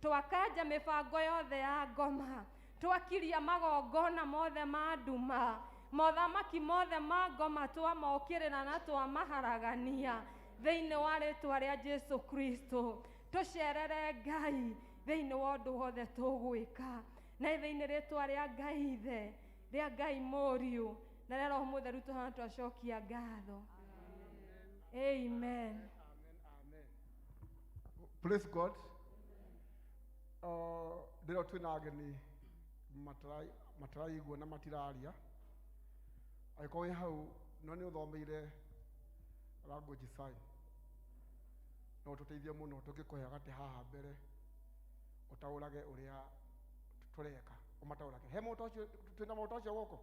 Twakanja mĩbango yothe ya ngoma, twakiria magongona mothe ma nduma, mothamaki mothe ma ngoma twamokĩrĩra na twamaharagania thĩinĩ wa rĩtwa rĩa Jesu Kristo. Tũcerere Ngai thĩinĩ wa ũndũ wothe tũgwĩka, na thĩinĩ rĩtwa rĩa Ngai Ithe, rĩa Ngai Mũriũ na rĩa Roho Mũtheru tũhana twacokia ngatho. Amen. Amen. Praise God. Ndĩro twĩna ageni mataraigua na matiraria. Angĩkorwo wĩ hau no nĩ ũthomeire language sign, no ũtũteithie mũno tũngĩkũhe gatĩ haha mbere ũtaũrage ũrĩa tũreka, ũmataũrage. He mũndũ ũcio, twĩna mũndũ ũcio gũkũ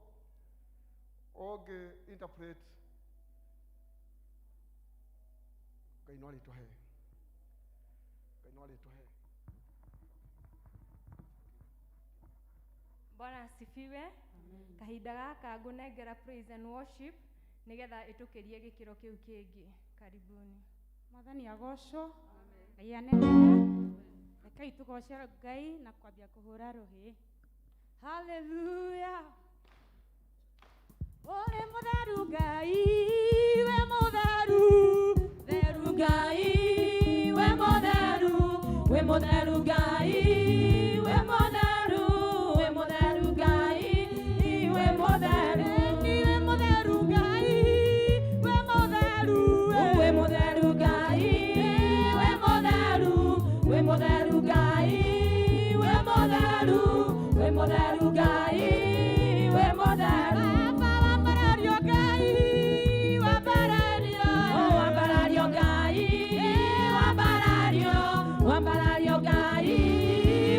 ũngĩ interpret. Ngai no arĩtũhe, Ngai no arĩtũhe. Bwana asifiwe. Kahinda gaka ngũnengera praise and worship nigetha ĩtũkĩrie gĩkĩro kĩu kĩngĩ. Karibuni. Mwathani agocwo, Ngai anenehe. Rekei tũgoce Ngai na kwambia kũhũra rũhĩ. Haleluya. Ũrĩ mũtheru Ngai, we mũtheru, theru Ngai, we mũtheru, we mũtheru Ngai, we mũtheru, we mũtheru Ngai, we mũtheru. We mũtheru Ngai, we mũtheru, we mũtheru Ngai, we mũtheru, we mũtheru Ngai, we mũtheru, we mũtheru Ngai, we mũtheru. Baba wambarario Ngai, wambarario, oh wambarario Ngai, wambarario, wambarario Ngai,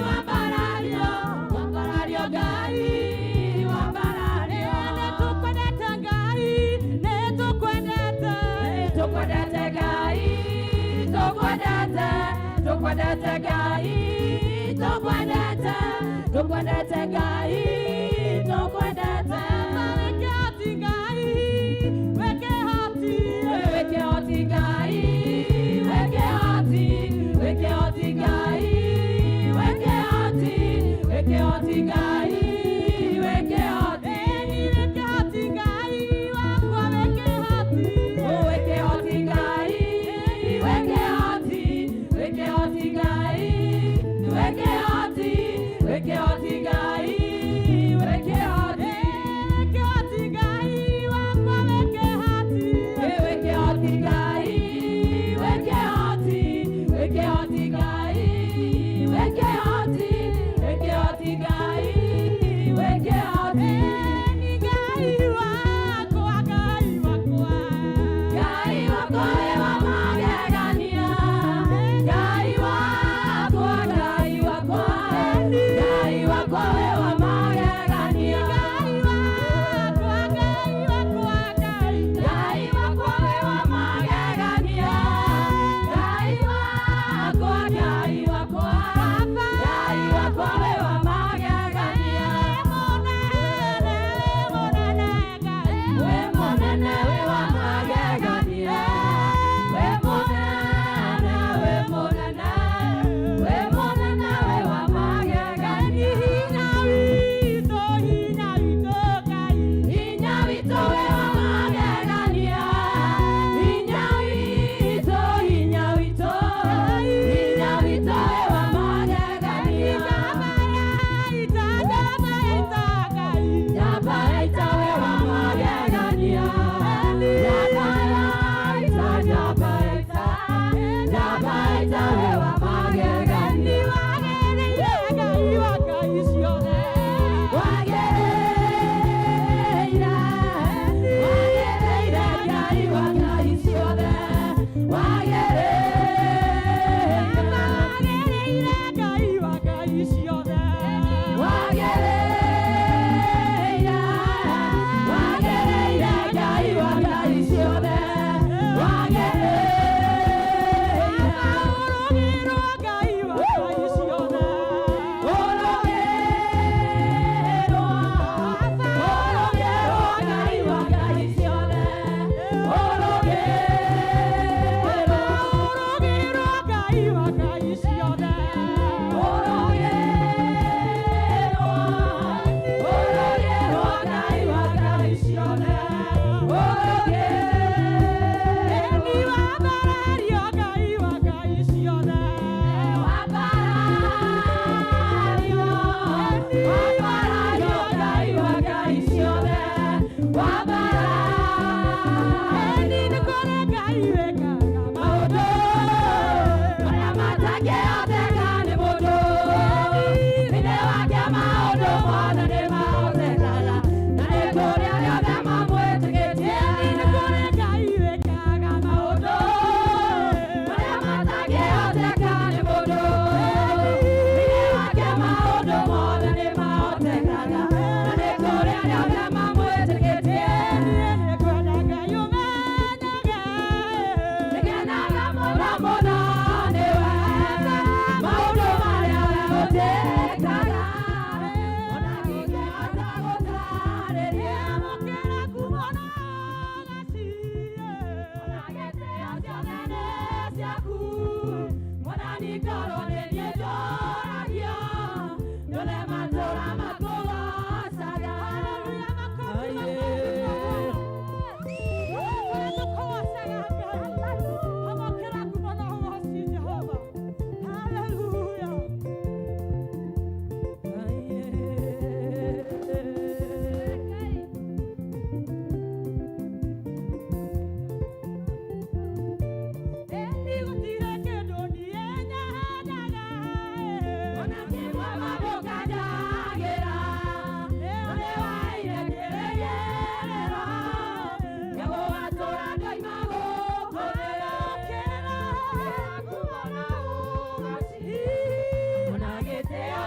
wambarario, wambarario Ngai, wambarario. Nĩtũkwendete Ngai, nĩtũkwendete, nĩtũkwendete Ngai, tũkwendete, tũkwendete Ngai, tũkwendete, tũkwendete Ngai, tũkwendete. Baba wĩke hoti Ngai, wĩke hoti, wĩke hoti Ngai, wĩke hoti, wĩke hoti Ngai, wĩke hoti, wĩke hoti Ngai, wĩke hoti. Wĩke hoti Ngai wakwa, wĩke hoti, wĩke hoti Ngai, wĩke hoti, wĩke hoti Ngai, wĩke hoti, wĩke hoti Ngai, wĩke hoti, wĩke hoti Ngai wakwa, wĩke hoti, wĩke hoti Ngai, wĩke hoti, wĩke hoti Ngai, wĩke hoti, wĩke hoti Ngai.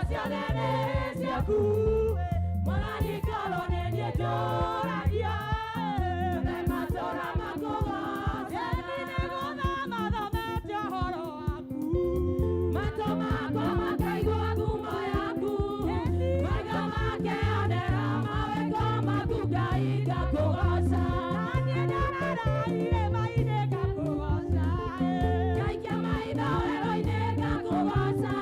ciothe nĩ ciaku. Mwathani korwo nĩ niĩ njũragia, othe matũũra makũgoocaga. Nĩgũthoma thomete ũhoro waku. Matũ makwa makaigua ngumo yaku, maitho makeonera mawĩko maku, Ngai ngakũgooca. Niĩ ndarara irĩma-inĩ ngakũgooca. Ngaikia maitho werũ-inĩ ngakũgooca,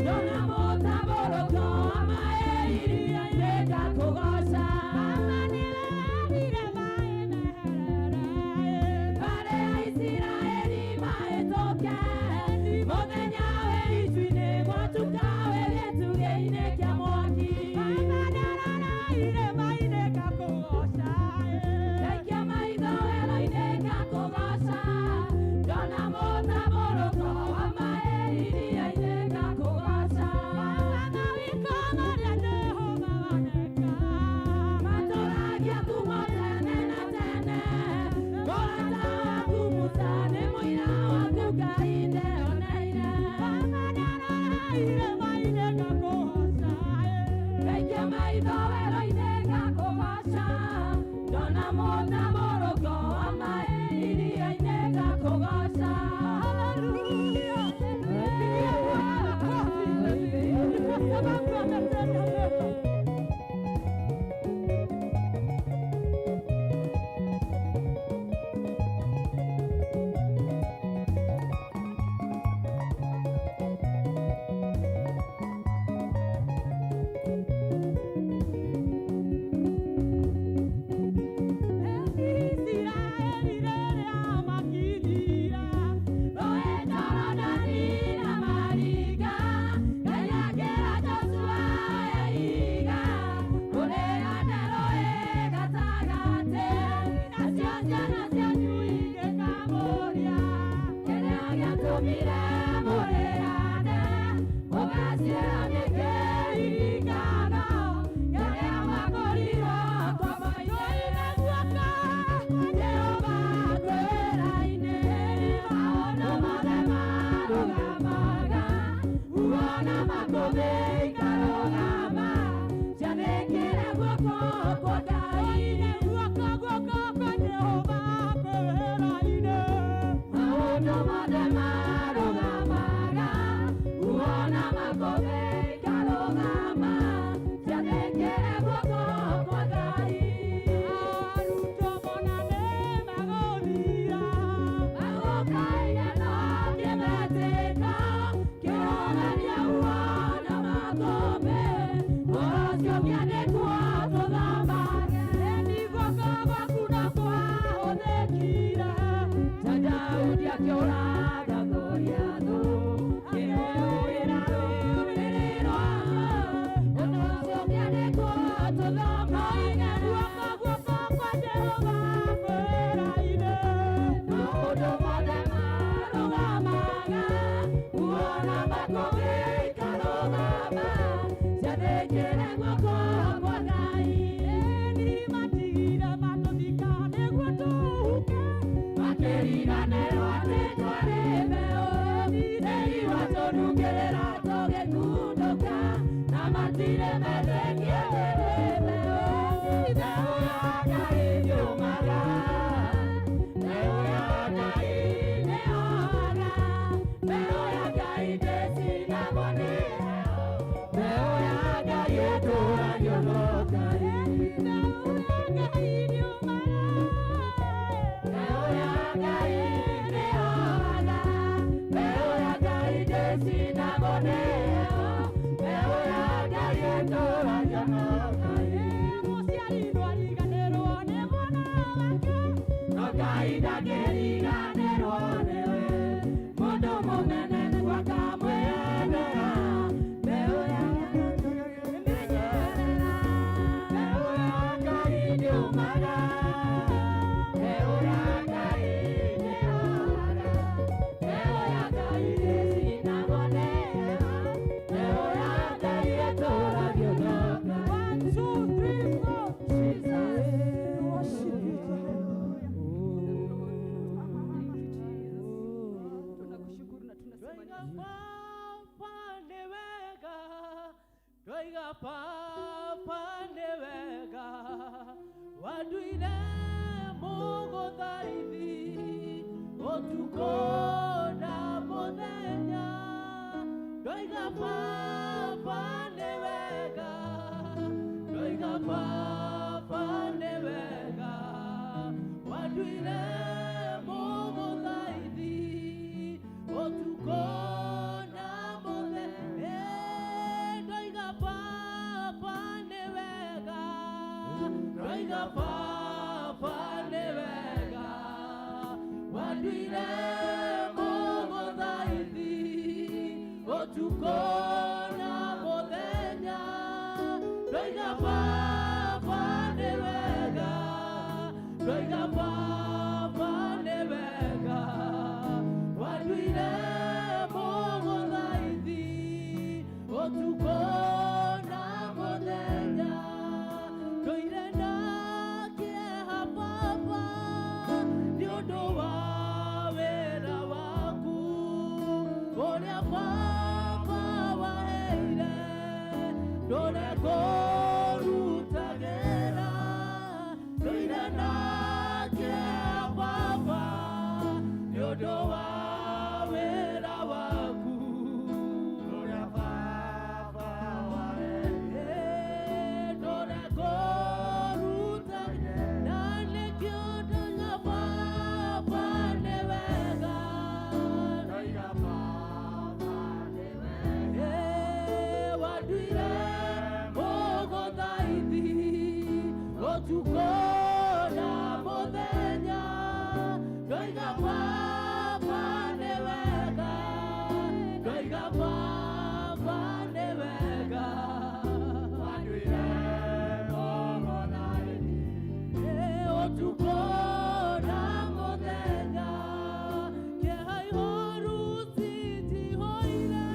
ndona mũtambũrũko wa maĩ iria-inĩ ngakũgooca. Baba nĩwe wathire maĩ meherere. Mbarĩ ya Isiraeli mahĩtũke, mũthenya wĩ icua-inĩ gwatuka wĩ gĩtugĩ-inĩ kĩa mwaki. Baba ndarara irĩma-inĩ ngakũgooca. Ngaikia maitho werũ-inĩ ngakũgooca, ndona mũtambũrũko wa maĩ iria-inĩ ngakũgooca. Baba mawĩko marĩa Jehova waneka. Matũragia kuuma tene na tene, mũrata waku Musa nĩ mũira waku, Ngai ndeoneire. Baba ndarara irĩma-inĩ ngakũgooca. Ngaikia maitho werũ-inĩ ngakũgooca, ndona mũtambũrũko wa maĩ iria-inĩ ngakũgooca. Haleluya. Pigia Bwana makofi. Ni kwa sababu ametenda mema. Isiraeli rĩrĩa makinyire. Rũũĩ Jorodani na maringa, Ngai akĩra Joshua oe ihiga, ũrĩhande rũũĩ gatagatĩ, nacio ciana cianyu ingĩkamũũria, kĩrĩa gĩatũmire mũrĩhande, mũgaciĩra nĩkĩ iringano, kĩrĩa mwakorirwo kwamaitũ-inĩ guoko kwa Jehova kwĩra-inĩ, maũndũ mothe marũgamaga, uona makũmbĩ ikarũgama, ciathĩkĩre guoko kwa Ngai. Guoko guoko kwa Jehova kwĩra-inĩ. Maũndũ mothe marũgamaga, uona makũmbĩ ikarũgama, ciathĩkĩre guoko kwa Ngai. Arutwo mona nĩ magũthira. Magũkaire no kĩmetĩka, kĩronania uona makũmbĩ, ũcio kĩandĩkwo tũthomage. Eni guoko gwaku no kwahũthĩkire. Ta Daudi akĩũraga Goliathũ, kĩrũĩra rũrĩrĩ rwao, ũndũ ũcio ũkĩandĩkwo tũthomage. Guoko guoko kwa Jehova kwĩra-inĩ. Maũndũ mothe marũgamaga, uona makũmbĩ ikarũgama, ciathĩkĩre guoko kwa Ngai. Eni matigire matũthika nĩguo tũhuke. Makĩriganĩrwo atĩ twarĩ mbeũ, tĩri watũnungĩrĩra tũgĩkundũka, na matirĩ metĩkie atĩ twĩ mbeũ. Mbeũ ya Ngai ndĩũmaga, mbeũ ya Ngai ndĩohaga, mbeũ ya Ngai ndĩcinagwo nĩ heho, mbeũ ya Ngai ĩtũragio no Ngai. Mbeũ ya Ngai ndĩũmaga. Mbeũ ya Ngai ndĩohaga, mbeũ ya Ngai ndĩcinagwo nĩ heho, mbeũ ya Ngai ĩtũragio no Ngai. Mũciari ndwariganĩrwo nĩ mwana wake. No Ngai ndangĩriganĩrwo nĩwe, mũndũ mũnene akamwĩendera. Mbeũ ya menyerera, mbeũ ya Ngai ndĩũmaga, mbeũ ya Ngai ndĩohaga, mbeũ ya Ngai ndĩcinagwo nĩ heho, mbeũ ya Ngai ĩtũragio no Ngai. One, two, three, four. Jesus. Worship you, Jehovah. Baba nĩ wega wanduire mũgũthaithi ũtukũ na mũthenya. Ndoiga Baba nĩ wega, ndoiga Baba nĩ wega wanduire mũgũthaithi ũtukũ na mũthenya. Ndoiga Baba nĩ wega, ndoiga Baba nĩ wega wanduire mũgũthaithi ũtukũ na mũthenya. Ndoiga Baba nĩ wega, ndoiga Baba nĩ wega wanduire mũgũthaithi ũtukũ na mũthenya. Ndũire na kĩeha Baba nĩ ũndũ wa wĩra waku ũrĩa Baba waheire ndũre kũrutagĩra. Ndũire na kĩeha Baba nĩ ũndũ wa wĩra waku ũrĩa Baba waheire ndũre kũrutagĩra. Na nĩkĩo ndoiga Baba nĩ wega, ndoiga Baba nĩ wega wanduire mũgũthaithi ũtukũ na mũthenya. Ndoiga Baba nĩ wega, ndoiga Baba nĩ wega wanduire mũgũthaithi ũtukũ na mũthenya. Kĩeha ihoru cinjihũire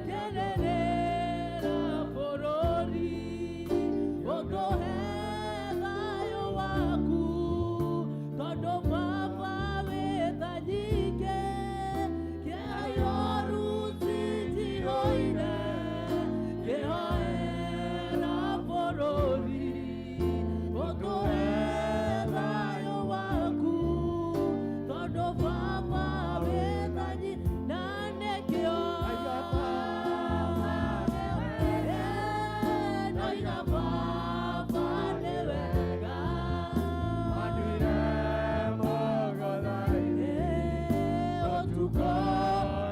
kĩrĩrĩra bũrũri ũtũhe thayũ waku tondũ Baba wĩ tha nyingĩ. Kĩeha ihoru cinjihũire kĩhoera bũrũri ũtũhe thayũ waku tondũ Baba wĩ tha nyingĩ. Na nĩkĩo ndoiga Baba nĩ wega wanduire mũgũthaithi ũtukũ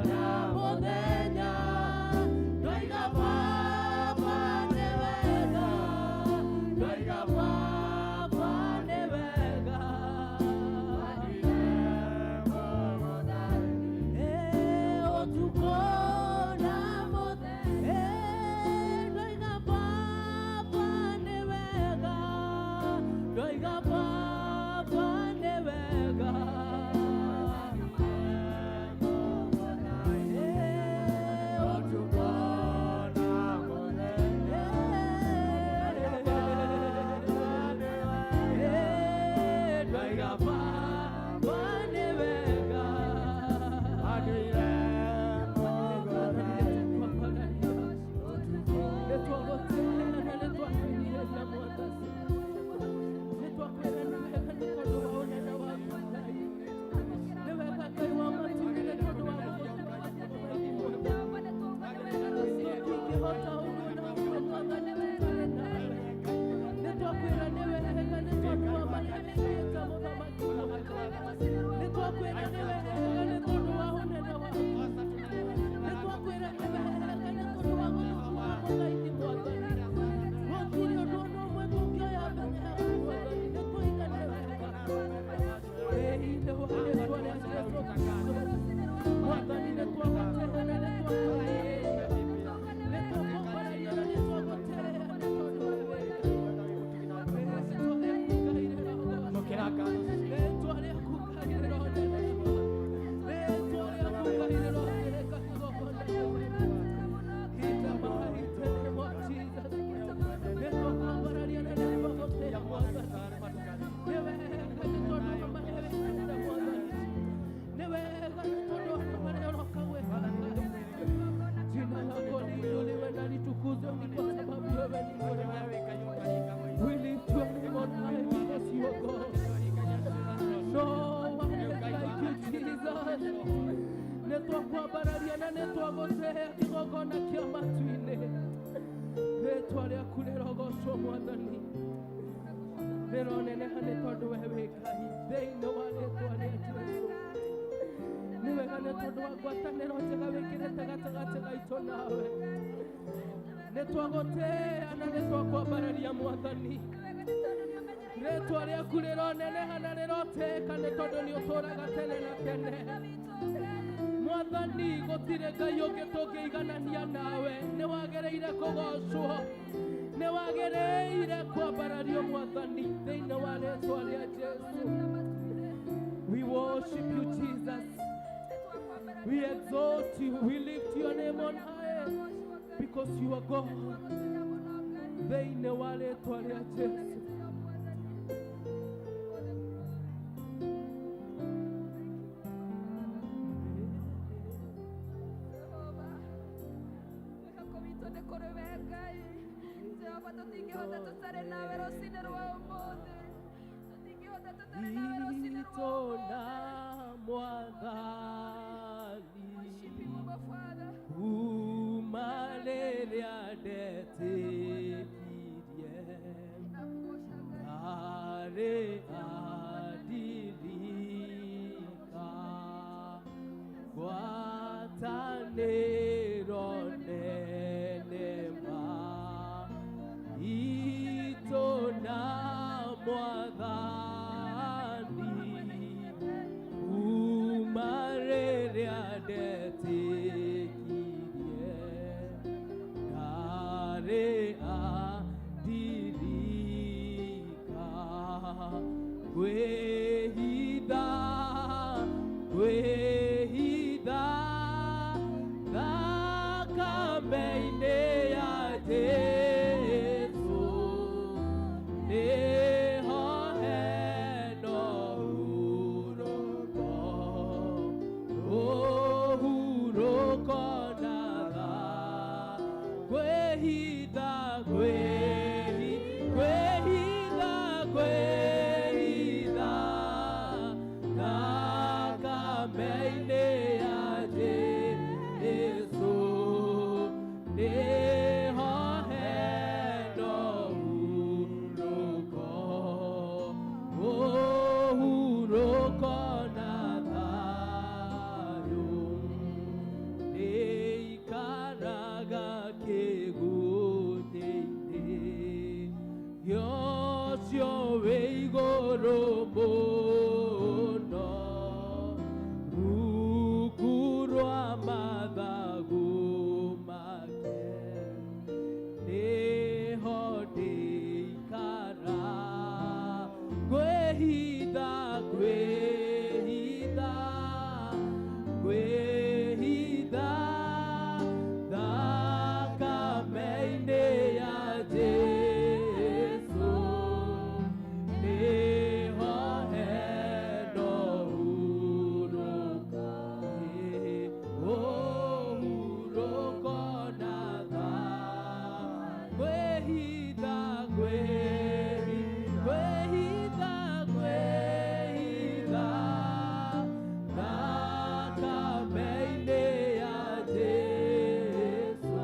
na mũthenya. Ndoiga Baba nĩ wega, ndoiga Baba nĩ wega wanduire mũgũthaithi ũtukũ na mũthenya. Ndoiga Baba nĩ wega, ndoiga Baba nĩ wega ũtukũ na mũthenya. Ndoiga Baba nĩ wega wanduire mũgũthaithi. Nĩtwagũtĩĩa na nĩtwakwĩnyihĩria Mwathani, nĩtwakwĩra nĩ wega nĩ tondũ wa ũnene waku Ngai, nĩ wega Ngai wa matu-inĩ nĩ tondũ wa gũgũtũma. Tũtingĩhota ũguo na ũguo Mwathani tũtarĩ nawe. Nĩtwakwĩra nĩ wega nĩ tondũ wa marĩa wĩkĩte mũthamaki wakwa. Nĩtwakwĩra nĩ wega nĩ tondũ wa ũnene waku. Nĩtwakwĩra nĩ wega nĩ tondũ wa gũtũtua mũthaithi Mwathani. Gũtirĩ ũndũ ona ũmwe tũngĩoya mbere yaku Mwathani, nĩtwoiga nĩ wega wĩinĩ wa rĩtwa rĩa Jesũ Kristo. Mwathani, nĩtwagũtĩĩa na nĩtwakũnyihĩria. rĩroneneha nĩ tondũ we wĩ Ngai thĩinĩ wa rĩtwa rĩa Jesũ. Nĩ wega nĩ tondũ wa ngwatanĩro njega wĩkĩrĩte gatagatĩ gaitũ nawe. Nĩ twagũtĩĩa na nĩ twakwambararia Mwathani. Rĩtwa rĩaku rĩroneneha na rĩrotĩĩka nĩ tondũ nĩ ũtũũraga tene na tene. Mwathani gũtirĩ Ngai ũngĩ tũngĩiganania nawe. Nĩ wagĩrĩire kũgocwo, nĩ wagĩrĩire kwambarario Mwathani thĩinĩ wa rĩtwa rĩa Jesũ. We worship you, Jesus. We exalt you. We lift your name on high because you are God. Thĩinĩ wa rĩtwa rĩa Jesũ. Itona Mwathani kuma rĩrĩa ndetĩkirie arĩ andirika ngwatanĩro nene ma itona Mwathani kuma rĩrĩa ndetĩkirie ndarĩ andirika kwĩhitha kwĩhitha thakame-inĩ ya Jesũ nĩho hena ũhurũko, ũhurũko na tha- kwĩhitha kwĩhitha kwĩhitha thakame-inĩ ya Jesũ nĩho hena ũhurũko, ũhurũko na thayũ. Nĩikaraga kĩgunyĩ-inĩ gĩa ũcio wĩ igũrũ mũno, rungu rwa mathagu make nĩho ndĩikara kwĩhitha kwĩhitha kwĩhitha thakame-inĩ ya Jesũ nĩho hena ũhurũko, ũhurũko na tha- kwĩhitha kwĩhitha kwĩhitha thakame-inĩ ya Jesũ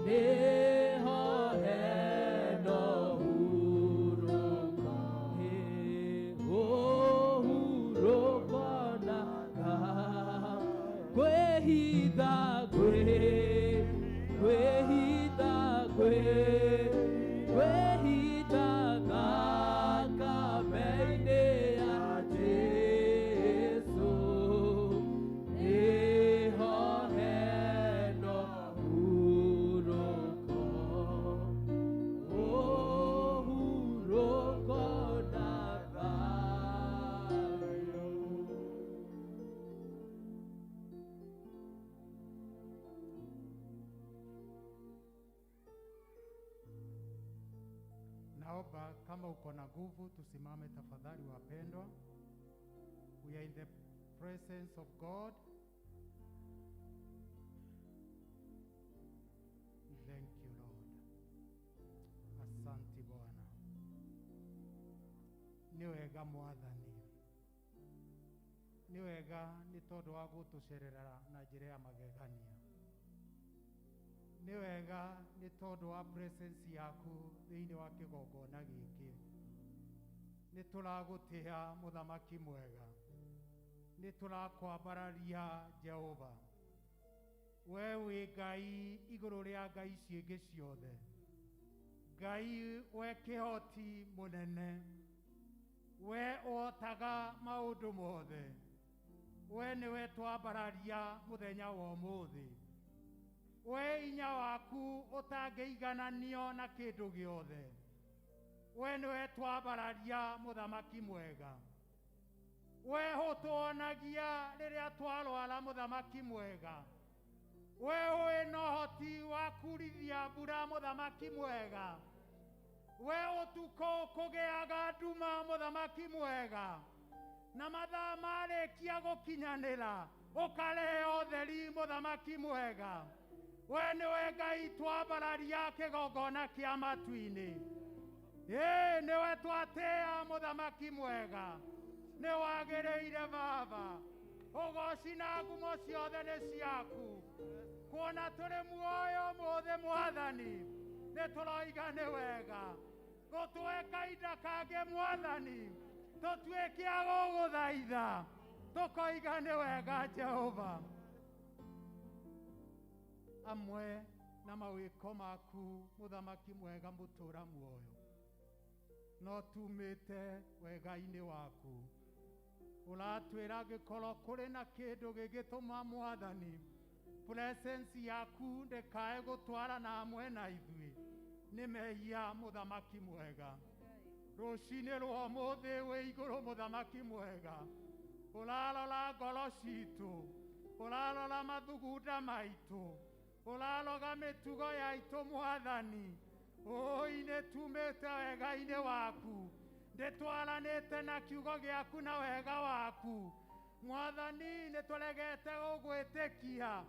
nĩho hena ũhurũko, ũhurũko na tha- kwĩhitha kwĩhitha kwĩhitha thakame-inĩ ya Jesũ nĩho hena ũhurũko, ũhurũko na thayũ. Naomba kama uko na nguvu tusimame tafadhali, wapendwa. We are in the presence of God. Thank you, Lord. Asante Bwana. Nĩ wega Mwathani, nĩ wega nĩ tondũ wa gũtũcerera na njĩra ya magegania. Nĩ wega nĩ tondũ wa presence yaku thĩinĩ wa kĩgongona gĩkĩ. Nĩ tũragũtĩa mũthamaki mwega, nĩ tũrakwambararia Jehova. We wĩ Ngai igũrũ rĩa ngai ici ingĩ ciothe, Ngai we kĩhoti mũnene, we ũhotaga maũndũ mothe, we nĩwe twambararia mũthenya wa ũmũthĩ. We inya waku ũtangĩigananio na kĩndũ gĩothe, we nĩwe twambararia mũthamaki mwega. We ũtũonagia rĩrĩa twarwara mũthamaki mwega, we ũĩ na ũhoti wa kurithia mbura mũthamaki mwega, we ũtukũ kũgĩaga nduma mũthamaki mwega, na mathaa marĩkia gũkinyanĩra ũkarehe ũtheri mũthamaki mwega. We nĩwe Ngai twambararia kĩgongona kĩa matu-inĩ. Ĩĩ nĩwe twatĩa mũthamaki mwega, nĩ wagĩrĩire Baba, ũgoci na ngumo ciothe nĩ ciaku. Kuona tũrĩ muoyo mũthĩ Mwathani, nĩ tũroiga nĩ wega. Gũtũhe kahinda kangĩ Mwathani, tũtuĩke a gũgũthaitha, tũkoiga nĩ wega Jehova. Amwe na mawĩko maku mũthamaki mwega mũtũra muoyo, no tumĩte wega-inĩ waku. Ũratwĩra angĩkorwo kũrĩ na kĩndũ gĩgĩtũma Mwathani presence yaku ndĩkae gũtwarana hamwe na ithuĩ, nĩ mehia mũthamaki mwega. Rũcinĩ rwa ũmũthĩ wĩ igũrũ mũthamaki mwega, ũrarora ngoro citũ, ũrarora mathugunda maitũ, ũraroga mĩtugo yaitũ Mwathani. Ũi nĩ tumĩte wega-inĩ waku, ndĩtwaranĩte na kiugo gĩaku na wega waku Mwathani. Nĩ tũregete gũgwĩtĩkia,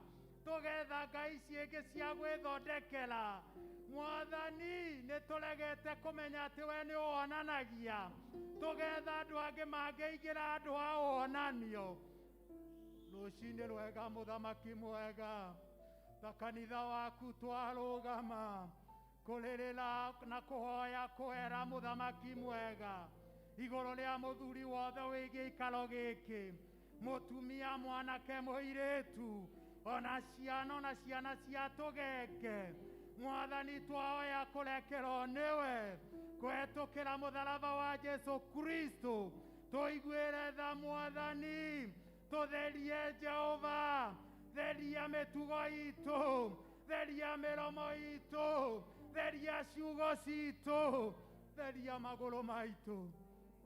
tũgetha ngai ici ingĩ cia gwĩthondekera Mwathani. Nĩ tũregete kũmenya atĩ we nĩ ũhonanagia, tũgetha andũ angĩ mangĩingĩra andũ a ũhonanio. Rũcinĩ rwega mũthamaki mwega, ta kanitha waku twarũgama kũrĩrĩra na kũhoya kũhera mũthamaki mwega igũrũ rĩa mũthuri wothe wĩ gĩikaro gĩkĩ, mũtumia, mwanake, mũirĩtu, ona ciana, ona ciana cia tũgenge. Mwathani, twahoya kũrekerwo nĩwe kũhetũkĩra mũtharaba wa Jesu Kristo. Tũiguĩre tha Mwathani, tũtherie Jehova, theria mĩtugo itũ, theria mĩromo itũ, theria ciugo citũ, theria magũrũ maitũ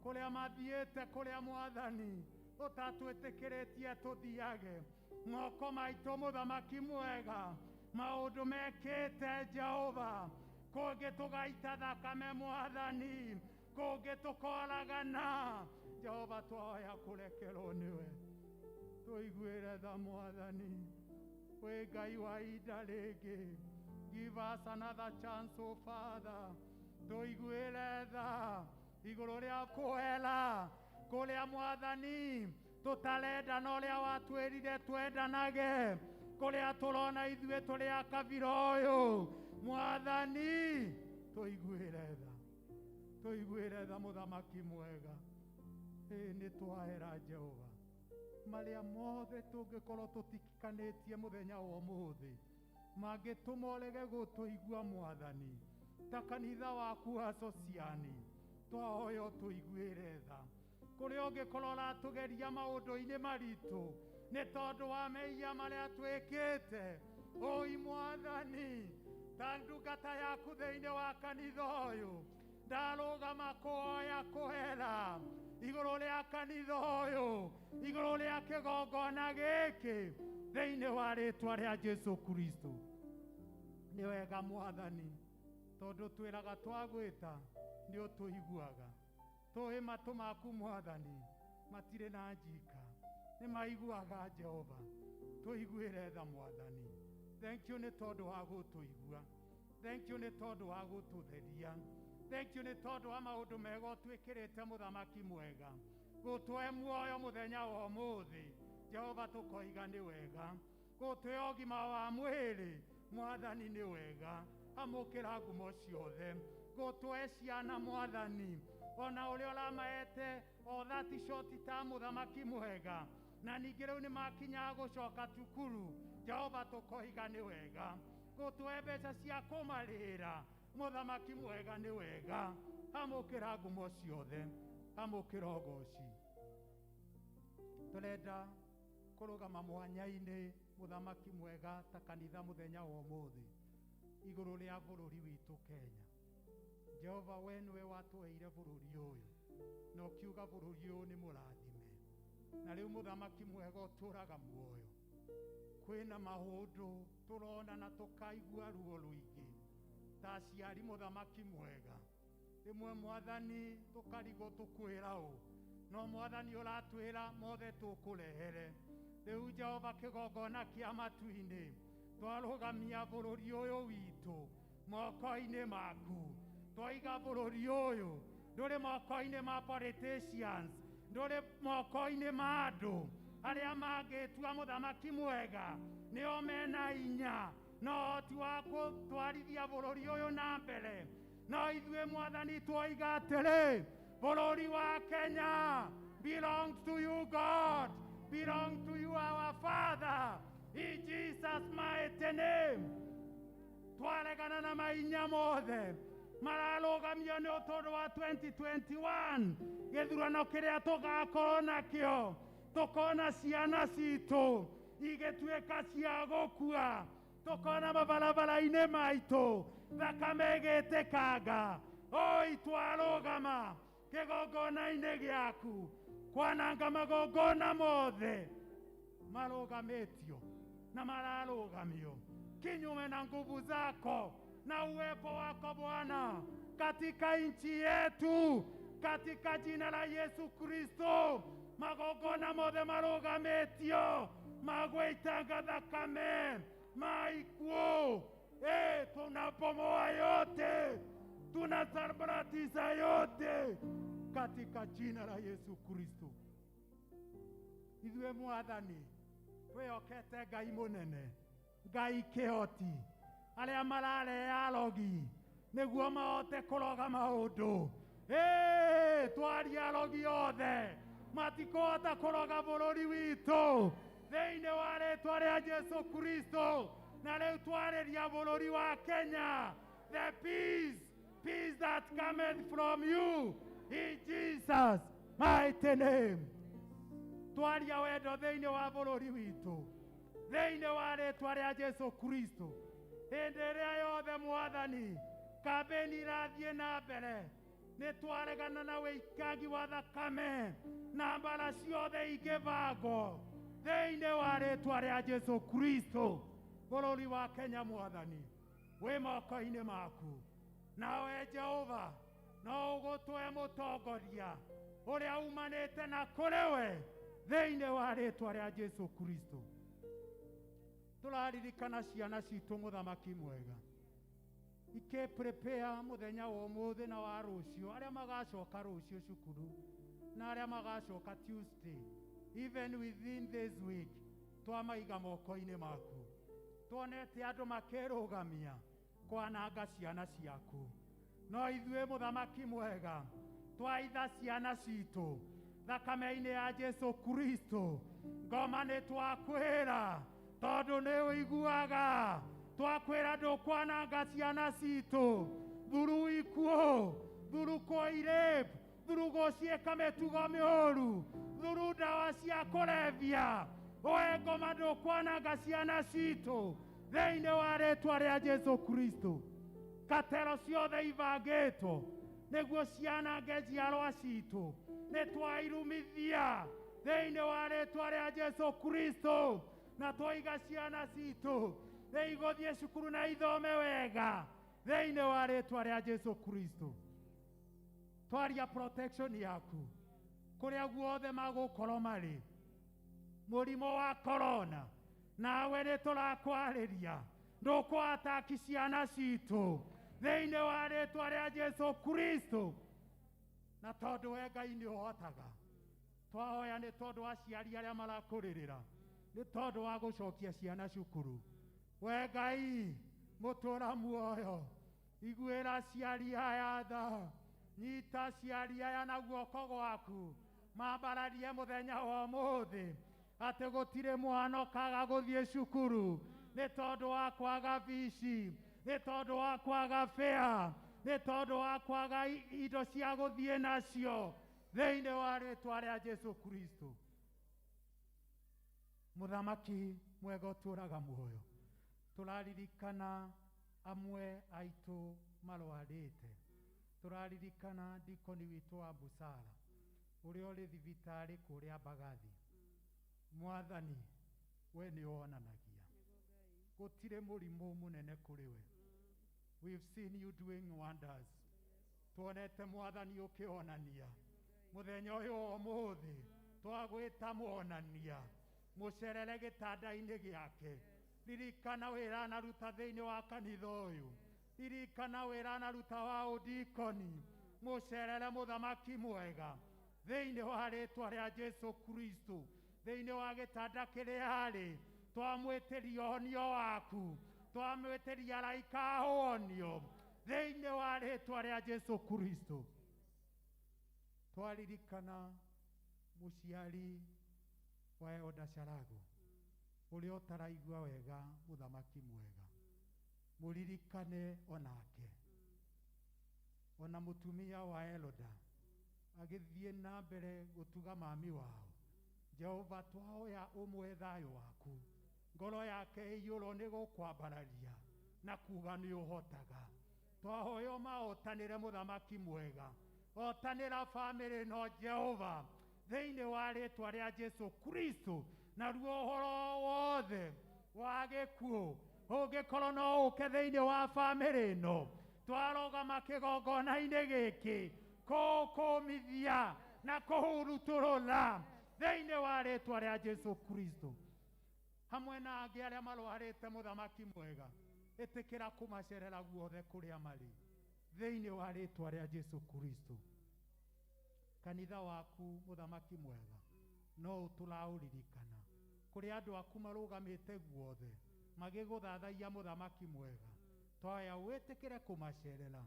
kũrĩa mathiĩte, kũrĩa Mwathani ũtatwĩtĩkĩrĩtie tũthiage. Moko maitũ mũthamaki mwega, maũndũ mekĩte Jehova, kũngĩ tũgaita thakame Mwathani, kũngĩ tũkoragana. Jehova, twahoya kũrekerwo nĩwe, tũiguĩre tha Mwathani. Wĩ Ngai wa ihinda rĩngĩ, give us another chance, oh Father. Tũiguĩre tha igũrũ rĩa kũhera kũrĩa Mwathani tũtarenda na ũrĩa watwĩrire twendanage, kũrĩa tũrona ithuĩ tũrĩ a kabira ũyũ. Mwathani, tũiguĩre tha, tũiguĩre tha mũthamaki mwega. Ĩĩ nĩ twahera Jehova marĩa mothe tũngĩkorwo tũtikanĩtie mũthenya wa ũmũthĩ mangĩtũma ũrege gũtũigua Mwathani. Ta kanitha waku Asociani, twahoya ũtũiguĩre tha kũrĩa ũngĩkorwo ũratũgeria maũndũ-inĩ maritũ nĩ tondũ wa mehia marĩa twĩkĩte. Ũi Mwathani, ta ndungata yaku thĩinĩ wa kanitha ũyũ, ndarũgama kũhoya kũhera igũrũ rĩa kanitha ũyũ, igũrũ rĩa kĩgongona gĩkĩ, thĩinĩ wa rĩtwa rĩa Jesu Kristo. Nĩ wega Mwathani, tondũ twĩraga twagwĩta nĩ ũtũiguaga. Tũĩ matũ maku Mwathani matirĩ na njika, nĩ maiguaga Jehova. Tũiguĩre tha Mwathani. Thank you nĩ tondũ wa gũtũigua, thank you nĩ tondũ wa gũtũtheria, thank you nĩ tondũ wa maũndũ mega ũtwĩkĩrĩte mũthamaki mwega, gũtũhe muoyo mũthenya wa ũmũthĩ. Jehova, tũkoiga nĩ wega, gũtũhe ũgima wa mwĩrĩ Mwathani nĩ wega, amũkĩra ngumo ciothe. Gũtũhe ciana Mwathani, Ona ũrĩa ũramaete o that short ta mũthamaki mwega, na ningĩ rĩu nĩ makinyaga gũcoka cukuru. Jehova tũkoiga nĩ wega gũtũhe mbeca cia kũmarĩra. Mũthamaki mwega nĩ wega, amũkĩra ngumo ciothe, amũkĩra ũgoci. Tũrenda kũrũgama mwanya-inĩ mũthamaki mwega ta kanitha mũthenya wa ũmũthĩ igũrũ rĩa bũrũri witũ Kenya. Jehova, we nĩwe watũheire bũrũri ũyũ na ũkiuga bũrũri ũyũ nĩ mũrathime, na rĩu mũthamaki mwega ũtũraga muoyo. Kwĩna maũndũ tũrona na tũkaigua ruo rũingĩ ta aciari mũthamaki mwega. Rĩmwe mwathani tũkarigwo tũkwĩra ũ, no mwathani ũratwĩra mothe tũkũrehere. Rĩu Jehova kĩgongona kĩa matu-inĩ twarũgamia bũrũri ũyũ witũ moko-inĩ maku. Twaiga bũrũri ũyũ ndũrĩ moko-inĩ ma politicians, ndũrĩ moko-inĩ ma andũ arĩa mangĩtua mũthamaki mwega nĩo mena inya no ũhoti wa gũtwarithia bũrũri ũyũ na mbere. No ithuĩ mwathani twoiga atĩrĩ, bũrũri wa Kenya belongs to you God, belongs to you our Father, in Jesus mighty name. Twaregana na mainya mothe mararũgamio nĩ ũtũndũ wa 2021 gĩthurano kĩrĩa tũgakorwo nakĩo, tũkona ciana citũ igĩtuĩka cia gũkua, tũkona mabarabara-inĩ maitũ thakame ĩgĩtĩkanga. Oi, twarũgama kĩgongona-inĩ gĩaku kwananga magongona mothe marũgamĩtio na mararũgamio kinyume na nguvu zako na uwepo wako Bwana katika nchi yetu, katika jina la Yesu Kristo. Magongona mothe marũgamĩtio magwĩtanga thakame maikuũ, tunabomoa yote, tunasambaratiza yote katika jina la Yesu Kristo. Ithuĩ mwathani twĩhokete Ngai mũnene, Ngai kĩhoti, arĩa mararehe arogi nĩguo mahote kũroga maũndũ. Twaria arogi othe matikũhota kũroga bũrũri witũ thĩinĩ wa rĩtwa rĩa Jesu Kristo. Na rĩu twarĩria bũrũri wa Kenya, the peace, peace that cometh from you in Jesus mighty name. Twaria wendo thĩinĩ wa bũrũri witũ thĩinĩ wa rĩtwa rĩa Jesu Kristo. Hĩndĩ ĩrĩa yothe mwathani kambĩni irathiĩ na mbere, nĩ twaregana na wĩikangi wa thakame na mbara ciothe ingĩbangwo thĩinĩ wa rĩtwa rĩa Jesu Kristo. Bũrũri wa Kenya mwathani wĩ moko-inĩ maku, nawe Jehova no ũgũtũhe mũtongoria ũrĩa umanĩte na kũrĩ we thĩinĩ wa rĩtwa rĩa Jesu Kristo. Tũraririkana ciana citũ mũthamaki mwega ikĩ prepare mũthenya wa ũmũthĩ na wa rũciũ, arĩa magacoka rũciũ cukuru na arĩa magacoka Tuesday, even within this week, twamaiga moko-inĩ maku. Tuonete andũ makĩrũgamia kwananga ciana ciaku, no ithuĩ mũthamaki mwega twaitha ciana citũ thakame-inĩ ya Jesu Kristo. Ngoma nĩ twakwĩra tondũ nĩ ũiguaga, twakwĩra ndũkwananga ciana citũ through ikuũ, through kũirape, through gũciĩka mĩtugo mĩũru, through ndawa cia kũrebia. We ngoma ndũkwananga ciana citũ thĩinĩ wa rĩtwa rĩa Jesu Kristo. Katero ciothe ibangĩtwo nĩguo cianange njiarwa citũ nĩ twairumithia thĩinĩ wa rĩtwa rĩa Jesu Kristo, na twaiga ciana citũ nĩ igũthiĩ cukuru na ithome wega thĩinĩ wa rĩtwa rĩa Jesu Kristo. Twaria protection yaku kũrĩa guothe magũkorwo marĩ, mũrimũ wa corona nawe nĩ tũrakwarĩria ndũkũataki ciana citũ thĩinĩ wa rĩtwa rĩa Jesu Kristo. Na tondũ we Ngai nĩ ũhotaga, twahoya nĩ tondũ wa aciari arĩa marakũrĩrĩra nĩ tondũ wa gũcokia ciana cukuru. We Ngai mũtũra muoyo, iguĩra aciari aya tha, Nyita aciari aya na guoko gwaku, mambararie mũthenya wa ũmũthĩ atĩ gũtirĩ mwana ũkaga gũthiĩ cukuru nĩ tondũ wa kwaga bici, nĩ tondũ wa kwaga fare, nĩ tondũ wa kwaga indo cia gũthiĩ nacio, thĩinĩ wa rĩtwa rĩa Jesu Kristo. Mũthamaki mwega ũtũũraga muoyo, tũraririkana amwe aitũ marwarĩte, tũraririkana dikoni witũ wa Busara ũrĩa ũrĩ thibitarĩ kũrĩa Mbagathi. Mwathani, we nĩ wonanagia gũtirĩ mũrimũ mũnene kũrĩ we. We've seen you doing wonders. Tuonete Mwathani ũkĩonania mũthenya ũyũ wa ũmũthĩ, twagwĩta muonania, mũcerere gĩtanda-inĩ gĩake. Ririkana wĩra anaruta thĩinĩ wa kanitha ũyũ, ririkana wĩra anaruta wa ũdikoni, mũcerere mũthamaki mwega thĩinĩ wa rĩtwa rĩa Jesu Kristo. Thĩinĩ wa gĩtanda kĩrĩa arĩ, twamwĩtĩria ũhonio waku, twamwĩtĩria araika ahonio thĩinĩ wa rĩtwa rĩa Jesu Kristo. Twaririkana mũciari wa Elda Sharago ũrĩa ũtaraigua wega, mũthamaki mwega, mũririkane onake, ona mũtumia wa Elda agĩthiĩ na mbere gũtuga mami wao. Jehova, twahoya ũmwe thayũ waku, ngoro yake ĩiyũrwo nĩ gũkwambararia na kuga nĩ ũhotaga. Twahoya ũmahotanĩre mũthamaki mwega, hotanĩra bamĩrĩ no Jehova thĩinĩ wa rĩtwa rĩa Jesu Kristo. Naruo ũhoro wothe wa gĩkuũ ũngĩkorwo no ũke thĩinĩ wa bamĩrĩ ĩno, twarũgama kĩgongona-inĩ gĩkĩ kũkũmithia na kũhurutũrũra thĩinĩ wa rĩtwa rĩa Jesu Kristo. Hamwe na angĩ arĩa marwarĩte, mũthamaki mwega, ĩtĩkĩra kũmacerera guothe kũrĩa marĩ thĩinĩ wa rĩtwa rĩa Jesu Kristo. Kanitha waku mũthamaki mwega no ũtũraũririkana, kũrĩa andũ aku marũgamĩte guothe magĩgũthathaiya mũthamaki mwega, twaya wĩtĩkĩre kũmacerera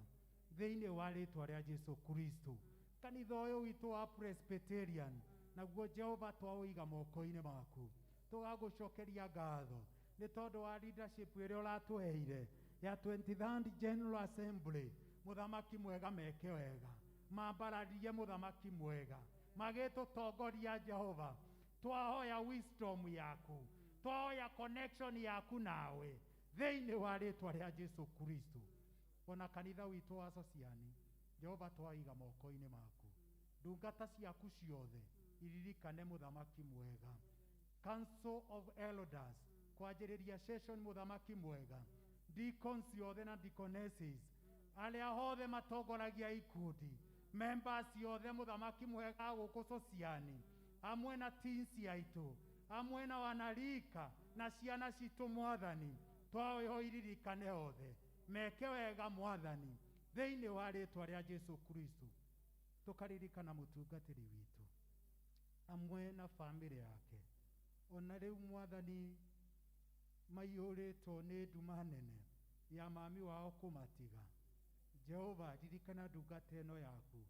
thĩinĩ wa rĩtwa rĩa Jesu Kristo. Kanitha ũyũ witũ wa Presbyterian naguo Jehova twaũiga moko-inĩ maku, tũgagũcokeria ngatho nĩ tondũ wa leadership ĩrĩa ũratũheire ya 23rd General Assembly. Mũthamaki mwega, meke wega, mambararie mũthamaki mwega, magĩtũtongoria Jehova. Twahoya wisdom yaku, twahoya connection yaku nawe thĩinĩ wa rĩtwa rĩa Jesu Kristo. Ona kanitha witũ wa Sociani, Jehova, twaiga moko-inĩ maku, ndungata ciaku ciothe iririkane mũthamaki mwega. Council of Elders kwanjĩrĩria session, mũthamaki mwega, deacons ciothe na deaconesses arĩa hothe matongoragia ikundi, members ciothe mũthamaki mwega gũkũ Sociani, hamwe na teens aitũ, hamwe na wanarika na ciana citũ, Mwathani, twahoya iririkane othe, meke wega Mwathani thĩinĩ wa rĩtwa rĩa Jesu Kristo. Tũkaririkana mũtungatĩri witũ hamwe na bamĩrĩ yake, ona rĩu Mwathani maiyũrĩtwo nĩ nduma nene ya mami wao kũmatiga. Jehova, ririkana ndungata ĩno yaku,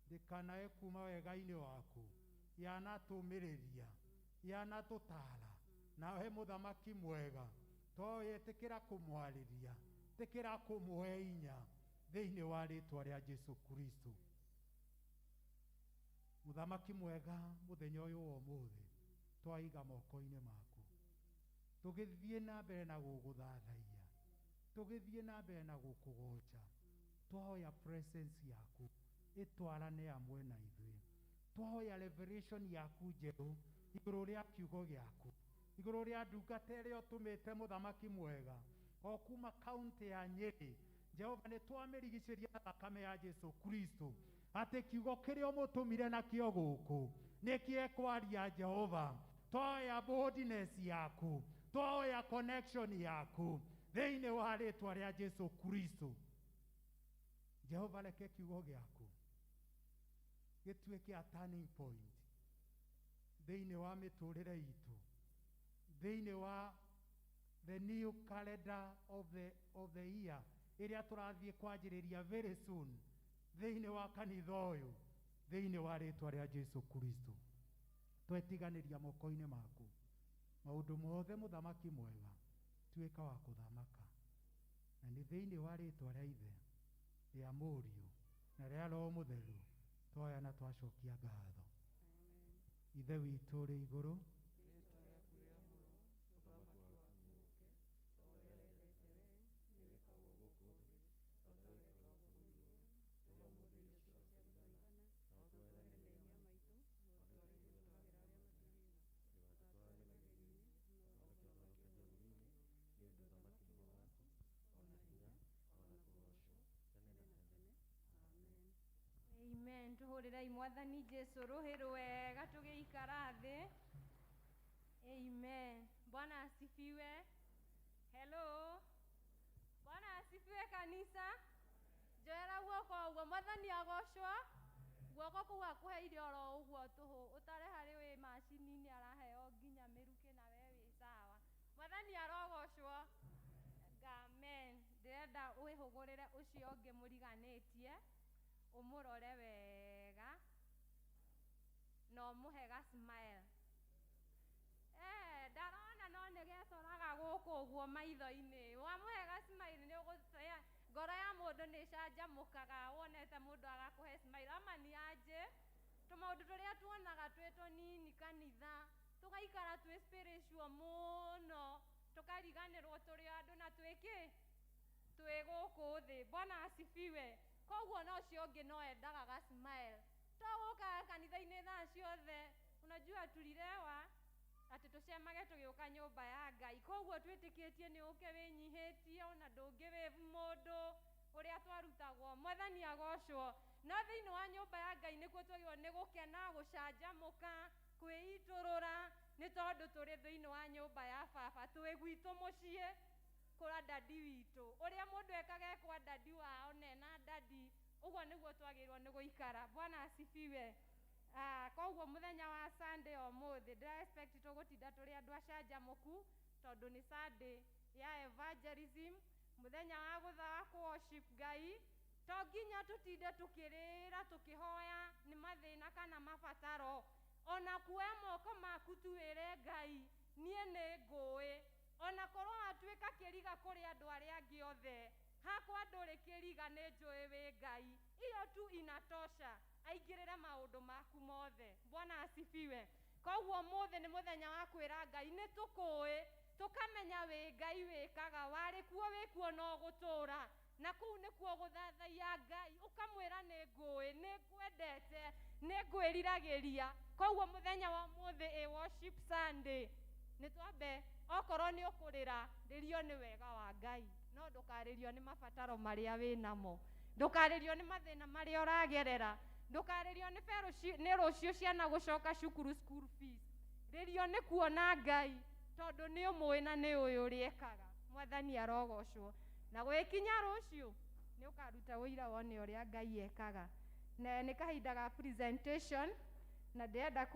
ndĩkanae kuma wega-inĩ waku, yanatũmĩrĩria, yanatũtaara, nawe mũthamaki mwega twahoya ĩtĩkĩra kũmwarĩria, ĩtĩkĩra kũmũhe inya thĩinĩ wa rĩtwa rĩa Jesu Kristo. Mũthamaki mwega, mũthenya ũyũ wa ũmũthĩ twaiga moko-inĩ maku, tũgĩthiĩ na mbere na gũgũthathaiya, tũgĩthiĩ na mbere na gũkũgoca, twahoya presence yaku ĩtwarane hamwe na ithuĩ. Twahoya revelation yaku njerũ igũrũ rĩa kiugo gĩaku, igũrũ rĩa ndungata ĩrĩa ũtũmĩte mũthamaki mwega o kuma kaunti ya Nyĩrĩ. Jehova, nĩ twamĩrigicĩria na thakame ya Jesu Kristo, atĩ kiugo kĩrĩa ũmũtũmire nakĩo gũkũ nĩkĩe kwaria. Jehova, twahoya boldness yaku, twahoya connection yaku thĩinĩ wa rĩtwa rĩa Jesu Kristo. Jehova, reke kiugo gĩaku gĩtuĩke a turning point thĩinĩ wa mĩtũrĩre itũ, thĩinĩ wa the new calendar of the year ĩrĩa tũrathiĩ kwanjĩrĩria very soon. Thĩinĩ wa kanitha ũyũ, thĩinĩ wa rĩtwa rĩa Jesu Kristo, twetiganĩria moko-inĩ maku. Maũndũ mothe mũthamaki mwega, tuĩka wa kũthamaka. Na nĩ thĩinĩ wa rĩtwa rĩa Ithe, rĩa Mũriũ, na rĩa Roho Mũtheru, twoya na twacokia ngatho. Ithe witũ ũrĩ igũrũ, Amen. Tuhũrĩrei mwathani Jesu rũhĩ rwega tũgĩikara thĩ. Amen. Bwana asifiwe. Hello. Bwana asifiwe kanisa. Njoera guoko ũguo mwathani agocwo. Guoko kũu akũheire oro ũguo tũhũ ũtare harĩ wĩ macini-inĩ araheo nginya mĩrukĩ na we wĩ sawa. Mwathani arogocwo. Amen. Ndĩrenda wĩhũgũrĩre ũcio ũngĩ mũriganĩtie, ũmũrore wega na ũmũhe ga smile. Ndarona no nĩ getoraga gũkũ ũguo maitho-inĩ. Wamũhe ga smile nĩ ũgũtĩa ngoro ya mũndũ nĩ ĩcanjamũkaga wonete mũndũ agakũhe smile. Ama nĩ anjĩ tũmaũndũ tũrĩa tuonaga twĩ tũnini kanitha tũgaikara twĩ spiritual mũno tũkariganĩrwo tũrĩ andũ na twĩ kĩ twĩ gũkũ thĩ. Bwana asifiwe. Koguo no ũcio ũngĩ no endaga ga smile. To gũkaga kanitha-inĩ thaa ciothe, unajua tulilewa atĩ tũcemage tũgĩũka nyũmba ya Ngai. Koguo twĩtĩkĩtie nĩ ũke wĩnyihĩtie ona ndũngĩwĩvu mũndũ ũrĩa twarutagwo. Mwathani agocwo. No thĩinĩ wa nyũmba ya Ngai nĩkuo twagĩrĩirwo nĩ gũkena, gũcanjamũka, kwĩitũrũra, nĩ tondũ tũrĩ thĩinĩ wa nyũmba ya baba, twĩ gwitũ mũciĩ kũra dadi witũ. Ũrĩa mũndũ ekaga e kwa dadi wao na ena dadi, ũguo nĩguo twagĩrĩirwo nĩ gũikara. Bwana asifiwe. Koguo mũthenya wa Sunday ũmũthĩ ndĩra expect tũgũtinda tũrĩ andũ acanjamũku tondũ nĩ Sunday ya evangelism, mũthenya wa gũtha wa worship Ngai. To nginya tũtinde tũkĩrĩra tũkĩhoya nĩ mathĩna kana mabataro. Ona kuoya moko maku tu wĩre Ngai niĩ nĩ ngũĩ. Ona korwo watuĩka kĩriga kũrĩ andũ arĩa angĩ othe, hakwa ndũrĩ kĩriga nĩ njũĩ wĩ Ngai. Iyo tu inatosha aingĩrĩre maũndũ maku mothe. Bwana asifiwe. Koguo ũmũthĩ nĩ mũthenya wa kwĩra Ngai nĩ tũkũĩ, tũkamenya wĩ Ngai wĩkaga, warĩ kuo wĩ kuo na ũgũtũũra. Na kũu nĩkuo gũthathaiya Ngai, ũkamwĩra nĩ ngũĩ, nĩ ngwendete, nĩ ngwĩriragĩria. Koguo mũthenya wa ũmũthĩ ĩ worship Sunday, nĩ twambe okorwo nĩ ũkũrĩra, rĩrio nĩ wega wa Ngai, no ndũkarĩrio nĩ mabataro marĩa wĩnamo, ndũkarĩrio nĩ mathĩna marĩa ũragerera, ndũkarĩrio nĩ fellowship, nĩ rũciũ ciana gũcoka cukuru school fees. Rĩrio nĩ kuona Ngai tondũ nĩ ũmũĩ na nĩ ũĩ ũrĩa ekaga. Mwathani arogocwo. Na gwĩkinya rũciũ nĩ ũkaruta ũira wone ũrĩa Ngai ekaga. Na nĩ kahinda ga presentation na ndĩrenda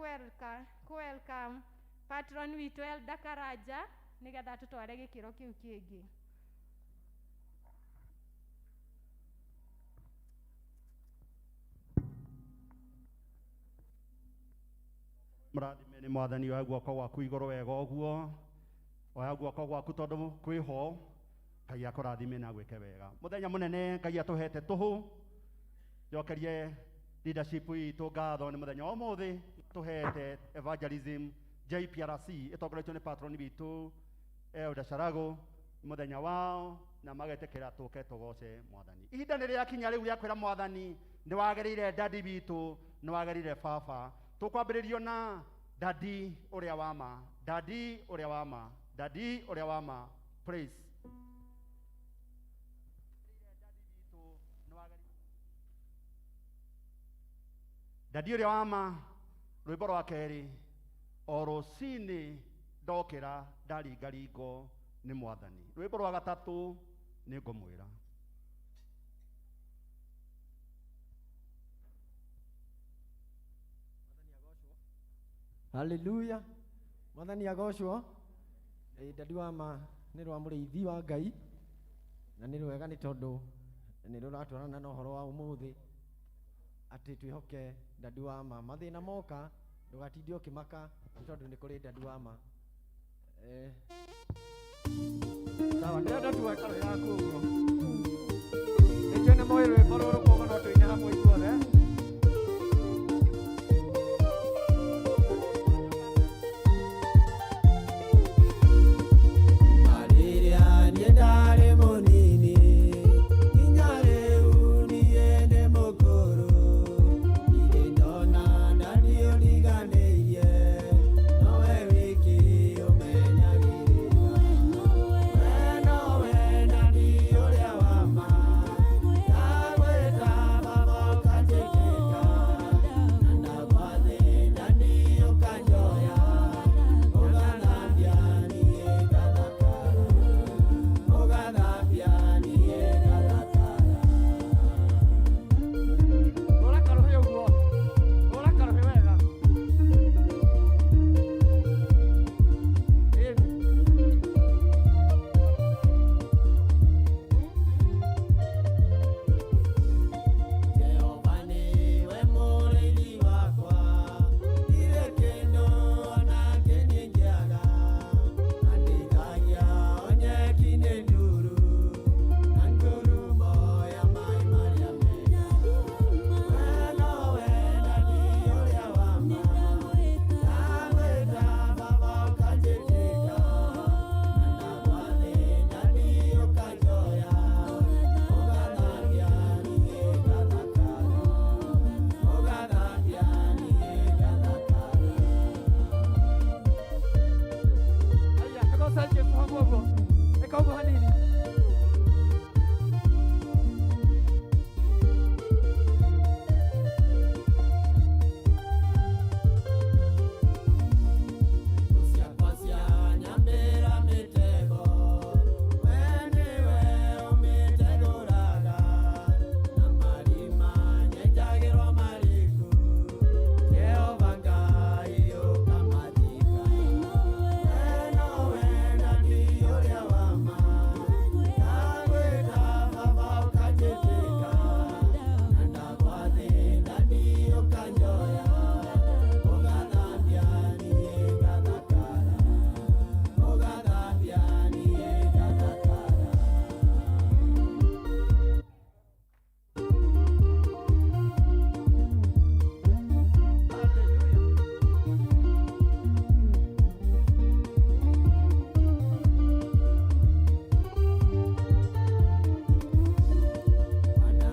welcome patron witũ Elder Karanja nĩgetha tũtware gĩkĩro kĩu kĩngĩ. Mũrathime nĩ mwathani oya guoko gwaku igũrũ wega ũguo, oya guoko gwaku tondũ kwĩho, Ngai akũrathime na agwĩke wega. Mũthenya mũnene Ngai atũhete tũhũ, njokerie leadership itũ ngatho nĩ mũthenya wa ũmũthĩ tũhete evangelism JPRC ĩtongoretio nĩ patron witũ Elder Charago, mũthenya wao na magetĩkĩra tũke tũgoce mwathani. Ihinda nĩ rĩakinya rĩu rĩa kwĩra mwathani nĩ wagĩrĩire dadi witũ, nĩ wagĩrĩire baba. Tũkwambĩrĩrio na dadi ũrĩa wa ma, dadi ũrĩa wa ma, dadi ũrĩa wa ma, praise. Dadi ũrĩa wa ma, rwĩmbo rwa kerĩ, o rũcinĩ ndokĩra ndaringaringo nĩ mwathani. Rwĩmbo rwa gatatũ nĩ ngũmwĩra. Hallelujah. Mwathani agocwo. Dadi wa ma nĩ rwa mũrĩithi wa Ngai na nĩ rwega nĩ tondũ nĩ rũratwarana na ũhoro wa ũmũthĩ. Atĩ twĩhoke dadi wa ma. Mathĩna moka ndũgatinde ũkĩmaka nĩ tondũ nĩ kũrĩ dadi wa ma. Sawa, ndĩrenda tuoe karũhĩ gaku ũguo. Nĩnjũĩ nĩ moĩ rwĩmbo rũrũ koguo no tũine hamwe ithuothe. Rĩrĩa niĩ ndarĩ mũnini nginya rĩu niĩ ndĩ mũkũrũ, ndirĩ ndona dadi ũriganĩirie, nowe wiki ũmenyagĩrĩra. We nowe dadi ũrĩa wa ma, ndagwĩta baba ũkanjĩtĩka, na ndagwathĩ dadi ũkanjoya, ũgathambia niĩ ngathakara, ũgathambia niĩ ngathakara. Hũra karũhĩ ũguo. Hũra karũhĩ wega. Ĩni. Jehova nĩwe mũrĩithi wakwa, ndirĩ kĩndũ ona kĩ ingĩaga. Andĩithagia o nyeki-inĩ nduru, na ngurumo ya maĩ marĩa mega. We nowe dadi ũrĩa wa ma, ndagwĩta baba ũkanjĩtĩka, na ndagwathĩ dadi ũkanjoya, ũgathambia niĩ ngathakara, ũgathambia niĩ ngathakara. Aya, tũgoce Jesũ hamwe ũguo. Ĩka ũguo hanini. Ciakwa cianyambĩra mĩtego, we nĩwe ũmĩtegũraga, na marima nyenjagĩrwo mariku, Jehova Ngai ũkamathika. We nowe dadi ũrĩa wa ma, ndagwĩta baba ũkanjĩtĩka, na ndagwathĩ dadi ũkanjoya, ũgathambia niĩ ngathakara, ũgathambia niĩ ngathakara. Hallelujah.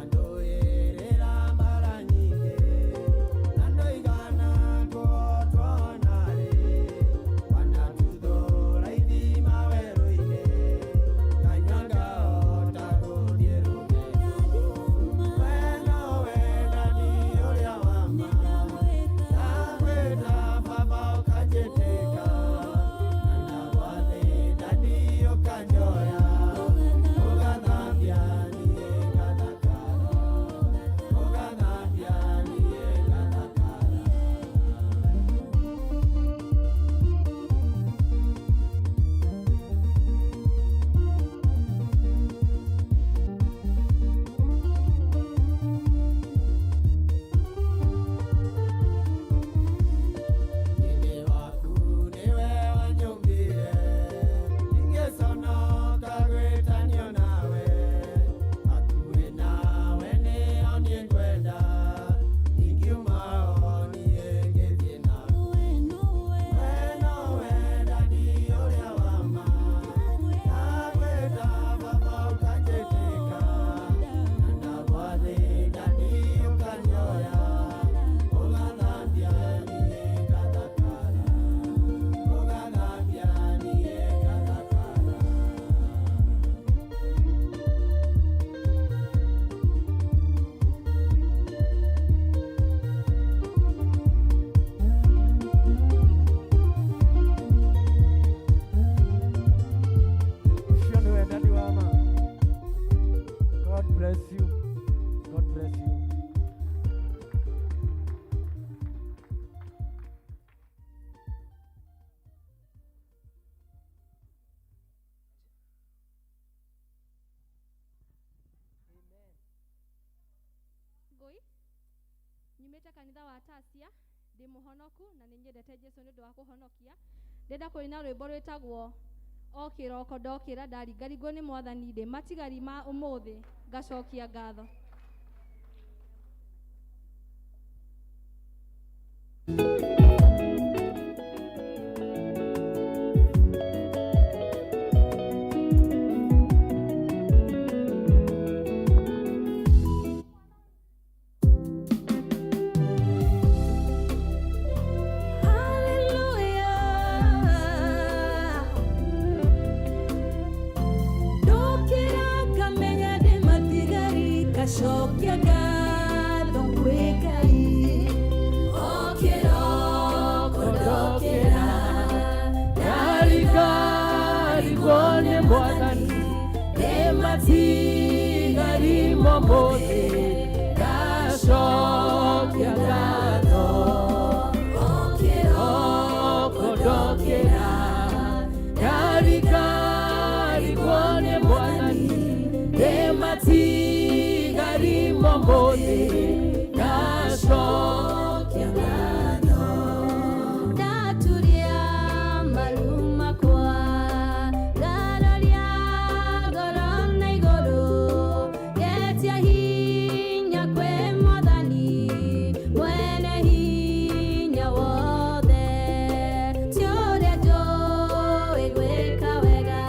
Wanandũĩrĩra mbara nyingĩ, na ndũigana kũhotwo narĩ. Wanatuthũra ithima werũ-inĩ, nganyua ngahota gũthiĩ rũgendo. We nowe dadi ũrĩa wa ma, ndagwĩta baba ũkanjĩtĩka, na ndagwathĩ dadi ũkanjoya, ũgathambia niĩ ngathakara, ũgathambia niĩ ngathakara. Nyine waku nĩwe wanyũmbire, ingĩconoka gwĩtanio nawe, hakuhĩ nawe nĩho niĩ ngwenda, ingiuma ho niĩ ngĩthiĩ nawe. We nowe dadi ũrĩa wa ma, ndagwĩta baba ũkanjĩtĩka, na ndagwathĩ dadi ũkanjoya, ũgathambia niĩ ngathakara, ũgathambia niĩ ngathakara. Ũcio nĩwe dadi wa ma. God bless you. God bless you. Ngũi. Nyumĩte kanitha wa Tasia, ndĩ mũhonoku na nĩ nyendete Jesu nĩ ũndũ wa kũhonokia. Ndĩrenda kũina rwĩmbo rwĩtagwo o kĩroko ndokĩra ndaringaringwo nĩ mwathani ndĩ matigari ma ũmũthĩ ngacokia ngatho. Hallelujah. Ndokĩra ngamenya ndĩ matigari ngacokia ngatho kwĩ Ngai. O kĩroko ndokĩra Ndarigarigwo nĩ Mwathani, ndĩ matigari momothe, ngacokia ngatho. O kĩroko ndokĩra, ndarigarigwo nĩ Mwathani, ndĩ matigari momothe, ngacokia ngatho. Ndaturia maru makwa ngararia ngoro na igũrũ ngetia hinya kwĩ mwathani mwene hinya wothe ti ũrĩa njũĩ gwĩka wega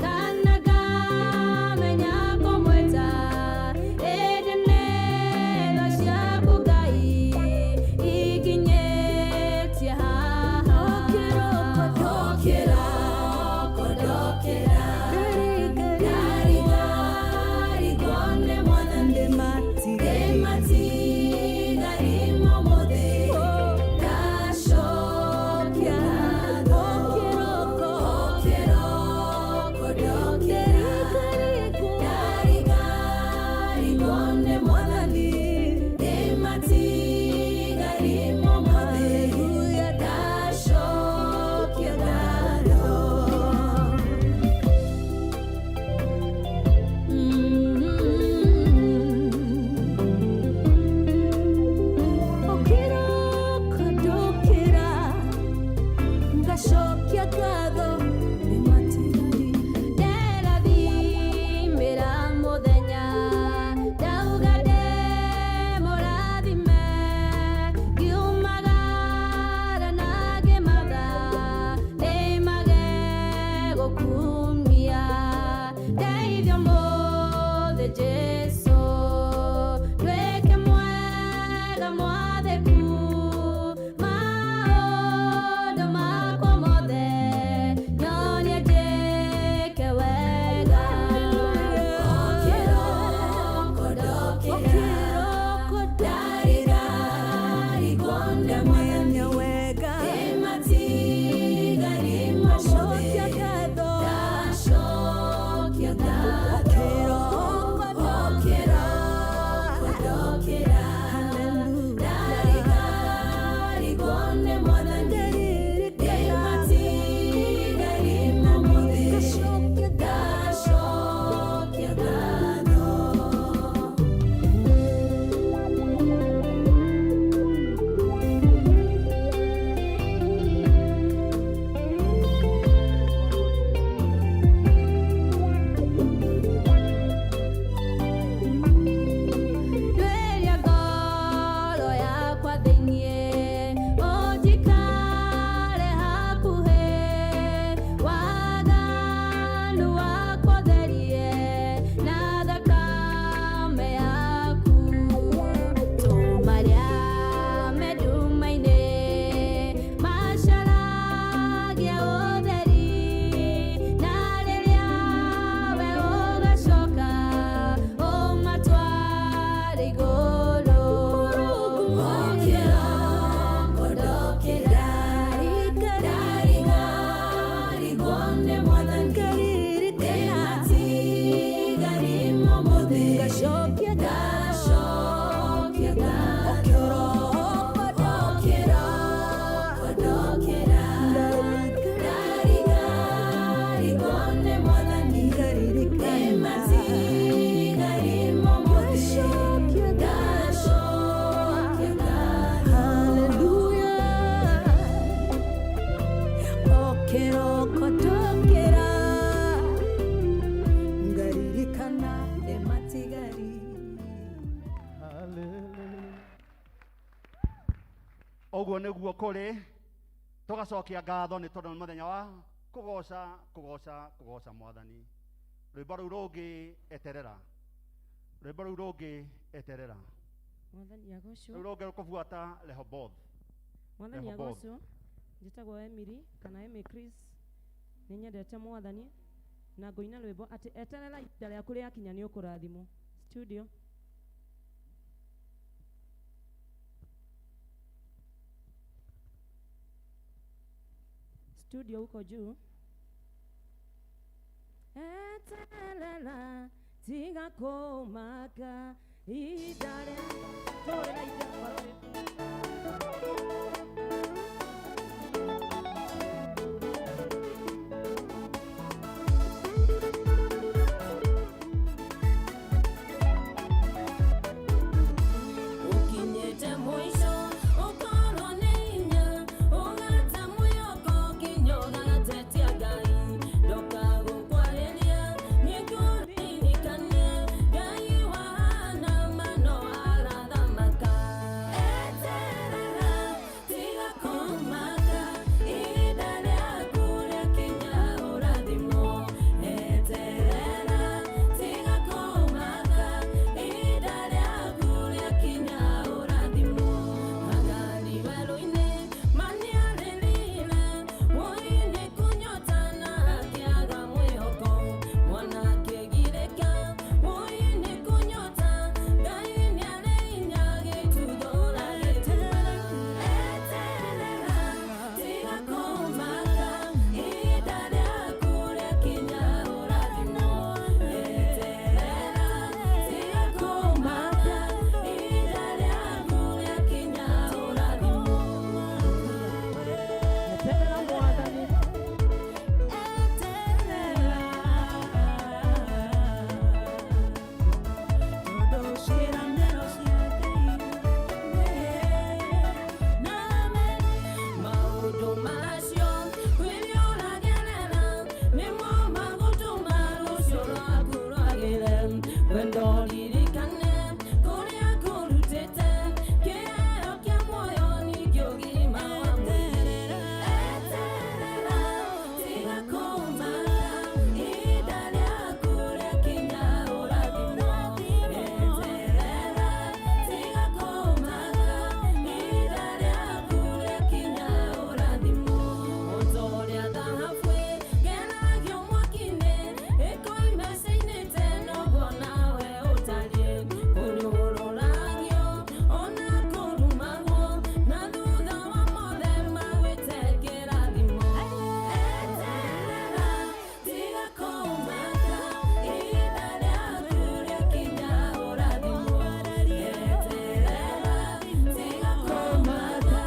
kana ngamenya kũmwĩta ĩndĩ nĩ tha ciaku Ngai ikinyĩtie haha. Ndokĩra, ndokĩra, ndarigarigwo nĩ Mwathani, ndĩ matigari momothe, ngacokia ngatho. Kĩroko ndokĩra, ndarigarigwo nĩ Mwathani, ndĩ matigari momothe, ngacokia ngatho. Okĩroko ndokĩra ngacokia ngatho nĩ matigari nderathimĩra mũthenya ndauga ndĩ mũrathime ngiumagara na ngĩmatha nĩmage gũkumia ndeithio mũthĩ Jesũ ndwĩke mwega mwathĩku maũndũ makwa mothe nyonie njĩke wega. Kĩroko ndokĩra, ndarigarigwo nĩ Mwathani, ndĩ matigari momothe, ngacokia ngatho. Kĩroko ndokĩra, ndarigarigwo nĩ Mwathani, ndĩ matigari momothe, ngacokia ngatho. Ndwĩria ngoro yakwa thĩiniĩ ũnjikare hakuhĩ waganu wakwa ũtherie na thakame yaku tũmarĩa me nduma-inĩ macaragia ũtheri na rĩrĩa we ũgacoka ũmatware igũrũ. Kĩroko ndokĩra, ndarigarigwo nĩ Mwathani, ndĩ matigari momothe, ngacokia ngatho. Kĩroko ndokĩra, ndarigarigwo nĩ Mwathani, ndĩ matigari momothe, ngacokia Ũguo nĩguo kũrĩ tũgacokia ngatho nĩ tondũ nĩ mũthenya wa kũgoca kũgoca kũgoca mwathani. Rwĩmbo rũu rũngĩ eterera, rwĩmbo rũu rũngĩ eterera. Mwathani agocwo. Rũu rũngĩ rũkũbuata Rehoboth. Mwathani Rehoboth. agocwo. Njĩtagwo Emily kana Emily Chris. Nĩ nyendete mwathani na ngũina rwĩmbo atĩ eterera ihinda rĩaku rĩakinya nĩ ũkũrathimwo. Studio. Studio huko juu. Eterera tiga kũmaka ihinda rĩa tũrĩra ihinda. Ukinyĩte mũico ũkorwo nĩ hinya ũgate mwĩhoko nginya ũgatetia Ngai ndũkagũkwarĩria nĩngũririkanie Ngai wa Hana mano arathamaka. Eterera tiga kũmaka ihinda rĩaku rĩakinya ũrathimwo. Eterera tiga kũmaka ihinda rĩaku rĩakinya ũrathimwo. Hagari werũ-inĩ maniarĩrire woi nĩ kũnyota na akĩaga mwĩhoko mwana akĩgirĩka woi nĩ kũnyota Ngai nĩarĩ hinya gĩtuthũra gĩthima. Eterera tiga kũmaka ihinda rĩaku rĩakinya ũrathimwo. Eterera tiga kũmaka ihinda rĩaku rĩakinya ũrathimwo. Eterera mwathani. Maũndũ macio rĩrĩa ũragerera nĩmo magũtũma rũciũ rwaku rwagĩre. Wendo ririkane kũrĩa kũrutĩte kĩheo kĩa muoyo ningĩ ũgima wa mwĩrĩ. Eterera tiga kũmaka ihinda rĩaku rĩakinya ũrathimwo. Eterera tiga kũmaka ihinda rĩaku rĩakinya ũrathimwo. O ta ũrĩa thahabu ĩgeragio mwaki-inĩ ĩkoima ĩcinĩte noguo nawe ũtariĩ. Kũnyũrũragio ona kũrumagwo na thutha wa mothe magwĩte kĩrathimo. Eterera tiga kũmaka ihinda rĩaku rĩakinya ũrathimwo. Eterera tiga kũmaka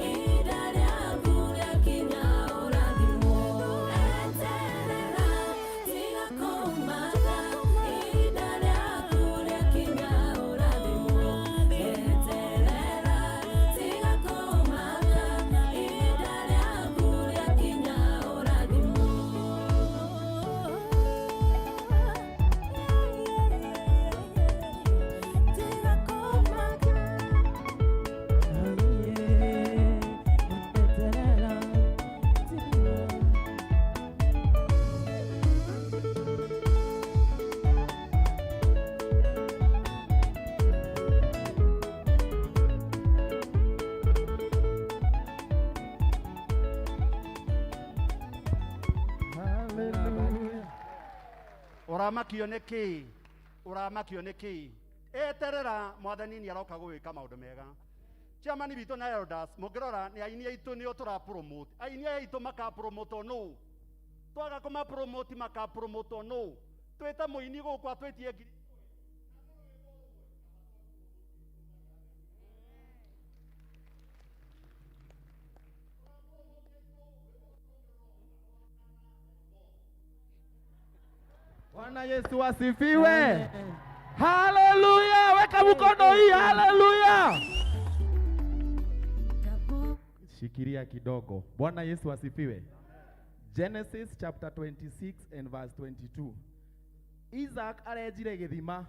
ihinda rĩaku rĩakinya ũrathimwo. Eterera tiga kũmaka ihinda rĩaku rĩakinya ũrathimwo. Eterera tiga kũmaka ihinda rĩaku rĩakinya ũrathimwo. Tiga kũmaka. Eterera tiga. Ũramakio nĩ kĩĩ? Ũramakio nĩ kĩĩ? Eterera mwathani nĩ aroka gũgĩka maũndũ mega. Chairman witũ na elders mũngĩrora nĩ aini aitũ nĩo tũra promote. Aini aya aitũ maka promote nũ? Twaga kũma promote maka promote nũ? Twĩte mũini gũkũ atwĩtie ngiri. Bwana Yesu asifiwe. Haleluya! Weka mkono hii, haleluya. Shikilia kidogo. Bwana Yesu asifiwe. Genesis chapter 26 and verse 22. Isaac arenjire gĩthima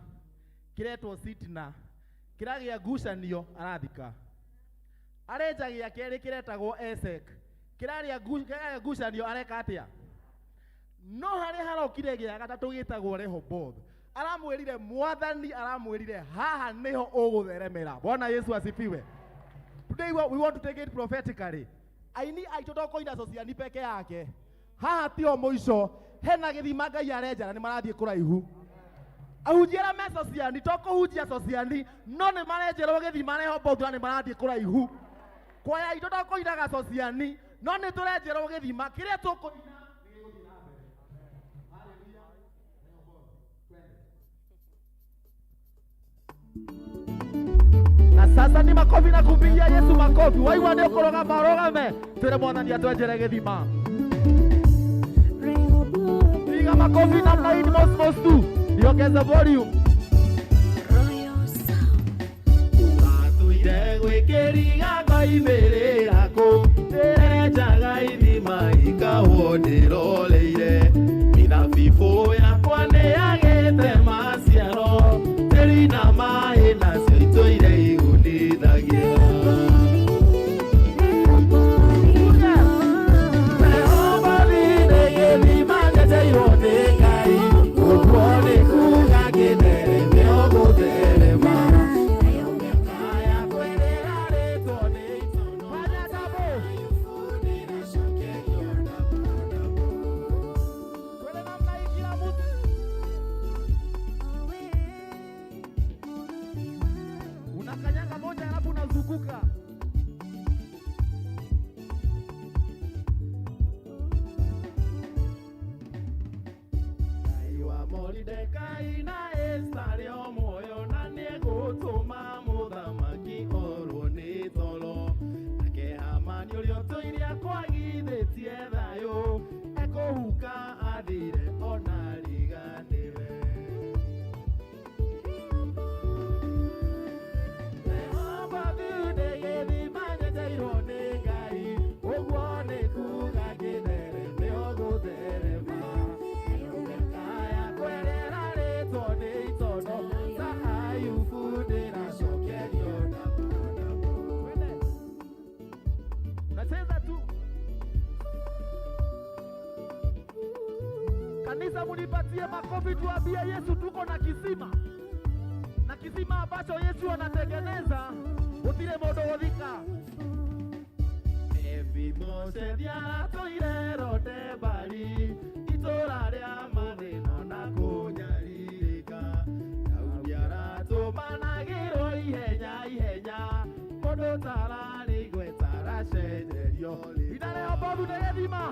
kĩretwo Sitna kĩragĩa ngucanio arathika. Arenja gĩa kerĩ kĩretagwo Esek. Kĩraria kĩraria ngucanio areka atĩa? No harĩa harokire gĩa gatatũ gĩtagwo Rehoboth. Aramwĩrire mwathani, aramwĩrire haha nĩho ũgũtheremera. Bwana Yesu asifiwe. Today we want to take it prophetically. Aini aitũ to kũina sociani peke yake. Haha tio mũico, hena gĩthima Ngai arenja na nĩ marathiĩ kũraihu. Ahunjia arĩa me sociani to kũhunjia sociani, no nĩ marenjerwo gĩthima Rehoboth na nĩ marathiĩ kũraihu. Kwaya itũ to kũinaga sociani, no nĩ tũrenjerwo gĩthima kĩrĩa tũkũina nĩ gĩgũthiĩ na mbere. Hallelujah. Rehoboth, twende. Na sasa ni makofi na kumpigia Yesu makofi. Waigua nĩ ũkũrũgama ũrũgame, twĩre mwathani atwenjere gĩthima. Piga makofi namna hii ni mos tu. Niongeze volume. Ũratũire gwĩkĩriga ngoimĩrĩra kũ ndĩrenjaga ithima ikahwo ndĩroreire mĩthabibũ yakwa nĩyagĩte maciaro tĩri na maĩ nacio itũire igunithagia. Rehobothi nĩ gĩthima nyenjeirwo nĩ Ngai, ũguo nĩ kuuga kĩthereme ũgũtherema. Unakanyanga moja alafu unazunguka. Ngai wa Moridekai na Esta arĩ o muoyo na nĩegũtũma mũthamaki orwo nĩ toro. Nake Hamani ũrĩa ũtũire akwagithĩtie thayũ ekũhuka athire ona ariganĩre. Rehobothi nĩ gĩthima nyenjeirwo nĩ Ngai, ũguo nĩ kuuga kĩthereme ũgũtherema. Kaya kwerera rĩtwo nĩ itondo ta Ayubu ndĩracokerio Twende. Unacheza tu. Kanisa, munipatie makofi, tuambie Yesu tuko na kisima, na kisima ambacho Yesu anatengeneza gutire mundu guthika. Mefiboshethi aratũire Lodebari, itũũra rĩa mathĩna na kũnyarirĩka. Daudi aratũmanagĩrwo ihenya ihenya, mũndũ ũtararĩ igweta aracenjerio Ina Rehoboth nĩ gĩthima.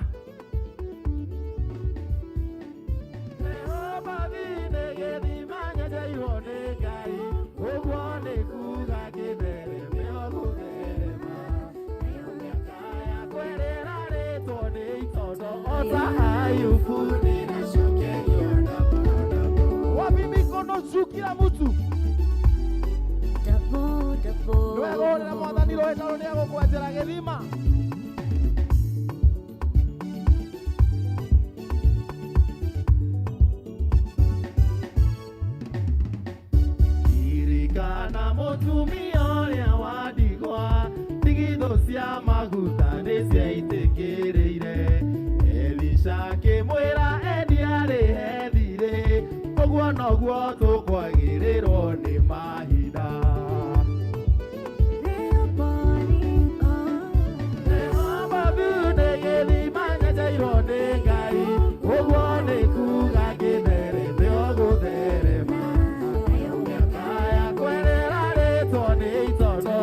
Rehobothi nĩ gĩthima nyenjeirwo nĩ Ngai, ũguo nĩ kuuga kĩthereme ũgũtherema. Kaya kwerera rĩtwo nĩ itondo ota Ayubu ndĩracokerio Wapi mikono juu kila mtu. Nĩwegũrĩra mwathani rũĩ tondũ nĩegũkwenjera gĩthima. Ririkana mũtumia ũrĩa wa ndigwa, ndigithũ cia maguta nĩciaitĩkĩrĩire. Elisha akĩmwĩra endia arĩhe thirĩ, ũguo noguo tũkwagĩrĩrwo nĩ mahinda. Rehobothi nĩ gĩthima nyenjeirwo nĩ Ngai, ũguo nĩ kuuga kĩthereme ũgũtherema. Kaya kwerera rĩtwo nĩ itondo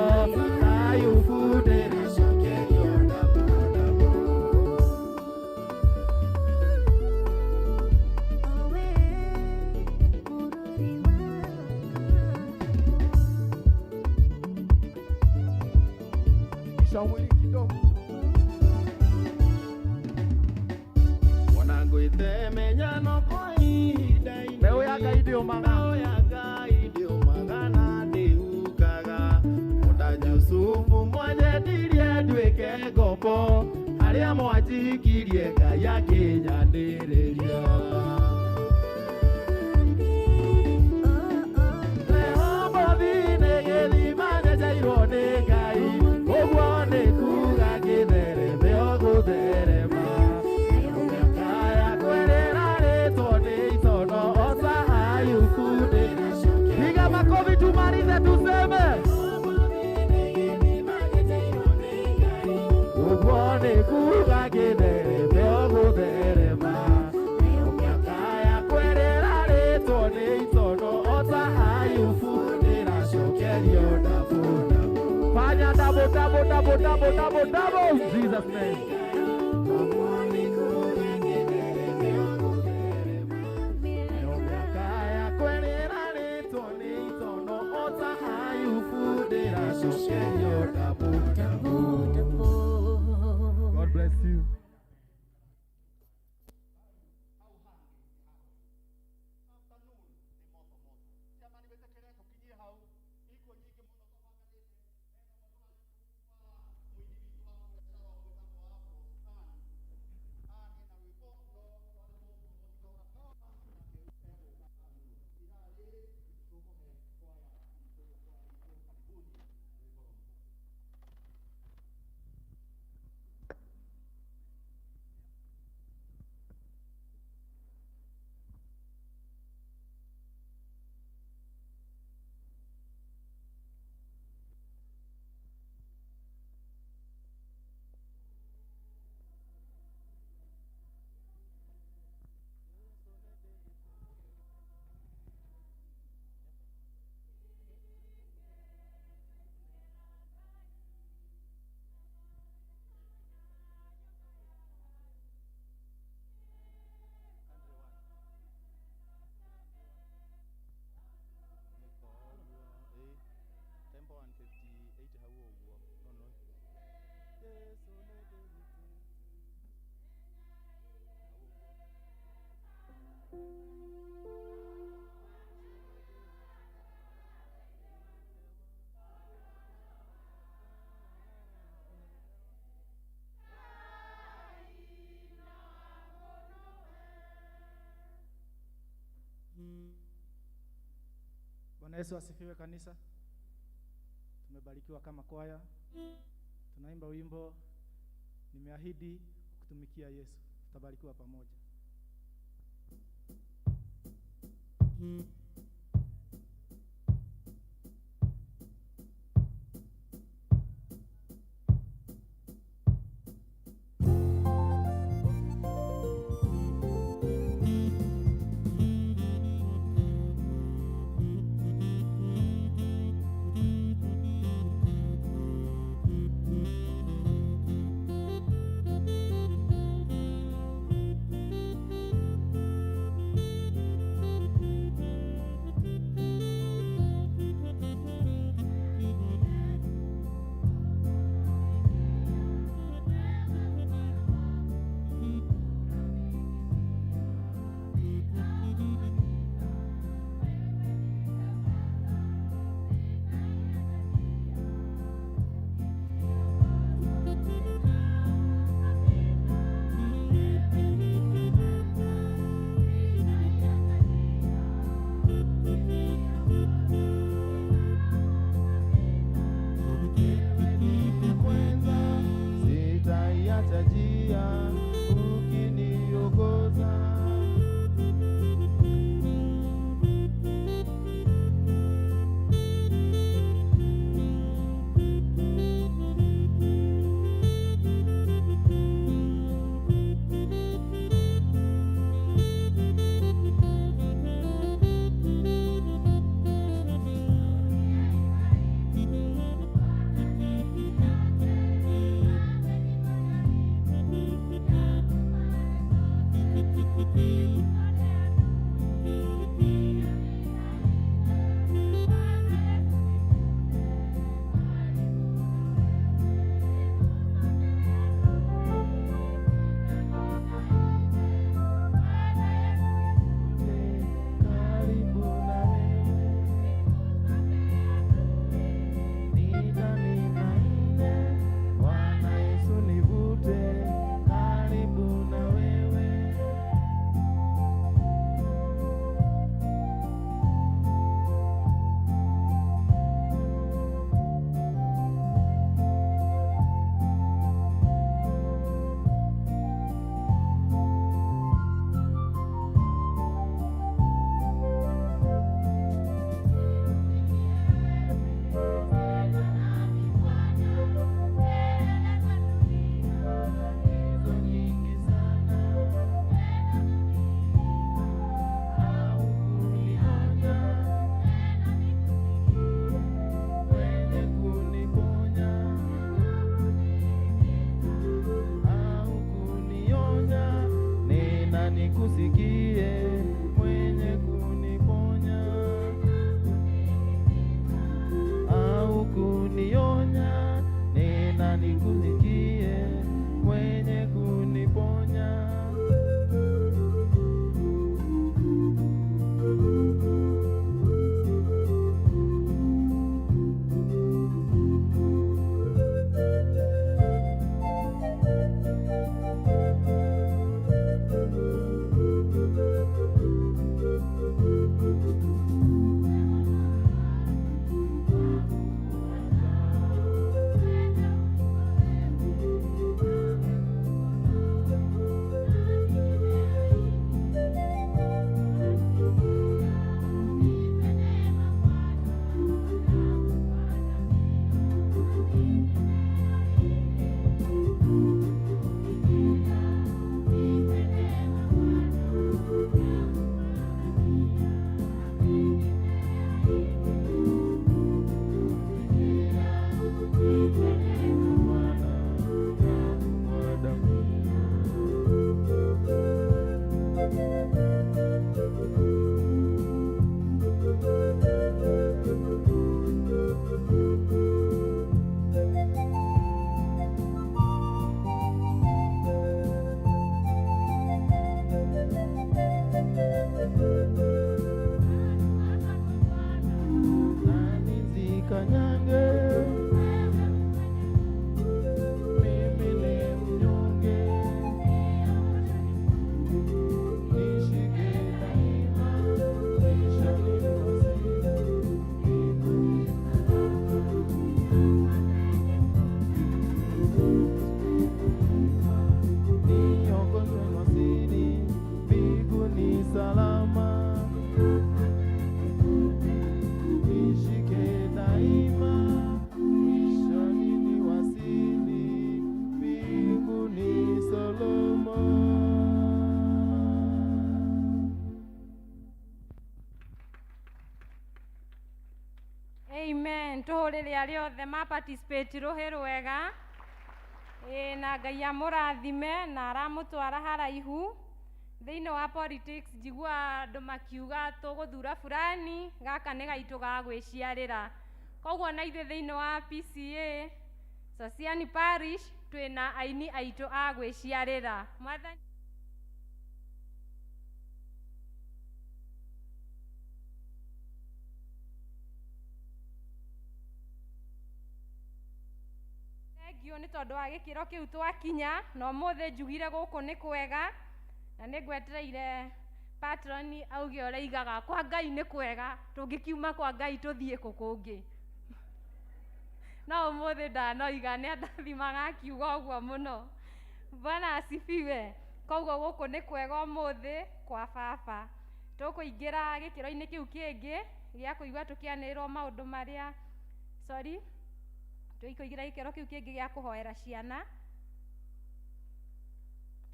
ta Ayubu ndĩracokerio Kisha mwili kidogo. Ona ngwĩte no kwa ihinda inini. Mbeũ ya Ngai ndĩũmaga. Mbeũ ya Ngai ndĩũmaga na ndĩhukaga. Ona Jusufu mwanyendirie nduĩke ngombo, arĩa mwanjikirie Ngai akĩnyanĩrĩria. Rehobothi nĩ gĩthima nyenjeirwo nĩ Ngai, ũguo double, double, double, double, double in Jesus' name. God bless you. Bwana Yesu asifiwe kanisa. Tumebarikiwa kama kwaya. Tunaimba wimbo nimeahidi kutumikia Yesu. Tutabarikiwa pamoja. Amen. Tũhũrĩre arĩa othe ma participate rũhĩ rwega. Ĩĩ na Ngai amũrathime na aramũtwara haraihu. Thĩinĩ wa politics njiguaga andũ makiuga tũgũthura fulani, gaka nĩ gaitũ ga gwĩciarĩra. Koguo na ithuĩ thĩinĩ wa PCA Sosiani Parish twĩna aini aitũ a gwĩciarĩra. Mwathani Thengiũ nĩ tondũ wa gĩkĩro kĩu twakinya na ũmũthĩ njugire gũkũ nĩ kwega na nĩ ngwetereire patron auge ũrĩa aigaga kwa Ngai nĩ kwega tũngĩkiuma kwa Ngai tũthiĩ kũ kũngĩ. No ũmũthĩ ndanoiga nĩ andathimaga akiuga ũguo mũno. Bwana asifiwe. Koguo gũkũ nĩ kwega ũmũthĩ kwa baba. Tũkũingĩra gĩkĩro-inĩ kĩu kĩngĩ gĩa kũigua tũkĩanĩrĩrwo maũndũ marĩa, sorry, tũkũingĩra gĩkĩro kĩu kĩngĩ gĩa kũhoera ciana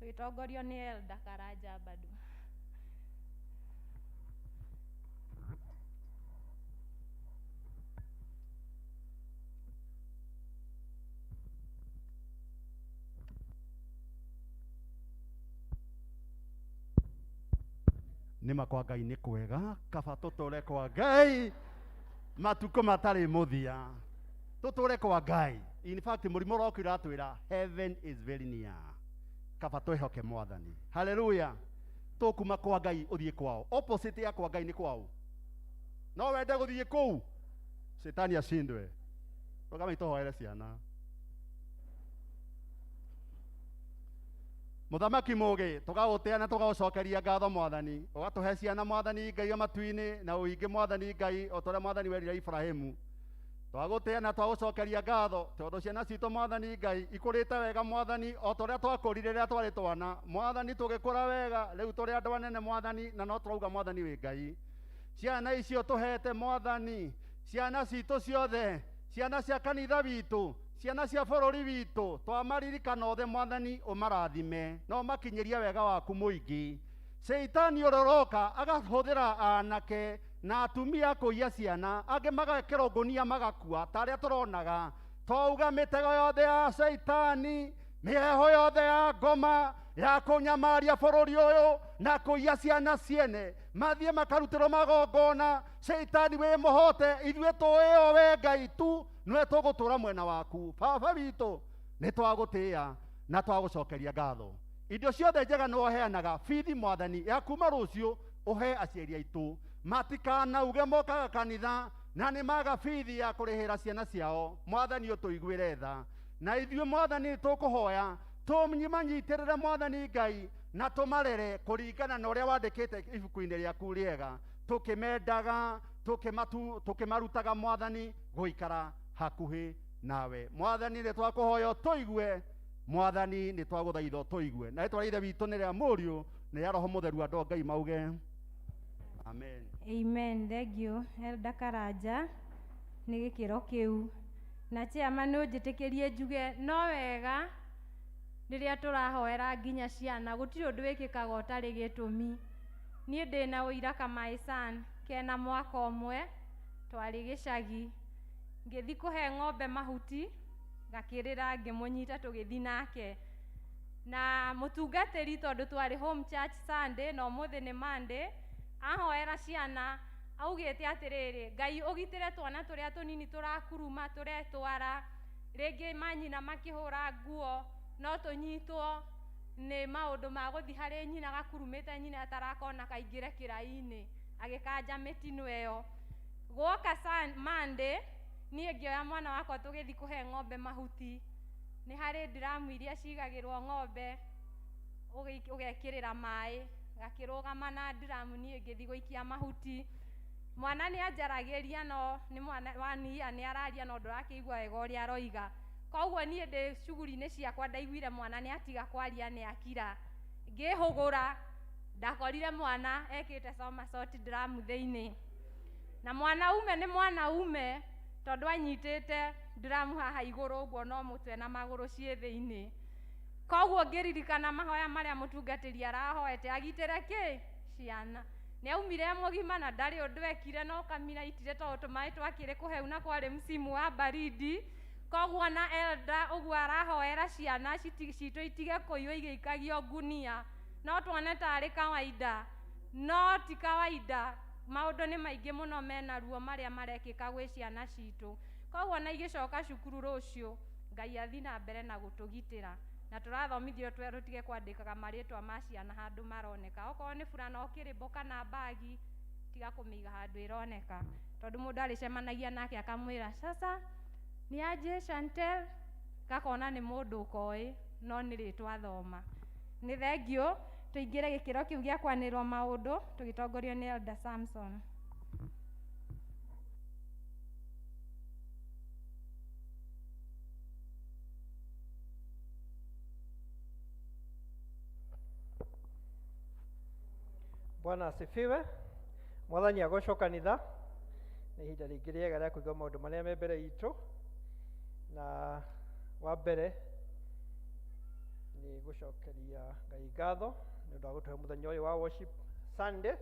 tũgĩtongorio nĩ Elda Karanja bado. Nĩma kwa Ngai nĩ kwega, kaba tũtũre kwa Ngai matukũ matarĩ mũthia, tũtũre kwa Ngai. In fact mũrimũ ũroka ũratwĩra heaven is very near, kaba twĩhoke Mwathani. Haleluya. Tũkuma kwa Ngai ũthiĩ kwao. Opposite ya kwa Ngai nĩ kwao. No wende gũthiĩ kũu, shetani ashindwe. Rũgama tũhoere ciana. Mũthamaki mũgĩ tũgagũtĩa na tũgagũcokeria ngatho Mwathani, ũgatũhe ciana Mwathani Ngai wa matu-inĩ na ũingĩ Mwathani Ngai o ta ũrĩa Mwathani werire Ibrahimu. Twagũtĩa na twagũcokeria ngatho tondũ ciana citũ Mwathani Ngai ikũrĩte wega Mwathani o ta ũrĩa twakũrire rĩrĩa twarĩ twana. Mwathani tũgĩkũra wega rĩu tũrĩ andũ anene Mwathani na no tũrauga Mwathani wĩ Ngai. Ciana icio tũhete Mwathani, ciana citũ ciothe, ciana cia kanitha witũ, ciana cia bũrũri witũ, twamaririkana othe Mwathani ũmarathime na ũmakinyĩrie wega waku mũingĩ. Shaitani ũrĩa ũroka agahũthĩra anake na atumia kũiya ciana, angĩ magekĩrwo ngũnia magakua ta arĩa tũronaga. Twauga mĩtego yothe ya Shaitani, mĩheho yothe ya ngoma ya kũnyamaria bũrũri ũyũ na kũiya ciana ciene, mathiĩ makarutĩrwo magongona. Shaitani wĩ mũhote, ithuĩ tũĩ o we Ngai tu nĩwe tũgũtũra mwena waku. Baba witũ nĩ twagũtĩĩa na twagũcokeria ngatho. Indo ciothe njega nĩ ũheanaga, bithi Mwathani ya kuma rũciũ ũhe aciari aitũ matikanauge mokaga kanitha na nĩ maga bithi ya kũrĩhĩra ciana ciao. Mwathani ũtũiguĩre tha, na ithuĩ Mwathani tũkũhoya tũmanyitĩrĩre Mwathani Ngai na tũmarere kũringana na ũrĩa wandĩkĩte ibuku-inĩ rĩaku rĩega, tũkĩmendaga, tũkĩmarutaga Mwathani gũikara hakuhĩ nawe. Mwathani nĩ twakũhoya ũtũigue, Mwathani nĩ twagũthaitha ũtũigue. Na rĩtwa rĩa Ithe witũ nĩ rĩa Mũriũ na rĩa Roho Mũtheru, andũ a Ngai mauge amen. Amen. Thank you Elda Karanja nĩ gĩkĩro kĩu. Na chairman nĩ ũnjĩtĩkĩrie njuge no wega rĩrĩa tũrahoera nginya ciana, gũtirĩ ũndũ wĩkĩkaga ũtarĩ gĩtũmi. Niĩ ndĩna ũira kama son kena mwaka ũmwe twarĩ gĩcagi, ngĩthiĩ kũhe ng'ombe mahuti, gakĩrĩra ngĩmũnyita tũgĩthiĩ nake na mũtungatĩri, tondũ twarĩ home church Sunday na ũmũthĩ nĩ Monday, ahoera ciana augĩte atĩrĩrĩ, Ngai ũgitĩre twana tũrĩa tũnini tũrakuruma tũretwara, rĩngĩ manyina makĩhũra nguo no tũnyitwo nĩ maũndũ ma gũthiĩ harĩ nyina gakurumĩte nyina atarakona kaingĩre kĩrai-inĩ, agĩkanja mĩtino ĩyo. Gwoka Monday niĩ ngĩoya mwana wakwa tũgĩthiĩ kũhe ng'ombe mahuti. Nĩ harĩ ndiramu iria cigagĩrwo ng'ombe ũgekĩrĩra maĩ, gakĩrũgama na ndiramu, niĩ ngĩthiĩ gũikia mahuti. Mwana nĩ anjaragĩria no nĩ mwana wania nĩ araria no ndũrakĩigua wega ũrĩa aroiga. Koguo niĩ ndĩ cuguri-inĩ ciakwa ndaiguire mwana nĩ atiga kwaria nĩ akira. Ngĩhũgũra ndakorire mwana ekĩte somersault ndiramu thĩinĩ. Na mwana ume nĩ mwana ume tondũ anyitĩte ndiramu haha igũrũ ũguo no mũtwe na magũrũ ciĩ thĩinĩ. Koguo ngĩririkana mahoya marĩa mũtungatĩri arahoete agitĩre kĩ ciana. Nĩ aumire mũgima na ndarĩ ũndũ ekire no kamira itire tondũ tũmaĩ twakĩrĩ kũheu na kwarĩ msimu wa baridi. Koguo na elder ũguo arahoera ciana citũ itige kũiywo igĩikagio ngunia. No tuone tarĩ kawaida, no ti kawaida. Maũndũ nĩ maingĩ mũno mena ruo marĩa marekĩka gwĩ ciana citũ. Koguo na igĩcoka cukuru rũciũ, Ngai athiĩ na mbere na gũtũgitĩra. Na tũrathomithio tũtige kwandĩkaga marĩtwa ma ciana handũ maroneka. Okorwo nĩ burana ũkĩrĩmbũ kana bagi, tiga kũmĩiga handũ ĩroneka. Tondũ mũndũ arĩcemanagia nake akamwĩra, sasa ni aje Chantel, gakona nĩ mũndũ ũkoĩ, no nĩ rĩtwa thoma. Nĩ thengiũ tũingĩre gĩkĩro kĩu gĩa kwanĩrwo maũndũ tũgĩtongorio nĩ Elder Samson. Bwana asifiwe. Mwathani agocwo kanitha. Nĩ ihinda rĩngĩ rĩega rĩa kũigua maũndũ marĩa me mbere itũ. Na wa mbere nĩ gũcokeria Ngai ngatho nĩ ũndũ wa gũtũhe mũthenya ũyũ wa worship Sunday,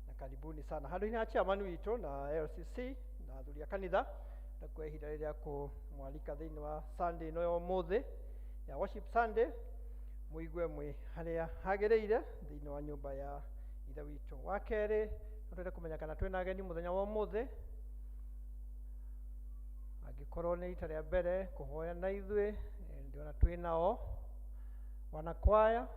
na karibuni sana handũ-inĩ ha chairman witũ na LCC na athuri a kanitha, na kwa ihinda rĩrĩa kũmwarika thĩinĩ wa Sunday ĩno ya ũmũthĩ ya worship Sunday, mũigue mwĩ harĩa hagĩrĩire thĩinĩ wa nyũmba ya Ithe witũ. Wa kerĩ, no twende kũmenya kana twĩna ageni mũthenya wa ũmũthĩ. Angĩkorwo nĩ rita rĩa mbere kũhoya na ithuĩ, ndĩrona twĩ nao wanakwaya.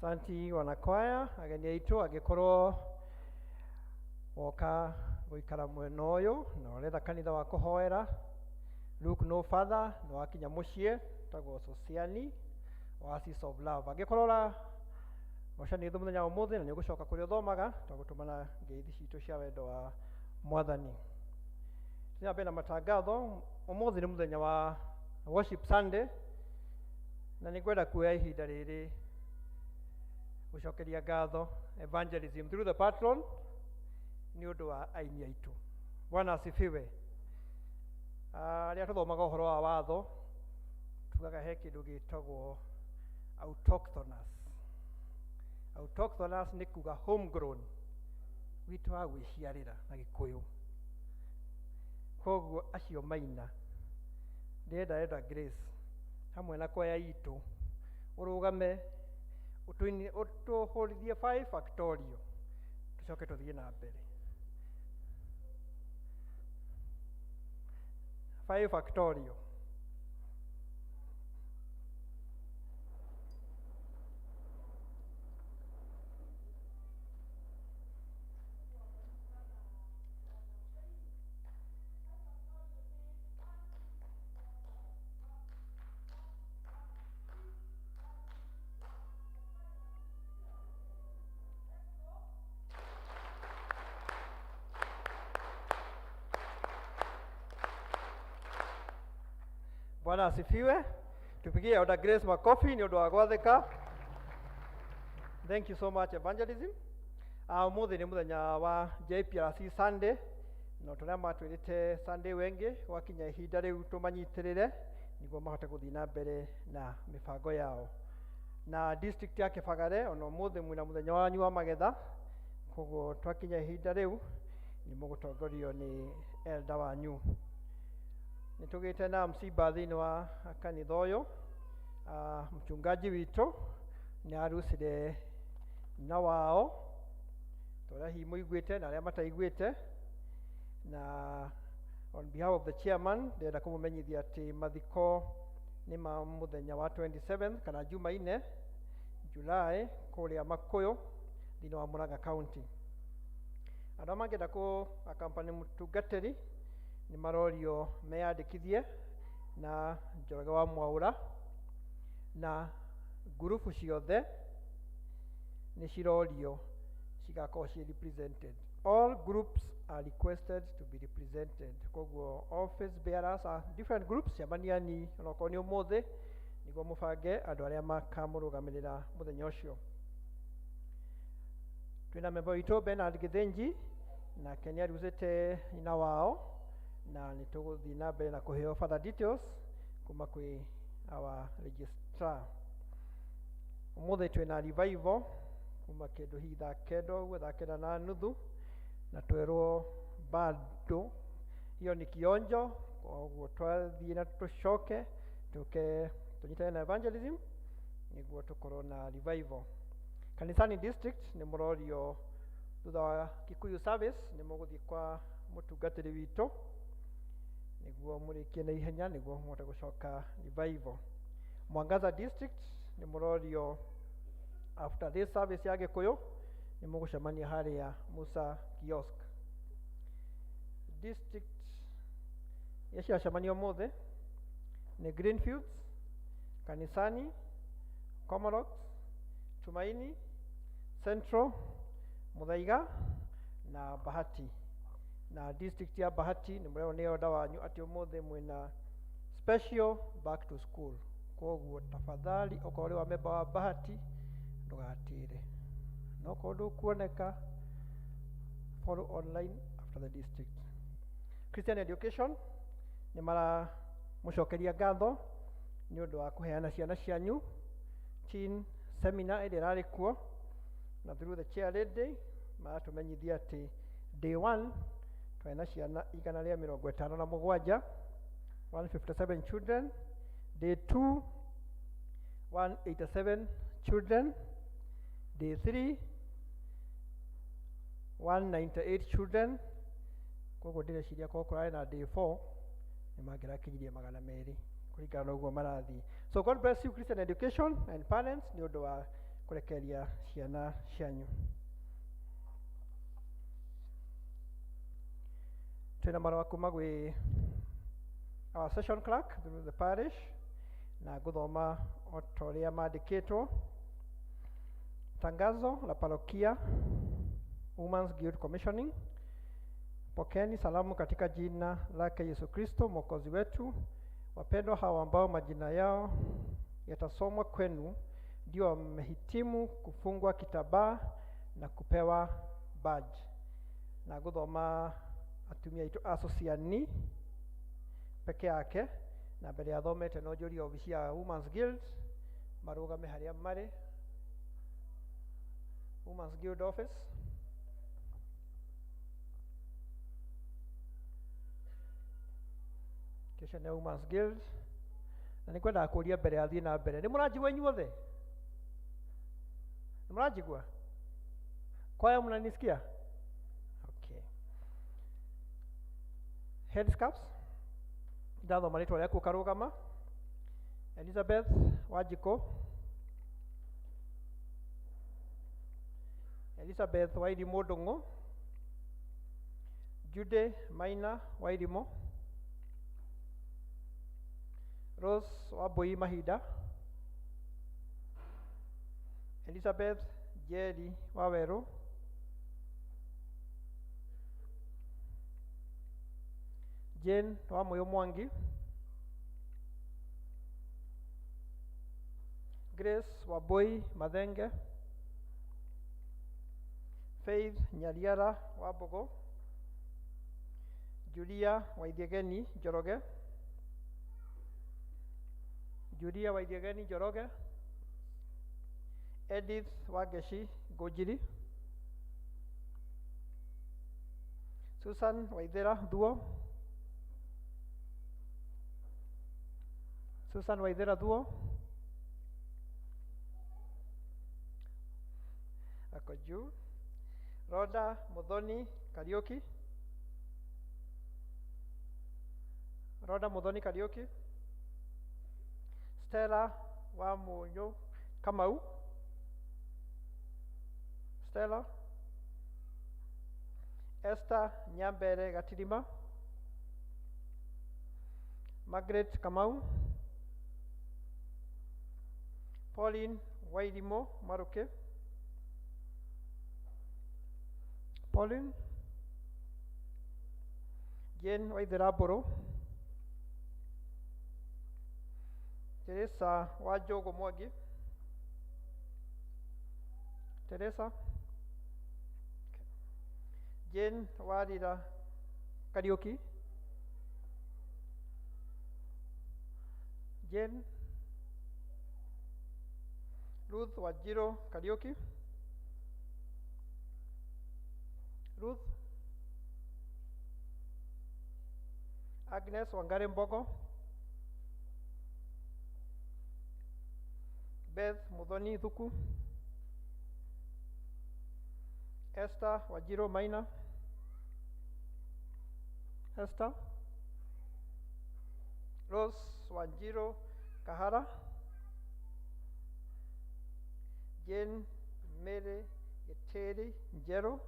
Santi wanakwaya, ageni aitũ, angĩkorwo woka gũikara mwena ũyũ na ũretha kanitha wa kũhoera, look no further, nĩ wakinya mũciĩ, tagwo Sosiani Oasis of Love. Angĩkorwo ũragocanio ithuĩ mũthenya wa ũmũthĩ na nĩ ũgũcoka kũrĩa ũthomaga, twagũtũmana ngeithi citũ cia wendo wa Mwathani. Tũthiĩ mbere na matangatho. Ũmũthĩ nĩ mũthenya wa worship Sunday, na nĩ ngwenda kuoya ihinda rĩrĩ gũcokeria ngatho evangelism through the patron nĩ ũndũ wa aini aitũ. Bwana asifiwe. Arĩa tũthomaga ũhoro wa watho tugaga he kĩndũ gĩtagwo autochthonous. Autochthonous nĩ kuga homegrown, witũ wa gwĩciarĩra na Gĩkũyũ. Koguo acio maina, ndĩrenda Elder Grace hamwe na kwaya itũ ũrũgame ũtũhũrithie 5 factorial tũcoke tũthiĩ na mbere. 5 factorial. Bwana asifiwe. Tupigie Elder Grace makofi nĩ ũndũ wa gwathĩka. Thank you so much evangelism. Ũmũthĩ nĩ mũthenya wa JPRC Sunday, no tũrĩa matwĩrĩte Sunday wengĩ gwakinya ihinda rĩu tũmanyitĩrĩre nĩguo mahote gũthiĩ na mbere na mĩbango yao. Na district ya Kĩbagare ona ũmũthĩ mwĩna mũthenya wanyu wa magetha, koguo twakinya ihinda rĩu nĩ mũgũtongorio nĩ elder wanyu. Nĩ tũgĩte na msiba thĩinĩ wa kanitha ũyũ. Mchungaji witũ nĩ arusire na wao torĩa hihi mũiguĩte na arĩa mataiguĩte, na on behalf of the chairman ndĩrenda kũmũmenyithia atĩ mathiko nĩ ma mũthenya wa 27 kana Jumaine July kũrĩa Makuyu thĩinĩ wa Murang'a County. Andũ arĩa mangĩenda kũ accompany mũtungatĩri nĩ marorio meyandĩkithie na Njoroge wa Mwaũra na Ngurubu ciothe nĩ cirorio cigakorwo ciĩ represented. All groups are requested to be represented. Koguo office bearers are different groups, cemaniani onokorwo nĩ ũmũthĩ nĩguo mũbange andũ arĩa makamũrũgamĩrĩra mũthenya ũcio. Twĩna memba witũ Bernard Githinji nake nĩ aruzĩte nyina wao na nĩ tũgũthiĩ na mbere na kũheo further details kuma kwĩ our registrar. Ũmũthĩ twĩna revival kuma kĩndũ hihi thaa kenda ũguo, thaa kenda na nuthu, na twerwo bado hiyo ni kionjo, koguo twathiĩ na tũcoke tũke tũnyitane na evangelism nĩguo tũkorwo na revival. Kanisani district nĩ mũrorio thutha wa Kikuyu service nĩ mũgũthiĩ kwa mũtungatĩri witũ nĩguo mũrĩkie na ihenya nĩguo mũhote gũcoka revival. Mwangaza district nĩ mũrorio after this service ya Gĩkũyũ nĩ mũgũcemania harĩa Musa kiosk. District iria ciracemania ũmũthĩ nĩ Greenfields, Kanisani, Comarox, Tumaini, Central, Muthaiga na Bahati. Na district ya Bahati nĩ mũrerwo nĩ order wanyu atĩ ũmũthĩ mwĩna special back to school. Koguo tafadhali okorwo ũrĩ wa member wa Bahati ndũgatĩre, no korwo ndũkuoneka follow online after the district. Christian Education nĩ maramũcokeria ngatho nĩ ũndũ wa kũheana ciana cianyu teen seminar ĩrĩa ĩrarĩ kuo, na through the chair lady maratũmenyithia atĩ day 1 twarĩ na ciana 157, 157 children, day 2 187 children, day 3 198 children. Koguo ndĩreciria korwo kũrarĩ na day 4 nĩ mangĩrakinyirie 200 kũringana na ũguo marathiĩ. So God bless you Christian Education and parents nĩ ũndũ wa kũrekereria ciana cianyu. Twĩna marũa kuma gwĩ our session clerk through the parish na ngũthoma o ta ũrĩa mandĩkĩtwo. Tangazo la parokia Women's Guild Commissioning. Pokeeni salamu katika jina lake Yesu Kristo Mwokozi wetu. Wapendwa hawa ambao majina yao yatasomwa kwenu ndio wamehitimu kufungwa kitambaa na kupewa badge. Na guthoma atumia aitu asociani peke yake, na mbere ya thomete no njũrie obici ya Women's Guild marũgame harĩa marĩ, Women's Guild office. Kesha nĩ Women's Guild. Na nĩngwendaga kũria mbere ya thiĩ na mbere, nĩ mũranjigua inyuothe? Nĩ mũranjigua? Kwaya mnanisikia? Okay. Headscarves, ndathoma rĩtwa rĩaku ũkarũgama. Elizabeth Wanjikũ, Elizabeth Wairimũ Ndung'u, Jude Maina Wairimũ, Rose Wambui Mahinda, Elizabeth Njeri Waweru, Jane Wamuyu Mwangi, Grace Wambui Mathenge, Faith Nyariara Wambugu, Julia Waithiegeni Njoroge, Julia Waithiegeni Njoroge, Edith Wangeci Ngũnjiri, Susan Waithera Thuo, Susan Waithera Thuo, ako juu, Rhoda Muthoni Kariuki, Rhoda Muthoni Kariuki, Stella Wamunyu Kamau, Stella, Esther Nyambere Gatirima, Margaret Kamau, Pauline Wairimo Maruke. Pauline. Jane Waithera Mbũrũ. Teresa wa Njogu Mwangi. Teresa. Jane Warira Kariuki. Jane. Ruth Wanjiru Kariuki. Ruth. Agnes Wangari Mbogo. Beth Muthoni Thuku. Esther Wanjiru Maina. Esther. Rose Wanjiru Kahara. Jane Mary Geteri Njero.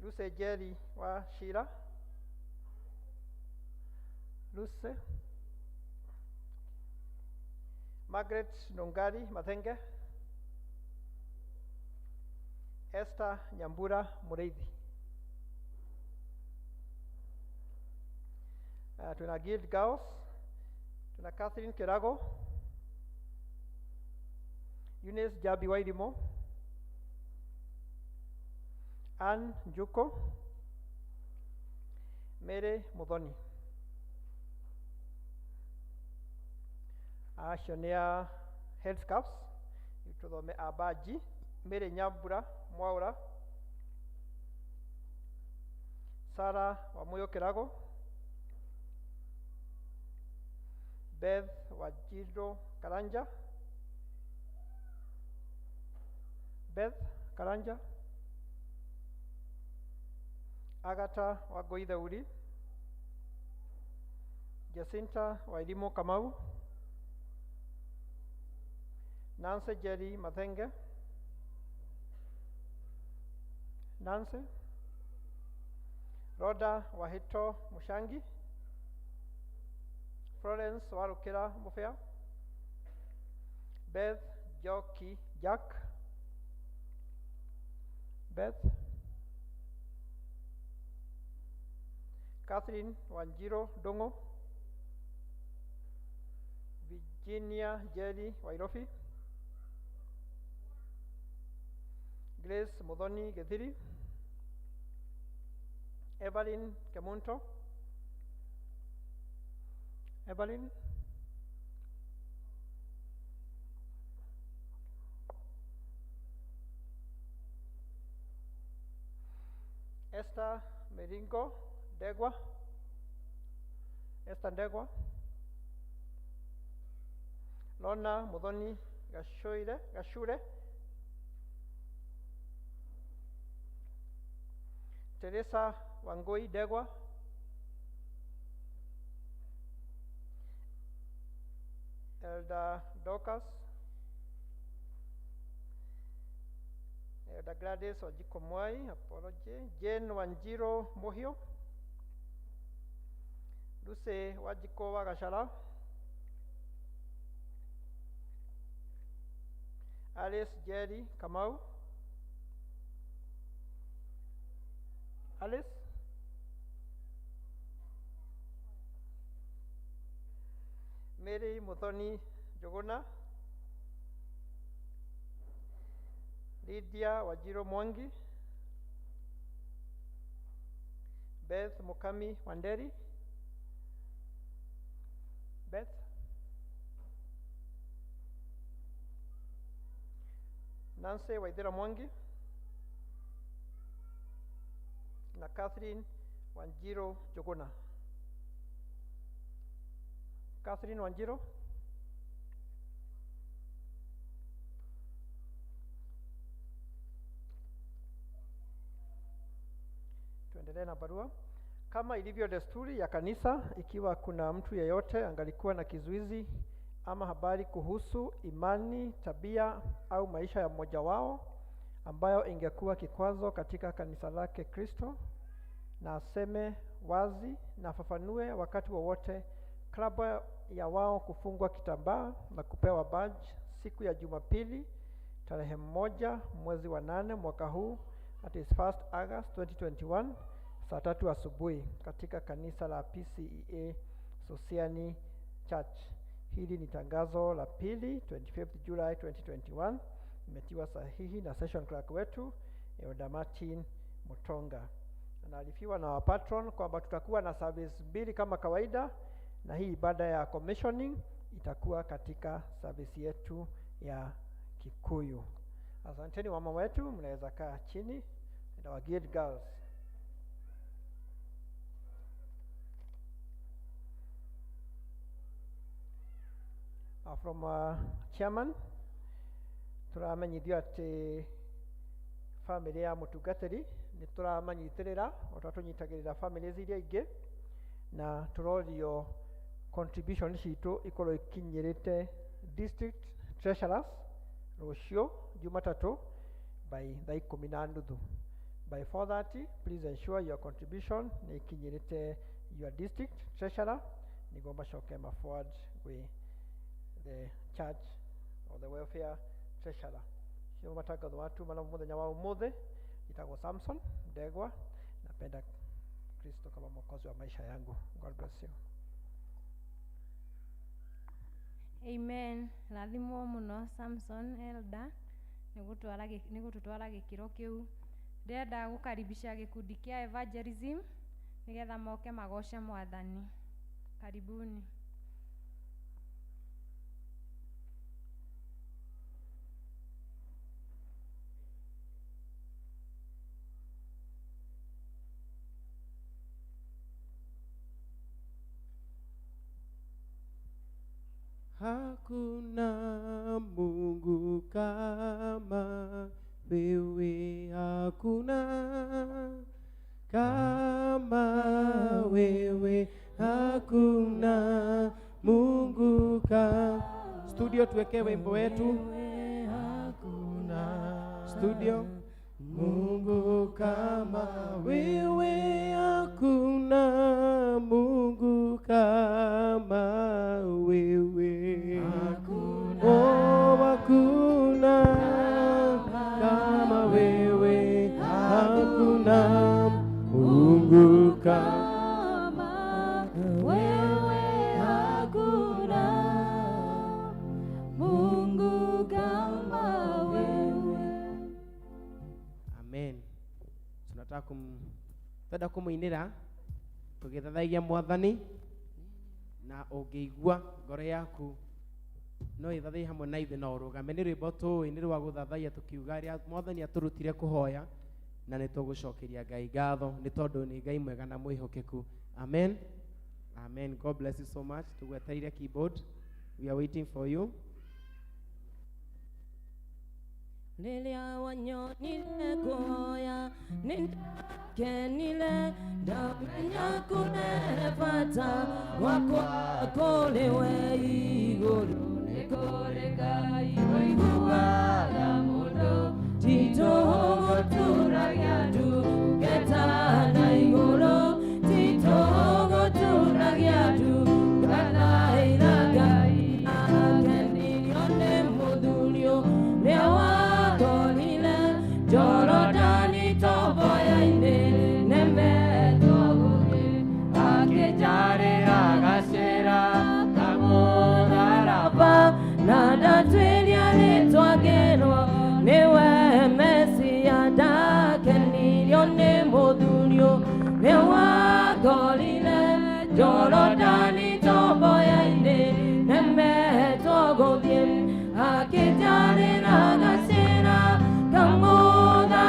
Lucy Jerry wa Shira. Lucy. Margaret Nongari Mathenge. Esther Nyambura Mureithi. Tuna Guild Girls, tuna Catherine Kerago, Eunice Jabi Wairimo, Ann Njuko, Mary Muthoni. Acio nĩ a head scarves, tũthome a baji, Mary Nyambura Mwaura, Sarah Wamuyo Kerago, Beth Wanjiru Karanja, Beth Karanja, Agatha Wangui Theuri, Jacinta Wairimu Kamau, Nancy Jerry Mathenge, Nancy, Rhoda Wahito Mushangi, Florence Warukira Mufea, Beth Joki Jack, Beth, Catherine Wanjiru Dongo, Virginia Jerry Wairofi, Grace Muthoni Githiri, Evelyn Kemunto, Evelyn, Esther Meringo Ndegwa, Esther Ndegwa, Lorna Muthoni Gashure, Teresa Wangui Ndegwa, Elder Dorcas, Elder Gladys Wajiko Mwai, apology, Jane Wanjiru Muhio, Lucy Wajiko Wagashara, Alice Jerry Kamau, Alice, Mary Muthoni Njuguna, Lydia Wanjiru Mwangi, Beth Mukami Wanderi, Beth, Nancy Waithera Mwangi na Catherine Wanjiru Njuguna. Catherine Wanjiru. Tuendelee na barua. Kama ilivyo desturi ya kanisa, ikiwa kuna mtu yeyote angalikuwa na kizuizi ama habari kuhusu imani, tabia au maisha ya mmoja wao ambayo ingekuwa kikwazo katika kanisa lake Kristo, na aseme wazi na afafanue wakati wowote Kabla ya wao kufungwa kitambaa na kupewa badge siku ya Jumapili tarehe 1 mwezi wa 8 mwaka huu, that is 1st August 2021, saa 3 asubuhi katika kanisa la PCEA Sosiani Church. Hili ni tangazo la pili, 25th July 2021, imetiwa sahihi na session clerk wetu Elder Martin Mutonga. Anaarifiwa na patron kwamba tutakuwa na service mbili kama kawaida, na hii ibada ya commissioning itakuwa katika service yetu ya Kikuyu. Asanteni wamama wetu, mnaweza kaa chini, and our guild girls. From chairman, turamenyithio ati family ya mutungatiri ni turamanyitirira o ta tunyitagirira families iria ingi, na turorio contribution citu ikorwo ikinyirite district treasurers rucio Jumatatu by thaa ikumi na nuthu. By 4:30, please ensure your contribution ni ikinyirite your district treasurer niguo macoke ma forward with the church or the welfare treasurer. Cio matangatho watu mana muthenya wa umuthi. Nitagwo Samson Ndegwa, napenda Kristo kama mwokozi wa maisha yangu. God bless you. Amen. Rathimwo muno Samson Elder nigututwara gikiro kiu. Ndĩrenda gũkaribisha gĩkundi kĩa evangelism nigetha moke magoce Mwathani. Karibuni. Hakuna Mungu kama wewe, hakuna kama wewe, hakuna Mungu kama. Studio, tuwekee wimbo wetu. Hakuna Studio. Mungu kama wewe, hakuna Mungu kama wewe. Hakuna. Oh, hakuna kama wewe, hakuna Mungu kama wewe, hakuna Mungu kama wewe. Amen. Tunataka twenda kumuinira tugithathaigia Mwathani, na ungiigua ngoro yaku no ithathai hamwe na ithe no urugame. Ni rwimbo tũĩ nĩ rwa gũthathaiya tukiuga rĩa Mwathani atũrutire kũhoya, na nĩ tũgũcokeria Ngai ngatho nĩ tondũ nĩ Ngai mwega na mwĩhokeku. Amen. Amen. God bless you so much. Tũgwetereire keyboard. We are waiting for you. Rĩrĩa wanyonire kũhoya nĩndakenire, ndamenya kũrehe bata wakwa kũrĩ we igũrũ. Nĩ kũrĩ Ngai ũiguaga mũndũ, ti tũhũ gũturagia ndungata na igũrũ, ti tũhũ gũturagia ndungata ĩra Ngai. Akenirio nĩ mũthuri ũrĩa wakorire Jorodani tomboya-inĩ, nemetwo gũthiĩ akĩnjarĩra gacĩra kamũtharaba, na ndatwĩria rĩtwa ngĩrwo nĩwe Mesia. Ndakenirio nĩ mũthuri ũrĩa wakorire Jorodani tomboya-inĩ, nemetwo gũthiĩ akĩnjarĩra gacĩra kamũtharaba,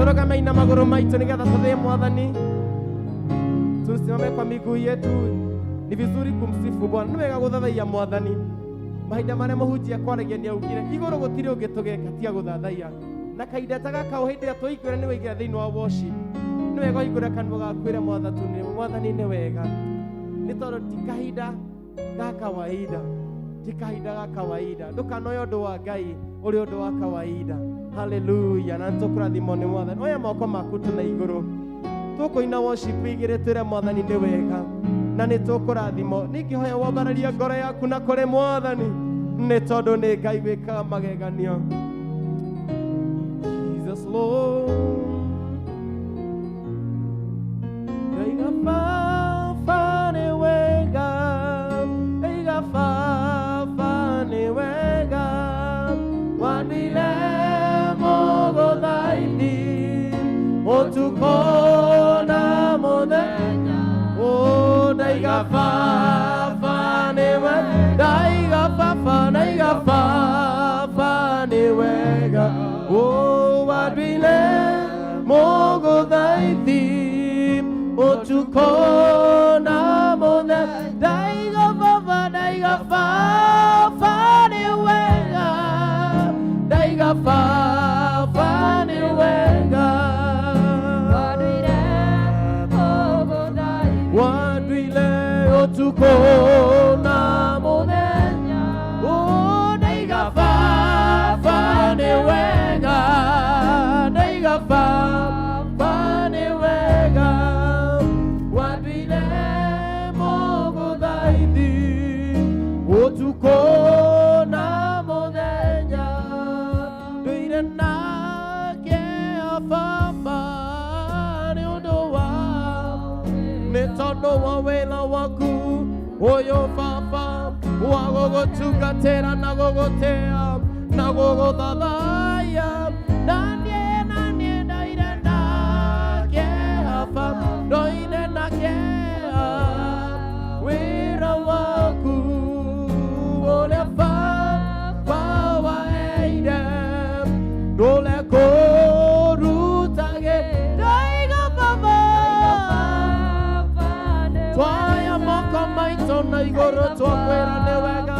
Tũrũgamei na magũrũ maitũ nĩgetha tũthĩe Mwathani. Tusimame kwa miguu yetu. Ni vizuri kumsifu Bwana. Nĩ wega gũthathaiya Mwathani. Mahinda marĩa mũhunjia kwaragia nĩ augire igũrũ gũtirĩ ũngĩ tũgeka tiga gũthathaiya. Na kahinda ta gaka o hĩndĩ ĩrĩa tũingĩra nĩ waingĩra thĩinĩ wa worship. Nĩ wega ũhingũre kanua gaku wĩre Mwathani nĩ wega. Nĩ tondũ ti kahinda ga kawaida. Ti kahinda ga kawaida. Ndũkanoe ũndũ wa Ngai ũrĩ ũndũ wa kawaida. Hallelujah. Na nĩtũkũrathimwo nĩ Mwathani. Oya moko maku tu na igũrũ. Tũkũina worship igĩrĩ twĩre Mwathani nĩ wega. Na nĩ tũkũrathimwo. Ningĩhoya wambararie ngoro yaku na kũrĩ Mwathani. Nĩ tondũ nĩ Ngai wĩkaga mageganio. Jesus Lord. Ndaiga Baba nĩ wega. Ndaiga Baba nĩ wega. Wandile mũgũthaithi ũtukũ na mũthenya. Oh, ndaiga Baba nĩ wega. Ndaiga Baba, ndaiga Baba nĩ wega. Oh, wandile mũgũthaithi ũtukũ na mũthenya. Ndaiga Baba, ndaiga Baba nĩ wega. Ndaiga Baba nĩ wega. Wanduire ũtukũ na mũthenya. Oh, ndaiga Baba nĩ wega. Ndaiga Baba nĩ wega. Wanduire mũgũthaithi ũtukũ na mũthenya. Nduire nake Baba nĩ ũndũ wa nĩ tondũ wa wĩra waku ũyũ Baba wa gũgũtungatĩra na gũgũtĩa na gũgũthathaiya. Na niĩ ndoire nake Baba, ndoire nake wĩra waku ũrĩa Baba waheire ndũre kũrutage. Ndaiga Baba, twaya moko maitũ na igũrũ twakwĩra nĩ wega.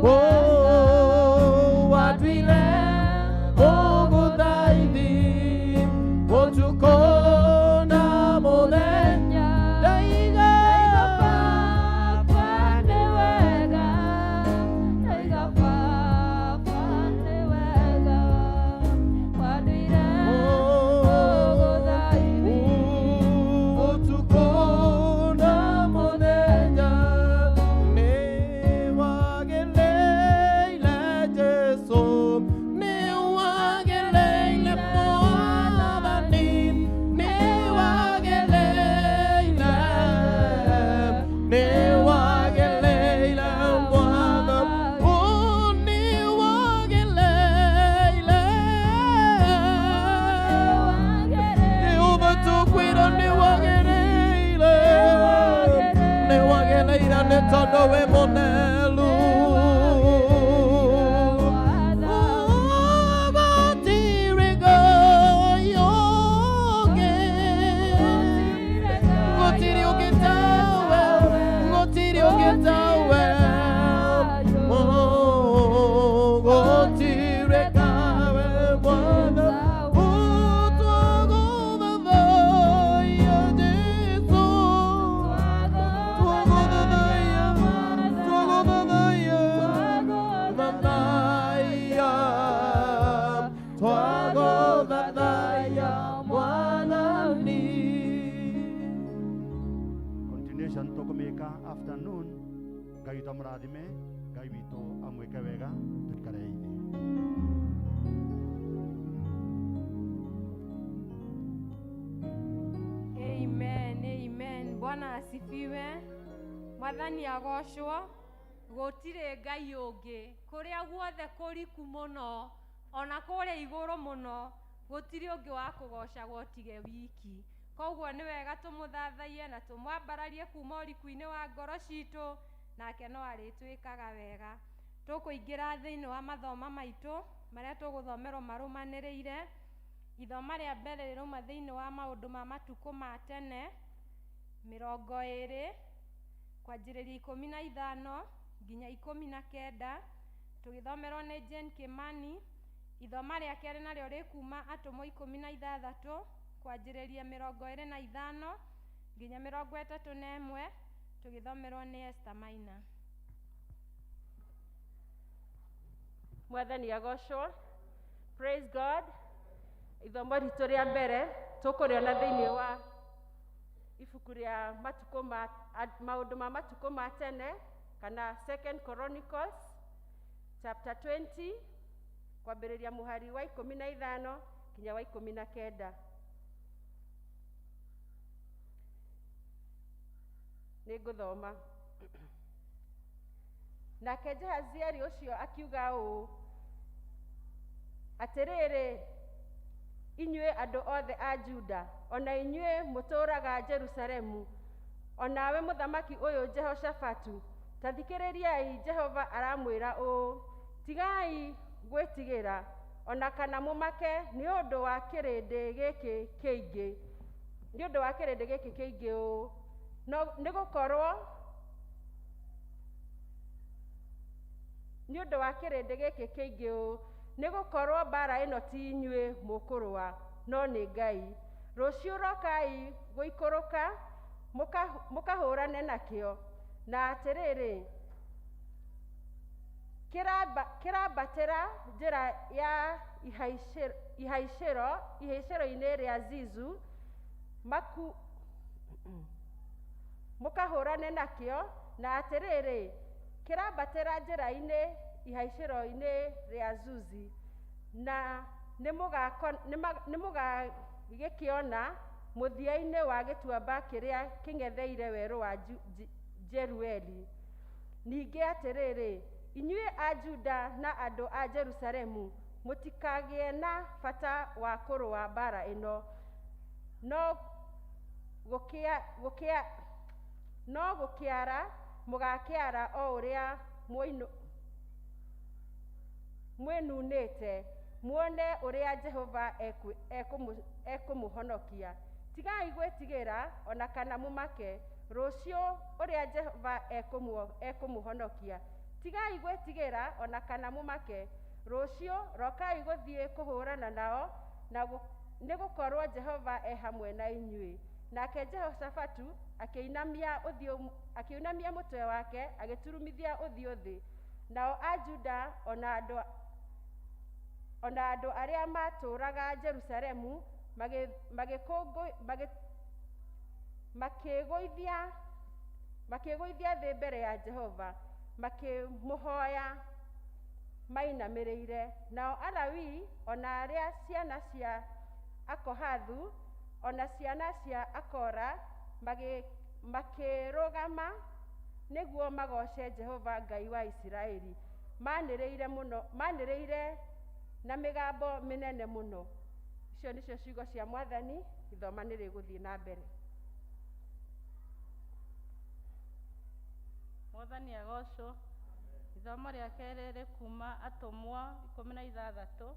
Oh, wanduire mũgũthaithi ũtukũ na mũthenya. Ndaiga Baba nĩ wega. Ndaiga Baba nĩ wega. Wanduire mũgũthaithi ũtukũ na mũthenya. Nĩ wagĩrĩire Jesũ, nĩ wagĩrĩire Mwathani, nĩ wagĩrĩire, nĩ wagĩrĩire Mwathani. Oh, nĩ wagĩrĩire. Jehova tũkwĩra nĩ wagĩrĩire, nĩ wagĩrĩire nĩ tondũ wĩ mũnelu. Gũtirĩ Ngai ũngĩ, gũtirĩ ũngĩ tawe, gũtirĩ ũngĩ tawe. Oh, gũtirĩ tawe, Mwathani. Oh, twagũthathaiya Jesũ, twagũthathaiya, twagũthathaiya, thathaiya, twagũthathaiya Mwathani. Continuation tũkũmĩka afternoon. Ngai witũ amũrathime, Ngai witũ amwĩke wega, tũikare thĩ. Amen, amen. Bwana asifiwe. Mwathani agocwo. Gũtirĩ Ngai ũngĩ. Kũrĩa guothe kũriku mũno, ona kũrĩa igũrũ mũno, gũtirĩ ũngĩ wa kũgocagwo tige wiki. Koguo nĩ wega tũmũthathaiye na tũmwambararie kuma ũriku-inĩ wa ngoro citũ, nake no arĩtwĩkaga wega. Tũkũingĩra thĩinĩ wa mathoma maitũ marĩa tũgũthomerwo marũmanĩrĩire. Ithoma rĩa mbere rĩrauma thĩinĩ wa maũndũ ma matukũ ma tene 20 kwanjĩrĩria 15 nginya 19, tũgĩthomerwo nĩ Jane Kimani. Ithoma rĩa kerĩ narĩo rĩkuma Atũmwo 16 kwanjĩrĩria 25 nginya 31, tũgĩthomerwo nĩ Esther Maina. Mwathani agocwo. Praise God. Ithomo ritũ rĩa mbere tũkũrĩona thĩinĩ wa ibuku rĩa matukũ ma maũndũ ma matukũ ma tene kana Second Chronicles chapter 20 kwambĩrĩria mũhari wa 15 nginya wa 19. Nĩngũthoma. Nake Jehazieli ũcio akiuga ũũ, atĩrĩrĩ inyuĩ andũ othe a Juda, ona inyuĩ mũtũũraga Jerusalemu, o nawe mũthamaki ũyũ Jehoshafatu, ta thikĩrĩriai, Jehova aramwĩra ũũ, tigai gwĩtigĩra ona kana mũmake nĩ ũndũ wa kĩrĩndĩ gĩkĩ kĩingĩ, nĩ ũndũ wa kĩrĩndĩ gĩkĩ kĩingĩ ũũ, no nĩgũkorwo nĩ ũndũ wa kĩrĩndĩ gĩkĩ kĩingĩ ũũ, nĩgũkorwo mbara ĩno ti inyuĩ mũkũrũa, no nĩ Ngai. Rũciũ rokai gũikũrũka mũkahũrane nakĩo, na atĩrĩrĩ kĩrambatĩra njĩra ya ihaicĩro-inĩ rĩa Zizu, mũkahũrane nakĩo, na atĩrĩrĩ kĩrambatĩra njĩra-inĩ ihaicĩro-inĩ rĩa Zuzi, na nĩmũgagĩkĩona mũthia-inĩ wa gĩtuamba kĩrĩa kĩng'etheire werũ wa Jerueli. Ningĩ atĩrĩrĩ, inyuĩ a Juda na andũ a Jerusalemu, mũtikagĩe na bata wa kũrũa mbara ĩno, no gũkĩara mũgakĩara o ũrĩa mwĩnunĩte, muone ũrĩa Jehova ekũmũhonokia. Tigai gwĩtigĩra ona kana mũmake, rũciũ ũrĩa Jehova ekũmũhonokia. Tigai gwĩtigĩra ona kana mũmake, rũciũ rokai gũthiĩ kũhũrana nao, na nĩgũkorwo Jehova e hamwe na inyuĩ. Nake Jehoshafatu akĩinamia mũtwe wake, agĩturumithia ũthiũ thĩ. Nao a Juda ona andũ arĩa maatũũraga Jerusalemu makĩgũithia thĩ mbere ya Jehova, makĩmũhooya mainamĩrĩire. Nao Alawii ona arĩa ciana cia Akohathu ona ciana cia Akora makĩrũgama nĩguo magoce Jehova Ngai wa Isiraeli, manĩrĩire na mĩgambo mĩnene mũno. Icio nĩcio ciugo cia Mwathani. Ithoma nĩ rĩgũthiĩ na mbere. Mwathani agocwo. Ithomo rĩa kerĩ rĩ kuma Atũmwo 16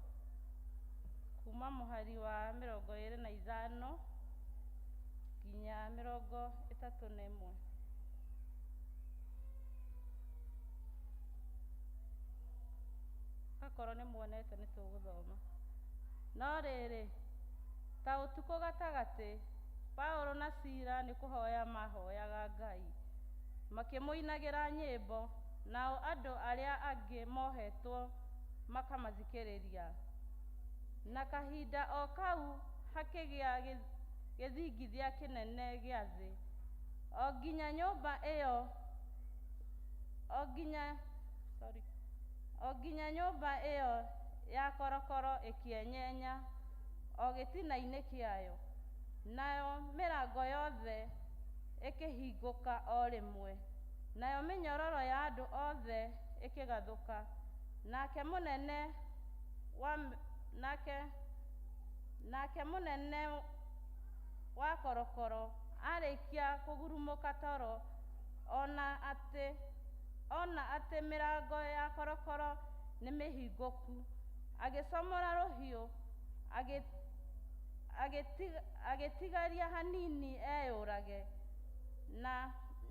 kuma mũhari wa 25 nginya 31. Akorwo nĩ muonete nĩ tũgũthoma. No rĩrĩ, ta ũtukũ gatagatĩ, Paũlũ na Sila nĩ kũhoya mahoyaga Ngai, makĩmũinagĩra nyĩmbo, nao andũ arĩa angĩ mohetwo makamathikĩrĩria. Na kahinda o kau hakĩgĩa gĩthingithia kĩnene gĩa thĩ, o nginya nyũmba ĩyo o nginya nyũmba ĩyo ya korokoro ĩkĩenyenya o gĩtina-inĩ kĩayo, nayo mĩrango yothe ĩkĩhingũka o rĩmwe, nayo mĩnyororo ya andũ othe ĩkĩgathũka. Nake mũnene wa korokoro arĩkia kũgurumũka toro, ona atĩ mĩrango ya korokoro nĩ mĩhingũku, agĩcomora rũhiũ, Agĩtigaria hanini eyũrage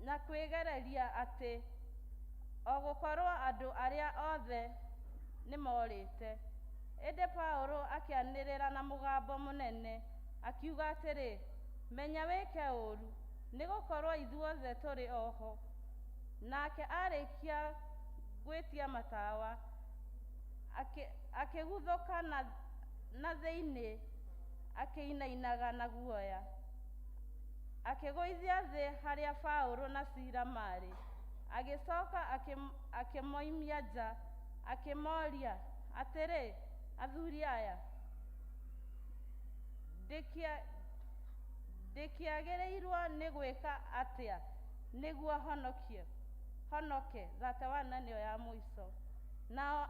na kwĩgereria atĩ o gũkorwo andũ arĩa othe nĩmorĩte. Ĩndĩ Paũlũ akĩanĩrĩra na mũgambo mũnene akiuga atĩrĩ, menya wĩke ũũru, nĩgũkorwo ithuothe tũrĩ oho. Nake arĩkia gwĩtia matawa, akĩguthũka na thĩinĩ akĩinainaga na guoya. Akĩgũithia thĩ harĩa Paũlũ na Sila maarĩ, agĩcoka akĩmoimia nja, akĩmoria atĩrĩ, athuri aya, ndĩkĩagĩrĩirwo nĩ gwĩka atĩa nĩguo honoke? 31 nĩyo ya mũico. Nao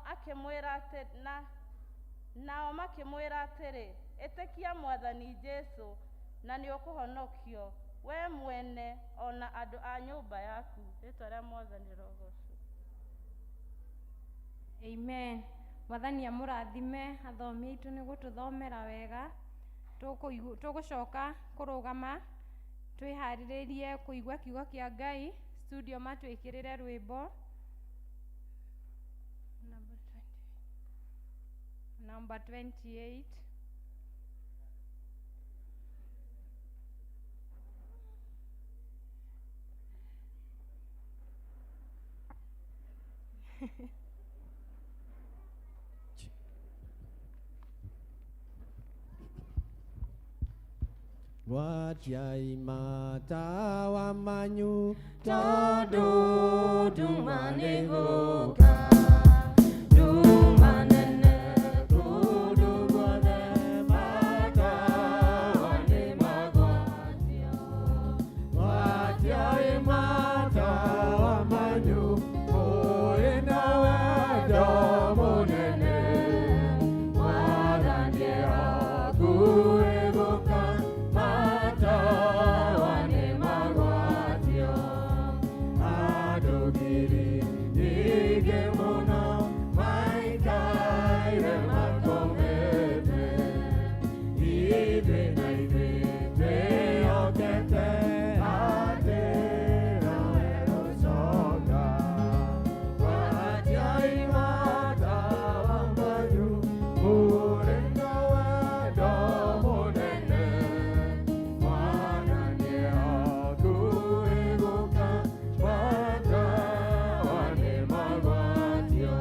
makĩmwĩra atĩrĩ, ĩtĩkia Mwathani Jesũ na nĩũkũhonokio we mwene o na andũ a nyũmba yaku. Rĩĩtwa rĩa Mwathani rĩrogoocwo. Amen. Mwathani amũrathime athomi aitũ nĩ gũtũthomera wega. Tũgũcoka kũrũgama twĩharĩrĩrie kũigua kiugo kĩa Ngai. Studio matwĩkĩrĩre rwĩmbo number 28. Watiai matawa manyu tondu nduma nĩgũka, nduma nene kũndũ guothe, matawa nĩmagwatio. Watiai matawa manyu mũrĩ na wendo mũnene, Mwathani hakuhĩ gũka, matawa nĩmagwatio. Andũ ngiri nyingĩ mũno maikaire makomete, ithuĩ na ithuĩ twĩhokete atĩ nowe gũcoka. Gwatiai matawa manyu mũrĩ na wendo mũnene, Mwathani hakuhĩ gũka, matawa nĩmagwatio.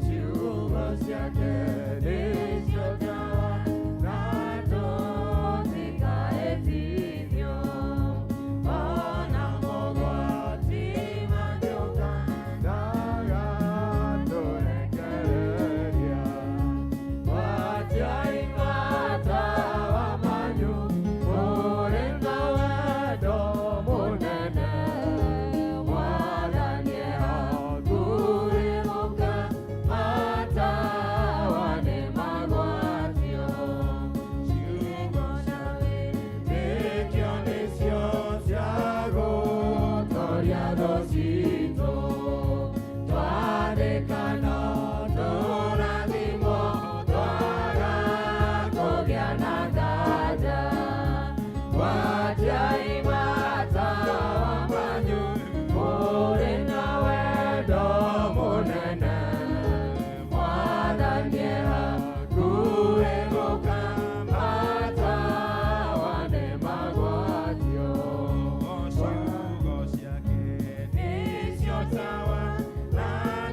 Ciugo ciake nĩcio tawa na Tũtikaĩtithio, ona mogwati mangĩũka, ndagatũrekereria. Gwatiai matawa manyu mũrĩ na wendo mũnene, Mwathani hakuhĩ gũka, matawa nĩmagwatio. Ciugo wĩtĩkio nĩcio cia gũtooria thũ citũ. Twathĩka no tũrathimwo, twaga kũgĩa na nganja. Gwatiai matawa manyu mũrĩ na wendo mũnene, Mwathani hakuhĩ gũka, matawa nĩmagwatio. Ciugo ciake nĩcio tawa na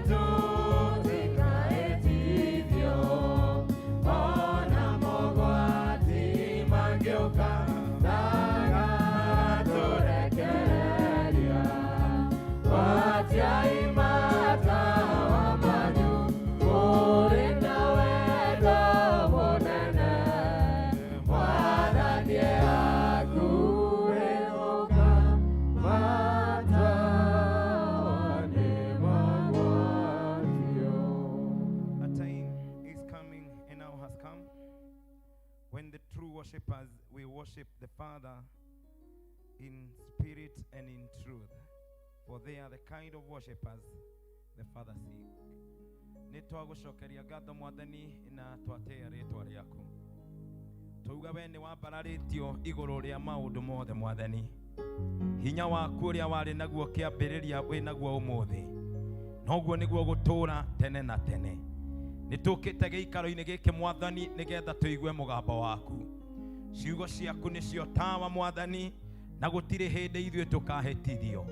Tũtikaĩtithio, ona mogwati mangĩũka, ndagatũrekereria. Gwatiai matawa manyu mũrĩ na wendo mũnene, Mwathani hakuhĩ gũka, matawa nĩmagwatio. A time is coming and now has come when the true worshippers will worship the Father in spirit and in truth, for they are the kind of worshippers the Father seeks. Nĩ twagũcokeria ngatho Mwathani na twatĩĩa rĩtwa rĩaku. Twauga we nĩ wambararĩtio igũrũ rĩa maũndũ mothe mwathani. Hinya waku ũrĩa warĩ naguo kĩambĩrĩria wĩ naguo ũmũthĩ, noguo nĩguo gũtũũra tene na tene. Nĩ tũkĩte gĩikaro-inĩ gĩkĩ mwathani nĩgetha tũigue mũgambo waku. Ciugo ciaku nĩcio tawa mwathani, na gũtirĩ hĩndĩ ithuĩ tũkahĩtithio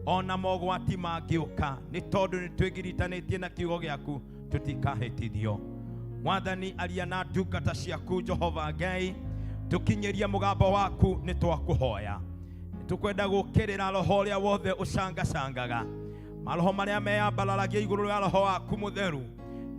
ona mogwati mangĩũka, nĩ tondũ nĩ twĩgiritanĩtie na kiugo gĩaku tũtikahĩtithio. Mwathani, aria na ndungata ciaku Jehova Ngai, tũkinyĩrie mũgambo waku, nĩ twakũhoya. Nĩ tũkwenda gũkĩrĩra roho ũrĩa wothe ũcangacangaga, maroho marĩa meyambararagia igũrũ rĩa roho waku mũtheru,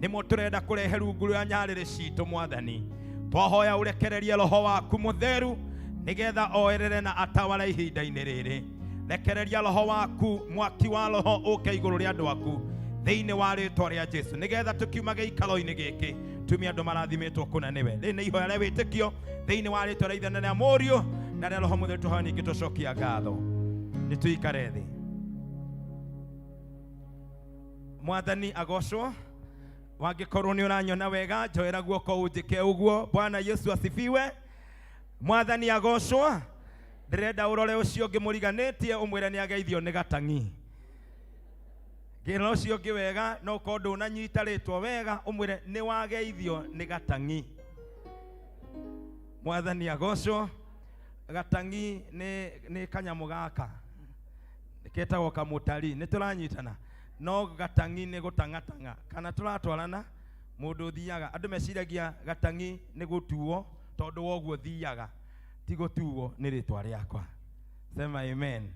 nĩmo tũrenda kũrehe rungu rwa nyarĩrĩ citũ mwathani. Twahoya ũrekererie roho waku mũtheru nĩgetha oerere na ataware ihinda-inĩ rĩrĩ. Rekereria roho waku, mwaki wa roho ũke igũrũ rĩa andũ aku thĩinĩ wa rĩtwa rĩa Jesu, nĩgetha tũkiuma gĩikaro-inĩ gĩkĩ tumia andũ marathimĩtwo kũna nĩwe. Rĩrĩ nĩ ihoya rĩa wĩtĩkio thĩinĩ wa rĩtwa rĩa Ithe na rĩa Mũriũ na rĩa Roho Mũtheru, tũhoya ningĩ tũcokia ngatho. Nĩ tũikare thĩ. Mwathani agocwo. Wangĩkorwo nĩ ũranyona wega, njoera guoko ũnjĩke ũguo. Bwana Yesu asifiwe. Mwathani agocwo. Ndĩrenda ũrore ũcio ũngĩ mũriganĩtie ũmwĩre nĩ ageithio nĩ gatang'i. Ngĩra ũcio ũngĩ wega, no ũkorwo ndũnanyita rĩtwa wega, ũmwĩre nĩ wageithio nĩ gatang'i. Mwathani agocwo. Gatang'i nĩ kanyamũ gaka ketagwo kamũtari, nĩ tũranyitana. No gatang'i nĩ gũtang'atang'a kana tũratwarana. Mũndũ ũthiaga, andũ meciragia gatang'i nĩ gũtuo, tondũ wa ũguo thiaga, ti gũtuo, nĩ rĩtwa rĩakwa. Sema amen.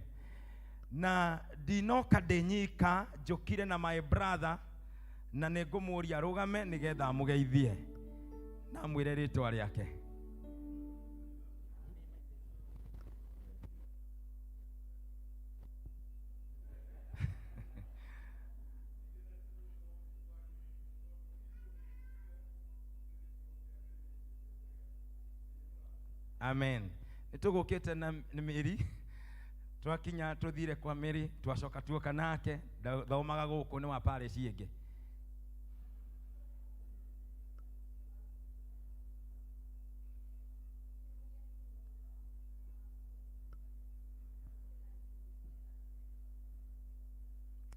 Na ndinoka ndĩ nyika, njũkire na my brother, na nĩ ngũmũria arũgame nĩgetha amũgeithie na amwĩre rĩtwa rĩake. Amen. Nĩ tũgũkĩte na mĩri, twakinya tũthire kwa mĩri, twacoka tuoka nake. Thomaga gũkũ, nĩ wa parish ĩngĩ.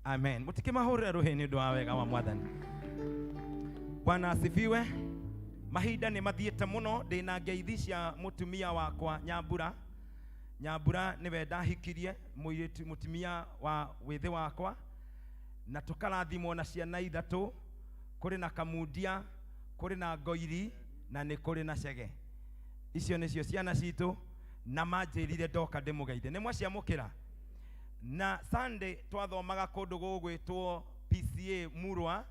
Amen. Mũtikĩmahũrĩre rũhĩ nĩ ũndũ wa wega wa mwathani. Bwana asifiwe. Mahinda nĩ mathiĩte mũno. Ndĩna ngeithi cia mũtumia wakwa Nyambura. Nyambura nĩwe ndahikirie, mũirĩtu mũtumia wa wĩthĩ wakwa, na tũkarathimwo na ciana ithatũ. Kũrĩ na Kamundia, kũrĩ na Ngoiri, na nĩ kũrĩ na Chege. Icio nĩcio ciana citũ, na manjĩrire ndoka ndĩmũgeithie. Nĩ mwaciamũkĩra? Na Sunday twathomaga kũndũ gũgwĩtwo PCA Murwa,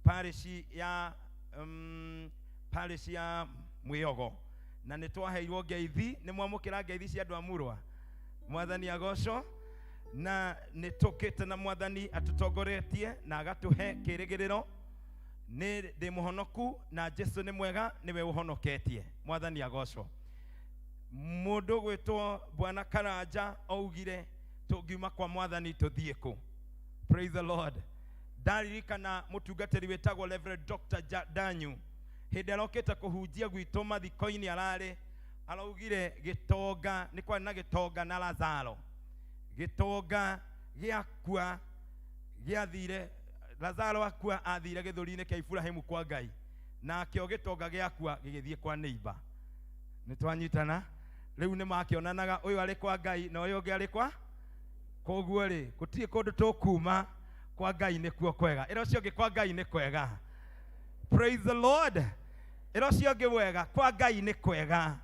parish ya parish ya Mwĩogo, na nĩ twaheirwo ngeithi. Nĩ mwamũkĩra ngeithi cia andũ a Murwa? Mwathani agocwo. Na nĩ tũkĩte na mwathani atũtongoretie na agatũhe kĩrĩgĩrĩro. Nĩ ndĩ mũhonoku na Jesu nĩ mwega, nĩwe ũhonoketie. Mwathani agocwo. Mũndũ gwĩtwo Bwana Karanja augire tũngiuma kwa mwathani tũthiĩ kũ? Praise the Lord. Ndaririkana mũtungatĩri wĩtagwo Reverend Dr. Danyu, hĩndĩ arokĩte kũhunjia gwitũ mathiko-inĩ, ararĩ araugire gĩtonga nĩ kwarĩ na gĩtonga na Lazaro. Gĩtonga gĩakua gĩathire, Lazaro akua athire gĩthũri-inĩ kĩa Iburahĩmu kwa Ngai, nakĩo gĩtonga gĩakua gĩgĩthiĩ kwa neighbor. Nĩ twanyitana? Rĩu nĩ makĩonanaga, ũyũ arĩ kwa Ngai na ũyũ ũngĩ arĩ kwa. Koguo rĩ, gũtirĩ kũndũ tũkuma, kwa Ngai nĩkuo kwega. Ĩra ũcio ũngĩ, kwa Ngai nĩ kwega. Praise the Lord. Ĩra ũcio ũngĩ wega, kwa Ngai nĩ kwega.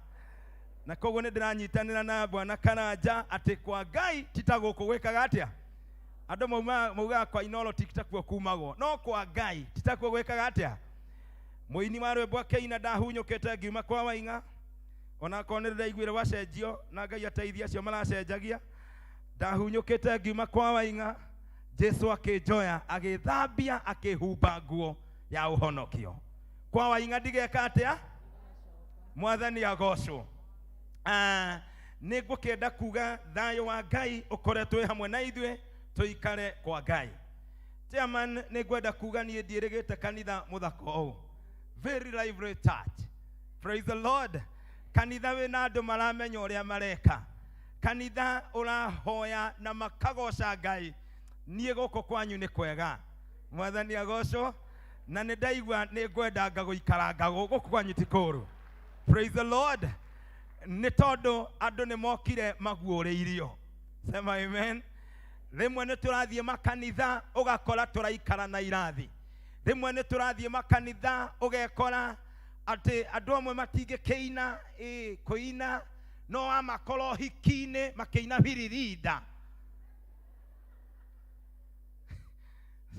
Na koguo nĩ ndĩranyitanĩra na Bwana Karanja atĩ kwa Ngai ti ta gũkũ gwĩkaga atĩa. Andũ maugaga kwa Inoro ti takuo kumagwo, no kwa Ngai ti takuo gwĩkaga atĩa. Mũini wa rwĩmbo akĩina, ndahunyũkĩte ngiuma kwa Waing'a, onakorwo nĩ ndĩraiguire gwacenjio, na Ngai ateithie acio maracenjagia. Ndahunyũkĩte ngiuma kwa Waing'a, Jesu akĩnjoya, agĩthambia, akĩhumba nguo ya ũhonokio. Kwa Waing'a ndigeka atĩa? Mwathani agocwo. Nĩ ngũkĩenda kuga thayũ wa Ngai ũkoretwo wĩ hamwe na ithuĩ, tũikare kwa Ngai. Chairman, nĩ ngwenda kuga niĩ ndiĩrĩgĩte kanitha mũthako ũũ. Very lively church. Praise the Lord. Kanitha wĩna andũ maramenya ũrĩa mareka. Kanitha ũrahoya na makagoca Ngai. Niĩ gũkũ kwanyu nĩ kwega. Mwathani agocwo. Na nĩ ndaigua nĩ ngwendanga gũikaranga gũkũ kwanyu ti kũũru. Praise the Lord. Nĩ tondũ andũ nĩ mokire maguũrĩirio. Sema amen. Rĩmwe nĩ tũrathiĩ makanitha ũgakora tũraikara na irathi. Rĩmwe nĩ tũrathiĩ makanitha ũgekora atĩ andũ amwe matingĩkĩina ĩ kũina no amakora ũhiki-inĩ makĩina biririnda.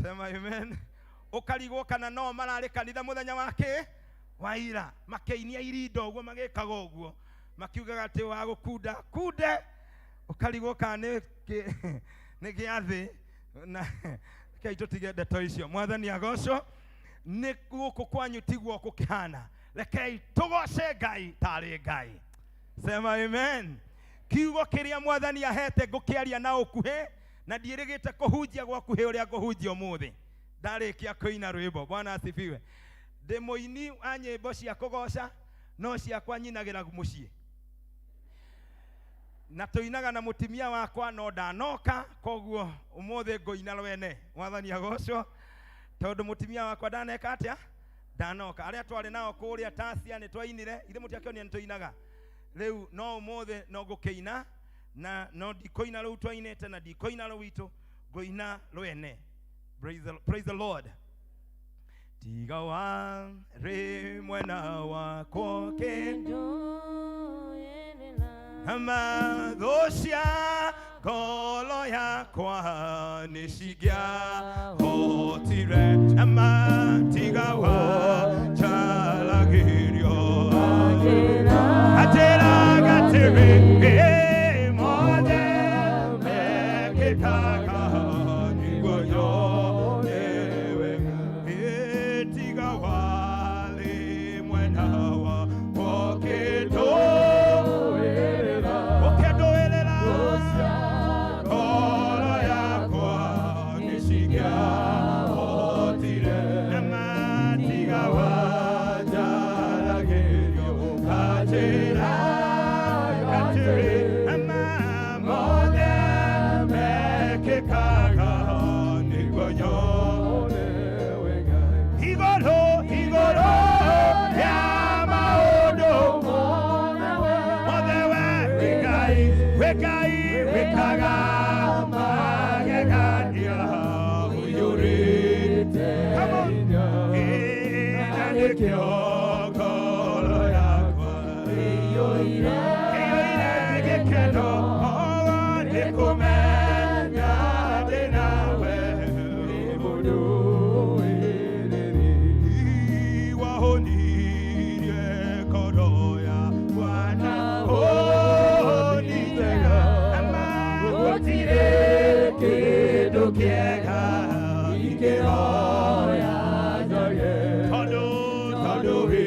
Sema amen. Ũkarigwo kana no mararĩ kanitha mũthenya wa kĩ wa ira makĩinia irinda ũguo magĩkaga ũguo makiugaga atĩ wa gũkunda kunde ũkarigwo kana nĩ nĩ gĩathĩ na rekei tũtige ndeto icio. Mwathani agocwo. Nĩ gũkũ kwanyu tiguo gũkĩhana. Rekei tũgoce Ngai tarĩ Ngai. Sema amen. Kiugo kĩrĩa Mwathani ahete ngũkĩaria na ũkuhĩ na ndiĩrĩgĩte kũhunjia gwakuhĩ ũrĩa ngũhunjia ũmũthĩ. Ndarĩkia kũina rwĩmbo. Bwana asifiwe. Ndĩ mũini wa nyĩmbo cia kũgoca no ciakwa nyinagĩra mũciĩ. Na tũinaga na mũtumia wakwa no ndanoka koguo ũmũthĩ ngũina rwene. Mwathani agocwo. Tondũ mũtumia wakwa ndaneka atĩa? Ndanoka. Arĩa twarĩ nao kũrĩa Tasia nĩ twainire, ithe mũtiakĩonire nĩ tũinaga. Rĩu no ũmũthĩ no ngũkĩina na no ndikũina rũu twainĩte na ndikũina rũu witũ ngũina rwene. Praise the Lord. Tiga warĩ mwena wakwa Ama cia ngoro yakwa nĩ cingĩahotire ama tiga wanjaragĩrio Atĩra gatĩrĩ mothe mekĩkaga nĩguo nyone wega. Tiga warĩ mwena wakwa ũkĩndũĩrĩra ngoro yakwa nĩ cingĩahotire na matiga wanjaragĩrio kanjĩra gatĩrĩ ama mothe mekĩkaga nĩguo nyone igũrũ igũrũ rĩa maũndũ mothe we wĩ Ngai wĩ Ngai wĩkaga magegania ũiyũrĩte. Come on. Ĩ, na nĩkĩo ngoro yakwa ĩiyũire gĩkeno nĩ kũmenya ndĩ nawe wahonirie ngoro yakwa na honi njega ama gũtirĩ kĩndũ kĩega ingĩhoya njage tondũ tondũ wĩ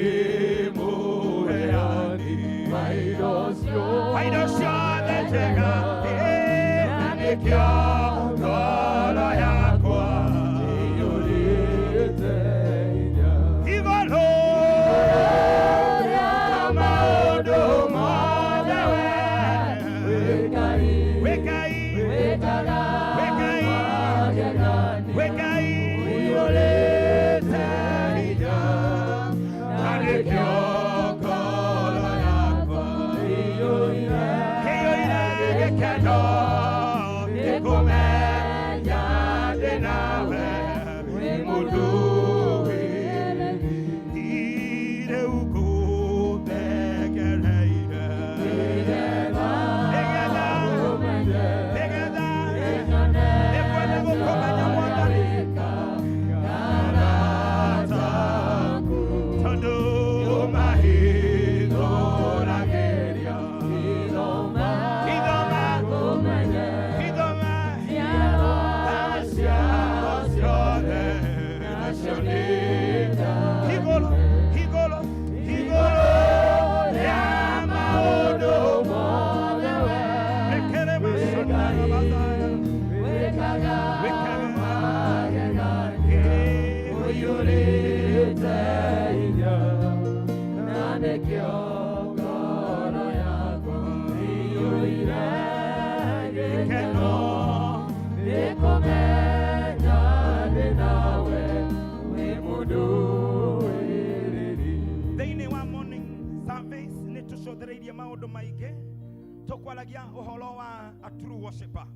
Twaragia ũhoro wa a true worshipper.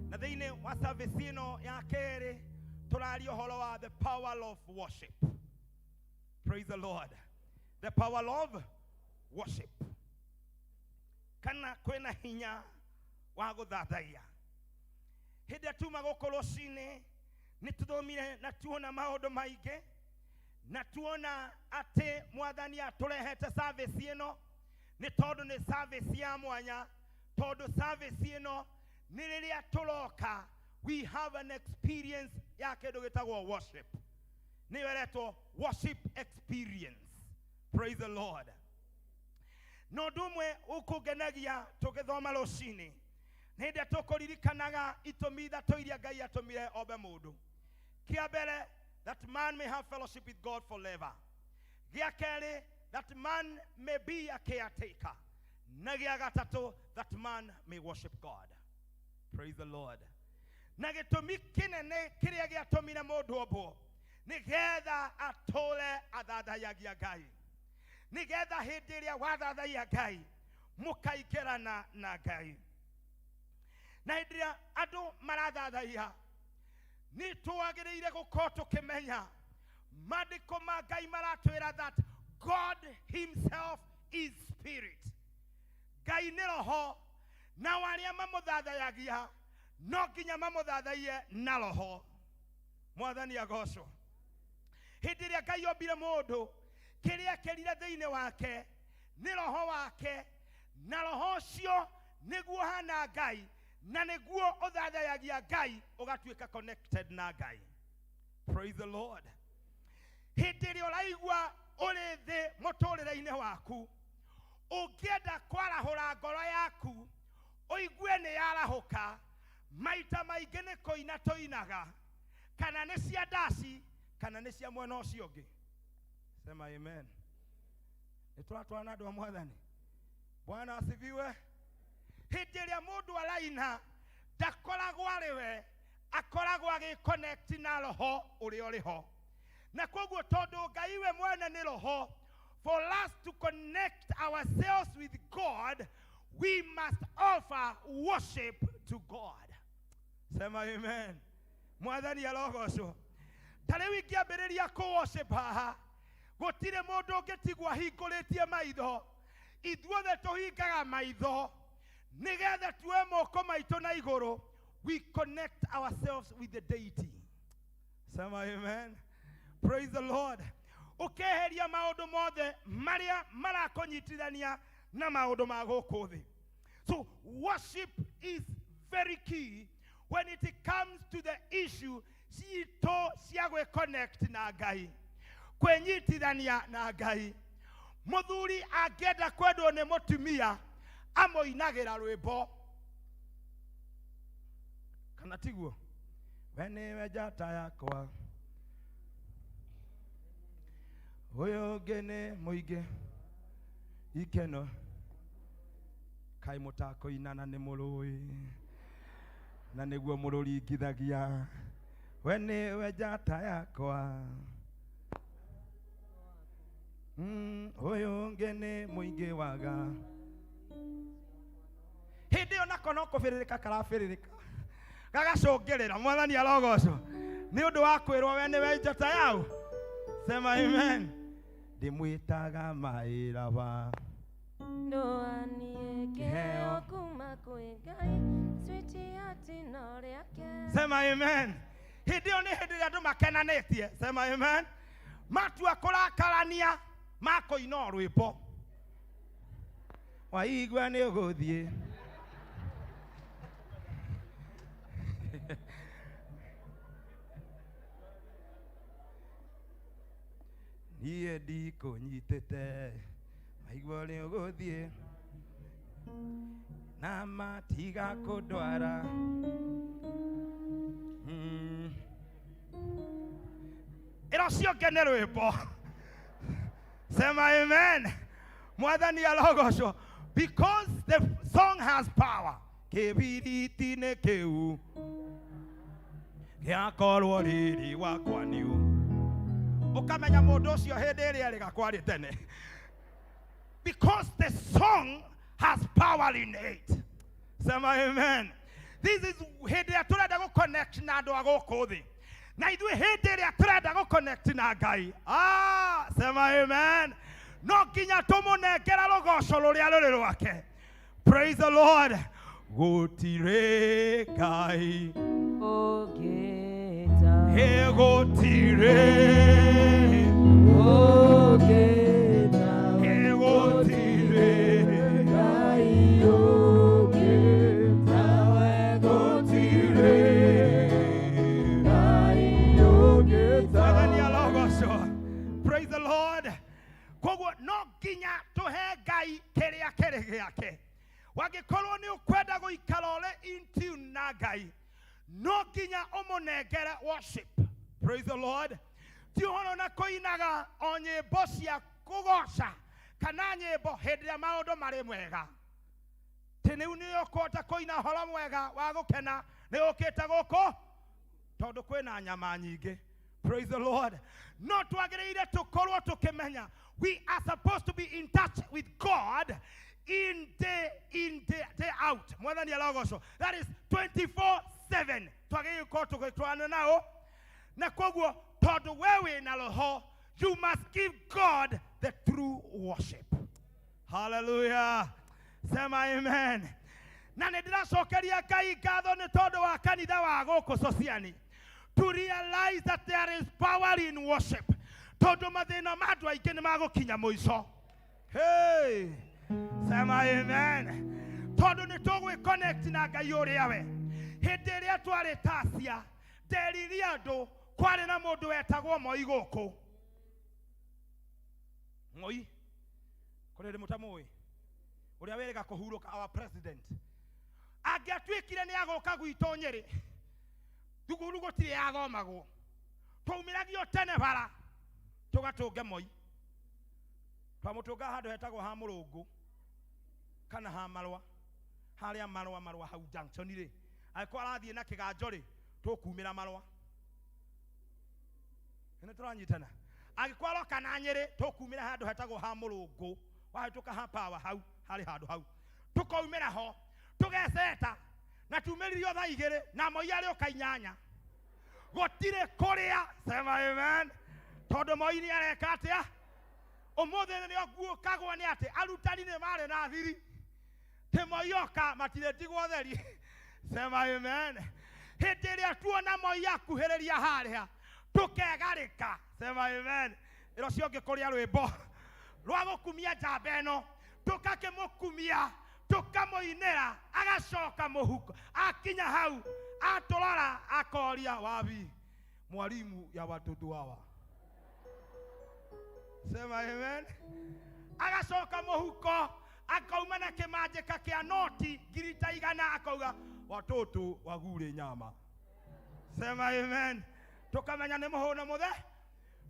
Na thĩinĩ wa service ĩno ya kerĩ tũraria ũhoro wa the power of worship. Praise the Lord. The power of worship. Kana kwĩna hinya wa gũthathaiya. Hĩndĩ ĩrĩa tuma gũkũ rũcinĩ nĩ tũthomire na tuona maũndũ maingĩ na tuona atĩ mwathani atũrehete service ĩno nĩ tondũ nĩ service ya mwanya, tondũ service ĩno nĩ rĩrĩa tũroka we have an experience ya kĩndũ gĩtagwo worship, nĩyo ĩretwo worship experience. Praise the Lord. Na ũndũ ũmwe ũkũngenagia tũgĩthoma rũcinĩ nĩ hĩndĩ ĩrĩa tũkũririkanaga itũmi ithatũ iria Ngai atũmire ombe mũndũ. Kĩa mbere, that man may have fellowship with God forever. Gĩa kerĩ, that man may be a caretaker. Na gĩa gatatũ, that man may worship God. Praise the Lord. Na gĩtũmi kĩnene kĩrĩa gĩatũmire mũndũ ombwo nĩgetha atũre athathayagia Ngai, nĩgetha hĩndĩ ĩrĩa wathathaiya Ngai mũkaingĩrana na Ngai. Na hĩndĩ ĩrĩa andũ marathathaiya nĩ twagĩrĩire gũkorwo tũkĩmenya maandĩko ma Ngai maratwĩra that God himself is spirit. Ngai nĩ roho, nao arĩa mamũthathayagia no nginya mamũthathaiye na roho. Mwathani agocwo. Hĩndĩ ĩrĩa Ngai ombire mũndũ, kĩrĩa ekĩrire thĩinĩ wake nĩ roho wake, na roho ũcio nĩguo hana Ngai, na nĩguo ũthathayagia Ngai ũgatuĩka connected na Ngai. Praise the Lord. Hĩndĩ ĩrĩa ũraigua ũrĩ thĩ mũtũrĩre-inĩ waku, ũngĩenda kwarahũra ngoro yaku ũigue nĩ yarahũka, maita maingĩ nĩ kũina tũinaga, kana nĩ cia ndaci kana nĩ cia mwena ũcio ũngĩ. Sema amen. Nĩ tũratwarana andũ a Mwathani. Bwana asifiwe. Hĩndĩ ĩrĩa mũndũ araina ndakoragwo arĩ we, akoragwo agĩconnect na roho ũrĩa ũrĩ ho. Na koguo tondũ Ngai we mwene nĩ roho, for us to connect ourselves with God, we must offer worship to God. Sema amen. Mwathani arogocwo. Ta rĩu ingĩambĩrĩria kũ worship haha, gũtirĩ mũndũ ũngĩtigwo ahingũrĩtie maitho. Ithuothe tũhingaga maitho nĩgetha tuoe moko maitũ na igũrũ. We connect ourselves with the deity. Sema amen. Praise the Lord. Ũkeheria maũndũ mothe marĩa marakũnyitithania na maũndũ ma gũkũ thĩ. So worship is very key when it comes to the issue citũ cia gwĩconnect na Ngai, kwĩnyitithania na Ngai. Mũthuri angĩenda kwendwo nĩ mũtumia amũinagĩra rwĩmbo, kana tiguo? We nĩwe njata yakwa, ũyũ ũngĩ nĩ mũingĩ ikeno, kaĩ mũtakũinana nĩ mũrũĩ na nĩguo mũrũringithagia. We nĩwe njata yakwa, ũyũ ũngĩ nĩ mũingĩ waga. Hĩndĩ ĩyo nako no kũbĩrĩrĩka karabĩrĩrĩka gagacũngĩrĩra. Mwathani arogocwo nĩ ũndũ wa kwĩrwo we nĩwe njata yao. Sema amen. Ndĩmwĩtaga maĩrawa Ndoanie kĩheo kuma kwĩ Ngai, sweetheart no rĩake. Sema amen. Hĩndĩ ĩyo nĩ hĩndĩ ĩrĩa andũ makenanĩtie. Sema amen. Matua kũrakarania makũina o rwĩmbo, waigua nĩ ũgũthiĩ. Niĩ ndikũnyitĩte, waigua nĩ ũgũthiĩ na matiga kũndwara. Ĩra ũcio ũngĩ nĩ rwĩmbo. Sema amen. Mwathani arogocwo. Because the song has power. Kĩbiriti-inĩ kĩu gĩakorwo riri wakwa nĩũ. Ũkamenya mũndũ ũcio hĩndĩ ĩrĩa erĩga kwarĩ tene. Because the song has power in it. Sema amen. This is hĩndĩ ĩrĩa tũrenda gũ-connect na andũ a gũkũ thĩ, na ithuĩ hĩndĩ ĩrĩa tũrenda gũ-connect na Ngai, ah, sema amen, no nginya tũmũnengera rũgoco rũrĩa rũrĩ rwake. Praise the Lord. Gũtirĩ Ngai Ĩ gũtirĩ Ĩ gũtirĩ Mwathani arogocwo. Praise the Lord. Koguo no nginya tũhe Ngai kĩrĩa kĩrĩ gĩake. Wangĩkorwo nĩ ũkwenda gũikara ũrĩ in tune na Ngai, no nginya ũmũnengere worship. Praise the Lord. Ti ũhoro na kũinaga o nyĩmbo cia kũgoca kana nyĩmbo hĩndĩ ĩrĩa maũndũ marĩ mwega. Tĩ rĩu nĩ ũkũhota kũina ũhoro mwega wa gũkena nĩ ũkĩte gũkũ tondũ kwĩna nyama nyingĩ. Praise the Lord. No twagĩrĩire tũkorwo tũkĩmenya we are supposed to be in touch with God in day in day, day out. Mwathani arogocwo. That is 24/7. Twagĩrĩire gũkorwo tũgĩtwarana nao, na koguo tondũ we wĩna roho, you must give God the true worship. Hallelujah. Sema amen. Na nĩ ndĩracokeria Ngai ngatho nĩ tondũ wa kanitha wa gũkũ Sociani to realize that there is power in worship, tondũ mathĩna ma andũ aingĩ nĩ magũkinya mũico. Hey! Sema amen. Tondũ nĩ tũgwĩ-connect na Ngai ũrĩa we. Hĩndĩ ĩrĩa twarĩ Tasia, nderirie andũ kwarĩ na mũndũ wetagwo Moi gũkũ. Moi kũrĩ rĩ mũtamũĩ ũrĩa wĩrĩga kũhurũka, our president, angĩatuĩkire nĩ agũka gwitũ Nyĩrĩ, thukuru gũtirĩ yathomagwo, twaumĩragio tene bara tũgatũnge Moi. Twamũtũnga handũ hetagwo ha Mũrũngũ kana ha Marũa, harĩa Marũa Marũa hau junction rĩ, angĩkorwo arathiĩ na kĩganjo rĩ, tũkumĩra Marũa. Nĩ tũranyitana? Angĩkorwo aroka na Nyĩrĩ, tũkumĩra handũ hetagwo ha Mũrũngũ, wahĩtũka ha Power hau harĩ handũ hau, tũkaumĩra ho tũgeceta na tumĩririo thaa 2 na Moi arĩũka 8, gũtirĩ kũrĩa. Sema amen. Tondũ Moi nĩ areka atĩa? Ũmũthĩ nĩ nguũkagwo nĩ atĩ arutani nĩ marĩ na thiri, tĩ Moi oka matirĩtigwo theri. Sema amen. Hĩndĩ ĩrĩa tuona Moi akuhĩrĩria harĩa, tũkegarĩka. Sema amen. Ĩro cio ngĩkũrĩa rwĩmbo rwa gũkumia njamba ĩno, tũkakĩmũkumia, tũkamũinĩra, agacoka mũhuko, akinya hau atũrora akoria, wabi mwalimu ya watoto hawa? Sema amen. Agacoka mũhuko akauma na kĩmanjĩka kĩa noti ngiri ta 100, akauga watoto wagure nyama. Sema amen. Tũkamenya nĩ mũhũno mũthe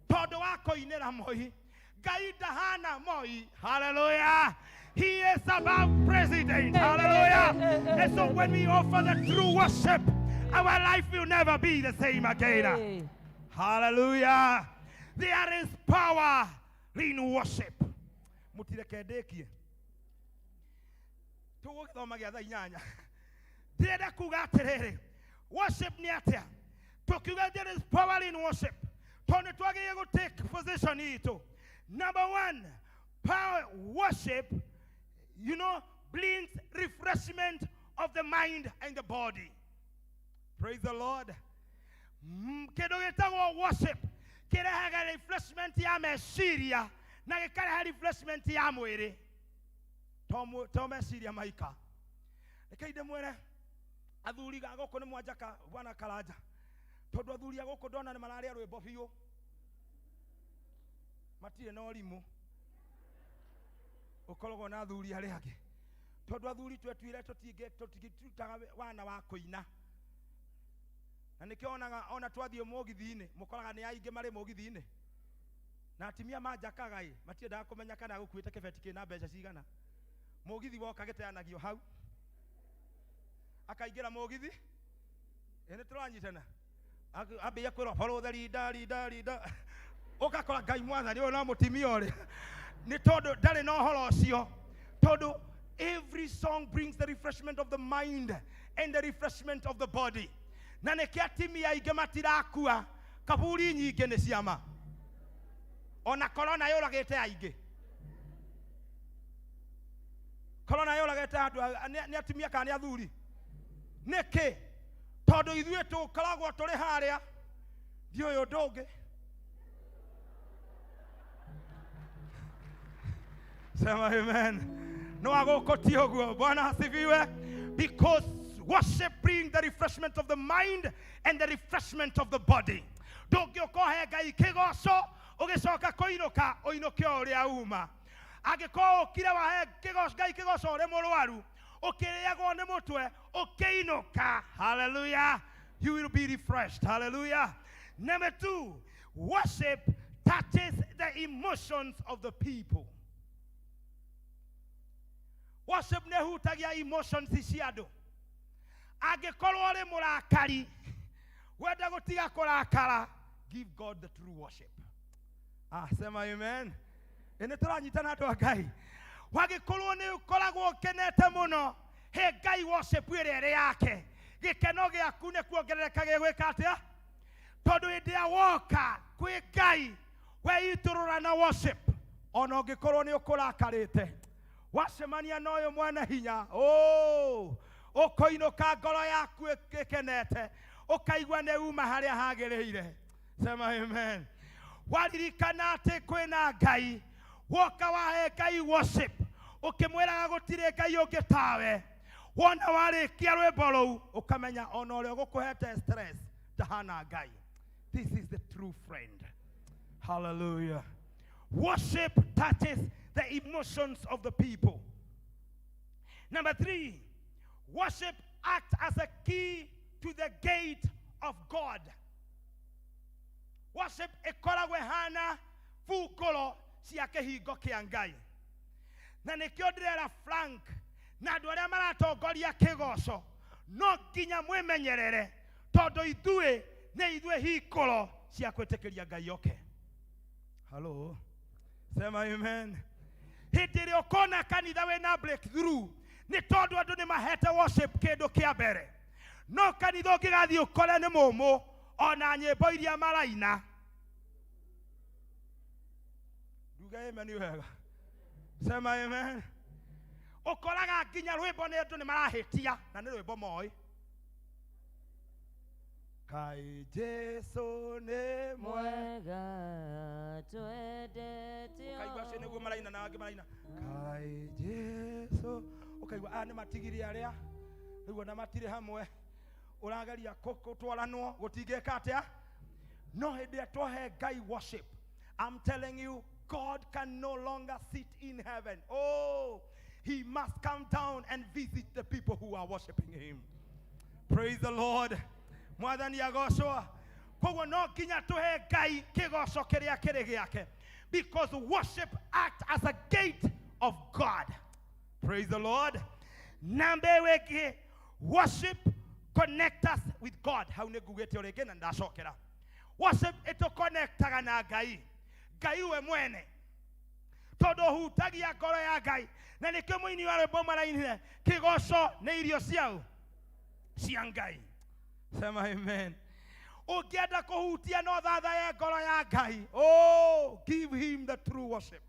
tondũ wa kũinĩra Moi. Ngai ndahana Moi. Hallelujah. He is above president. Hallelujah. And so when we offer the true worship, our life will never be the same again. Hallelujah. There is power in worship. Mũtireke ndĩkie, tũgũgĩthoma gĩa thaa 8. Ndĩrenda kuga atĩrĩrĩ, worship nĩ atĩa? Tũkiuga there is power in worship tondũ nĩ twagĩrĩire gũ take position itũ. Number one, power worship, brings refreshment of the mind and the body. Praise the Lord. Kĩndũ gĩtagwo worship kĩrehaga refreshment ya meciria na gĩkareha refreshment ya mwĩrĩ, to meciria maika. Reke ndĩmwĩre, athuri a gũkũ nĩ mwanjaka bwana Karanja, tondũ athuri a gũkũ ndona nĩ mararĩa rwĩmbo biũ, matirĩ na ũrimũ ũkoragwo na athuri arĩa angĩ, tondũ athuri twetuire tũtingĩrutaga wana wa kũina, na nĩkĩo onaga ona twathiĩ mũgithi-inĩ mũkoraga nĩ aingĩ marĩ mũgithi-inĩ, na atimia manjakaga ĩ matiendaga kũmenya kana gũkuĩte kĩbeti kĩna mbeca cigana. Mũgithi woka gĩteanagio hau, akaingĩra mũgithi, ĩ nĩ tũranyitana, ambĩrĩria kwĩrwo follow the leader, leader, leader, ũgakora Ngai mwathani ũyũ no mũtimia ũrĩa, nĩ tondũ ndarĩ na ũhoro ũcio, tondũ Every song brings the refreshment of the mind and the refreshment of the body. Na nĩkĩo atimia aingĩ matirakua kaburi nyingĩ nĩ ciama. Ona corona yũragĩte aingĩ. Corona yũragĩte andũ nĩ atumia kana nĩ athuri? Nĩkĩ? Tondũ ithuĩ tũkoragwo tũrĩ harĩa ndiũĩ ũndũ ũngĩ. Sema amen. No agũkũ ti ũguo. Bwana asifiwe. Because worship brings the refreshment of the mind and the refreshment of the body. Ndũngĩũka ũhe Ngai kĩgoco ũgĩcoka kũinũka ũinũke o ũrĩa uma. Angĩkorwo ũkire wahe Ngai kĩgoco ũrĩ mũrwaru, ũkĩrĩagwo nĩ mũtwe, ũkĩinũka. Hallelujah. You will be refreshed. Hallelujah. Number 2, worship touches the emotions of the people. Worship nĩ hutagia emotions cia andũ. Angĩkorwo ũrĩ mũrakari, wenda gũtiga kũrakara, give God the true worship. Sema amen. Ĩ nĩ tũranyitana andũ a Ngai. Wangĩkorwo nĩ ũkoragwo ũkenete mũno, he Ngai worship ĩrĩa ĩrĩ yake. Gĩkeno gĩaku nĩ kuongerereka gĩgwĩka atĩa? Tondũ hĩndĩ ĩrĩa woka kwĩ Ngai, weitũrũra na worship, ona ũngĩkorwo nĩ ũkũrakarĩte, wacemania na ũyũ mwene hinya, oh, ũkoinũka ngoro yaku ĩkenete, ũkaigua nĩ uma harĩa hagĩrĩire. Sema amen. Waririkana atĩ kwĩna Ngai, woka wahe Ngai worship, ũkĩmwĩraga gũtirĩ Ngai ũngĩ tawe. Wona warĩkia rwĩmbo rũu, ũkamenya ona ũrĩa ũgũkũhete stress ndahana Ngai. This is the true friend. Hallelujah. Worship touches the emotions of the people. Number 3, worship acts as a key to the gate of God. Worship ĩkoragwo ĩhana bungũro cia kĩhingo kĩa Ngai. Na nĩkĩo ndĩrera Frank na andũ arĩa maratongoria kĩgoco, no nginya mwĩmenyerere, tondũ ithuĩ nĩ ithuĩ hingũro cia gwĩtĩkĩria Ngai oke. Hello. Sema amen. Hĩndĩ ĩrĩa ũkona kanitha wĩna breakthrough, nĩ tondũ andũ nĩ mahete worship kĩndũ kĩa mbere. No kanitha ũngĩgathiĩ ũkore nĩ mũmũ, ona nyĩmbo iria maraina. Nduge amen wega. Sema amen. Ũkoraga nginya rwĩmbo nĩ andũ nĩ marahĩtia, na nĩ rwĩmbo moĩ. Kai Jesu nĩ mwega twendete. Ũkaigua acio nĩguo maraina na angĩ maraina. Kai Jesu. Ũkaigua aya nĩ matigire arĩa rĩu ona matirĩ hamwe. Ũrageria gũtwaranwo gũtingĩka atĩa? No hĩndĩ ĩrĩa twahe Ngai worship, I'm telling you, God can no longer sit in heaven. Oh, he must come down and visit the people who are worshiping him. Praise the Lord. Mwathani agocwo. Koguo no nginya tũhe Ngai kĩgoco kĩrĩa kĩrĩ gĩake. Because worship acts as a gate of God. Praise the Lord. Namba ĩyo ĩngĩ, worship connect us with God. Hau nĩ ngugĩte o rĩngĩ na ndacokera. Worship ĩtũconnectaga na Ngai. Ngai we mwene. Tondũ ũhutagia ngoro ya Ngai. Na nĩkĩo mũini wa rwĩmbo marainire, kĩgoco nĩ irio ciao cia Ngai. Sema amen. Ũngĩenda kũhutia no thathaye ngoro ya Ngai. Oh, give him the true worship.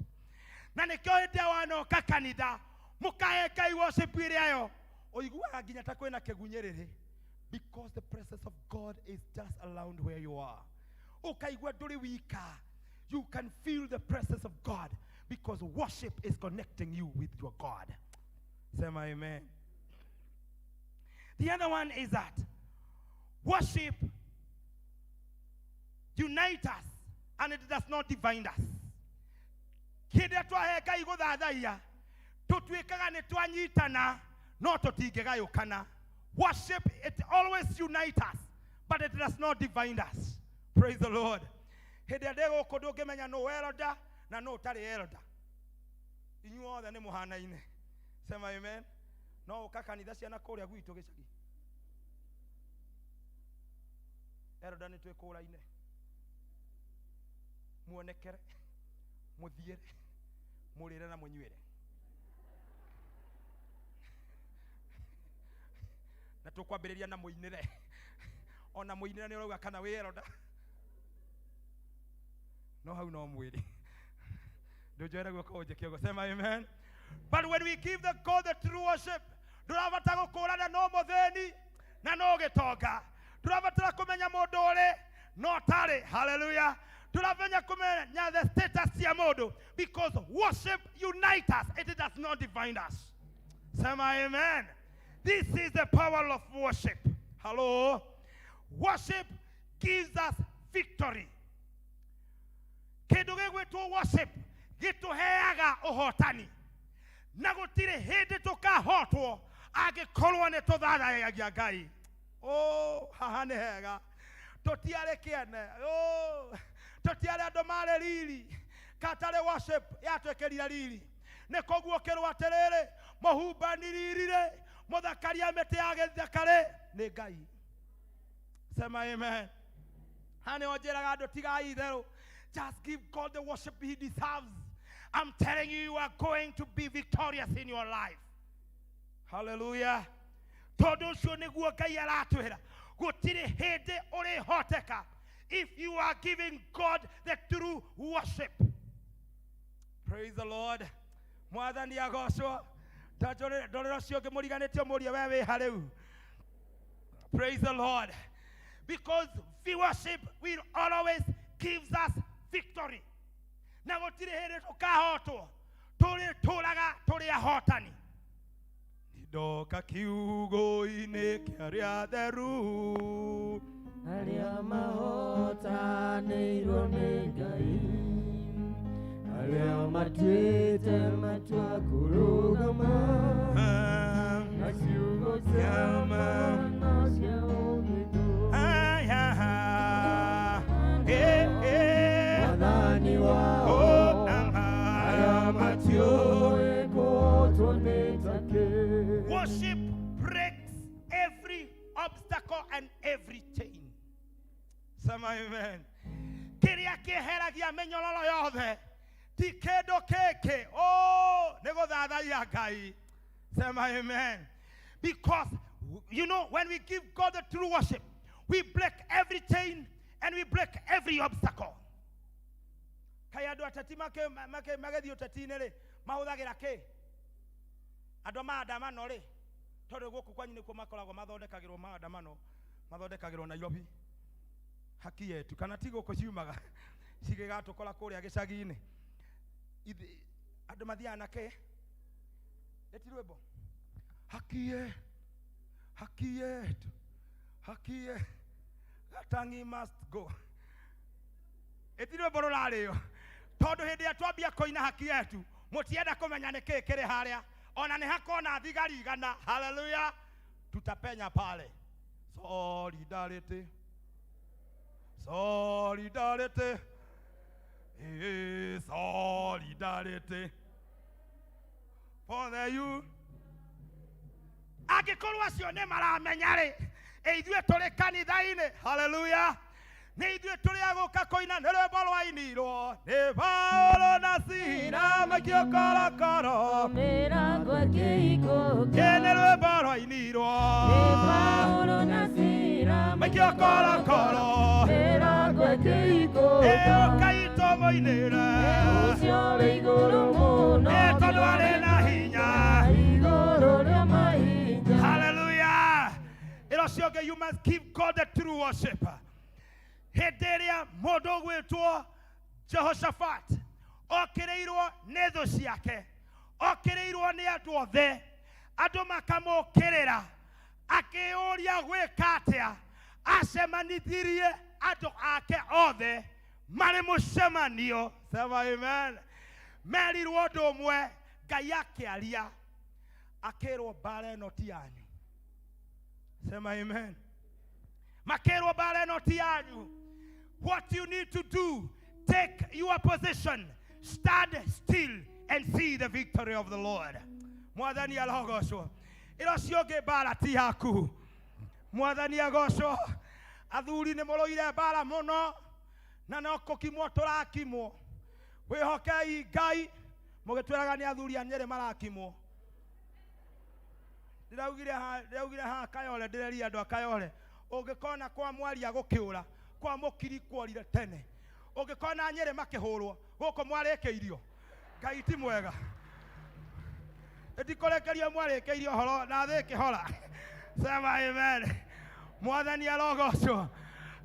Na nĩkĩo hĩndĩ ĩrĩa wanoka kanitha, mũkahe Ngai worship ĩrĩa yo, ũiguaga nginya ta kwĩna kĩgunyĩrĩrĩ. Because the presence of God is just around where you are. Ũkaigua ndũrĩ wika. You can feel the presence of God because worship is connecting you with your God. Sema amen. The other one is that worship unites us and it does not divide us. Kĩrĩa twahe Ngai gũthathaiya, tũtuĩkaga nĩ twanyitana, no tũtingĩgayũkana. Worship, it always unites us, but it does not divide us. Praise the Lord. Hĩndĩ ĩrĩa ndĩ gũkũ ndũngĩmenya nũ elder na nũ ũtarĩ elder. Inyuĩ othe nĩ mũhanaine. Sema amen. No ũka kanitha ciana kũrĩa gwitũ gĩcagi. Elder nĩ twĩkũraine. Muonekere, mũthiĩre, mũrĩre na mũnyuĩre. Na tũkwambĩrĩria na mũinĩre. Ona mũinĩre nĩ ũrauga kana wĩ elder. No hau no mwĩrĩ. Ndũnjoere guoko ũnjĩke ũguo. Sema amen. But when we give the God the true worship, ndũrabatara gũkũrana no mũthĩni na no gĩtonga. Ndũrabatara kũmenya mũndũ ũrĩ no ũtarĩ. Hallelujah. Ndũramenya kũmenya the status ya mũndũ, because worship unites us, it does not divide us. Sema amen. This is the power of worship. Hello. Worship gives us victory. Kĩndũ gĩgwĩtwo worship gĩtũheaga ũhotani, na gũtirĩ hĩndĩ tũkahotwo angĩkorwo nĩ tũthathayagia Ngai. Oh, haha nĩ hega. Tũtiarĩ kĩene. Oh, tũtiarĩ andũ marĩ riri. Katarĩ worship yatwĩkĩrire riri. Nĩ koguo kĩrwo atĩrĩrĩ, mũhumbani riri-rĩ, mũthakaria mĩtĩ ya gĩthaka-rĩ, nĩ Ngai. Sema amen. Haha nĩho njĩraga andũ tigai itherũ. Just give God the worship he deserves. I'm telling you, you are going to be victorious in your life. Hallelujah. Tondũ ũcio nĩguo Ngai aratwĩra. Gũtirĩ hĩndĩ ũrĩhoteka if you are giving God the true worship. Praise the Lord. Mwathani agocwo. Ta ndorera ũcio ũngĩ mũriganĩtio mũrie we wĩ ha rĩu. Praise the Lord. Because the worship will always gives us victory. Na gũtirĩ hĩndĩ tũkahotwo. Tũrĩtũraga tũrĩ ahotani. Ndoka kiugo-inĩ kĩa arĩa atheru, arĩa mahotanĩirwo nĩ Ngai, arĩa matuĩte matua kũrũgama na ciugo cia ma na cia ũthingu. Mwathani wao, arĩa matiũĩ kũhotwo nĩ take. Worship breaks every obstacle and every chain. Sema amen. Kĩrĩa kĩeheragia mĩnyororo yothe ti kĩndũ kĩngĩ. Oh, nĩ gũthathaiya Ngai. Sema amen. Because you know, when we give God the true worship, we break every chain and we break every obstacle. Kaĩ andũ ateti magĩthiĩ ũteti-inĩ rĩ, mahũthagĩra kĩ? Andũ a maandamano rĩ, tondũ gũkũ kwanyu nĩkuo makoragwo mathondekagĩrwo maandamano, mathondekagĩrwo Nairobi. Haki yetu, kana ti gũkũ ciumaga, cigĩgatũkora kũrĩa gĩcagi-inĩ. Andũ mathiaga na kĩ? Ĩti rwĩmbo. Haki ye, haki yetu, haki ye, Gatangi must go. Ĩti rwĩmbo rũrarĩo. Tondũ hĩndĩ ĩrĩa twambia kũina haki yetu, mũtienda kũmenya nĩ kĩĩ kĩrĩ harĩa. Ona nĩ hakona thigari igana. Hallelujah. Tutapenya pale. Solidarity. Solidarity. Solidarity. For the youth. Angĩkorwo acio nĩ maramenya rĩ, ithuĩ tũrĩ kanitha-inĩ. Hallelujah. Nĩ ithuĩ tũrĩ a gũka kũina nĩ rwĩmbo rwainirwo nĩ Paulo na Sila makĩokorokoro. Mĩrango ĩkĩhingũka. Ĩ nĩ rwĩmbo rwainirwo nĩ Paulo na Sila makĩokorokoro. Mĩrango ĩkĩhingũka. Ĩ ũkai tũmũinĩre. Ũcio ũrĩ igũrũ mũno. Ĩ tondũ arĩ na hinya. Igũrũ rĩa mahinda. Hallelujah. Ĩro cio ũngĩ, you must give God the true worship. Hĩndĩ ĩrĩa mũndũ ũgwĩtwo Jehoshaphat okĩrĩirwo nĩ thũ ciake, okĩrĩirwo nĩ andũ othe, andũ makamũkĩrĩra, akĩũria gwĩka atĩa, acemanithirie andũ ake othe marĩ mũcemanio. Sema amen. Merirwo ũndũ ũmwe, Ngai akĩaria, akĩrwo mbara ĩno ti yanyu. Sema amen. Makĩrwo mbara ĩno ti yanyu. What you need to do, take your position, stand still and see the victory of the Lord. Mwathani arogocwo. Ĩro cio ũngĩ mbara ti yaku. Mwathani agocwo. Athuri nĩ mũrũire mbara mũno na no kũkimwo tũrakimwo. Wĩhokei Ngai, mũgĩtwĩraga nĩ athuri a Nyĩrĩ marakimwo. Ndĩraugire ha ndĩraugire ha Kayole ndĩreria andũ a Kayole. Ũngĩkona kwa mwaria gũkĩũra, kwa mũkiri kworire tene. Ũngĩkona Nyĩrĩ makĩhũrwo, gũkũ mwarĩkĩirio. Ngai ti mwega. Ndikũrekeria mwarĩkĩirio ũhoro na thĩ ĩkĩhora. Sema amen. Mwathani arogocwo.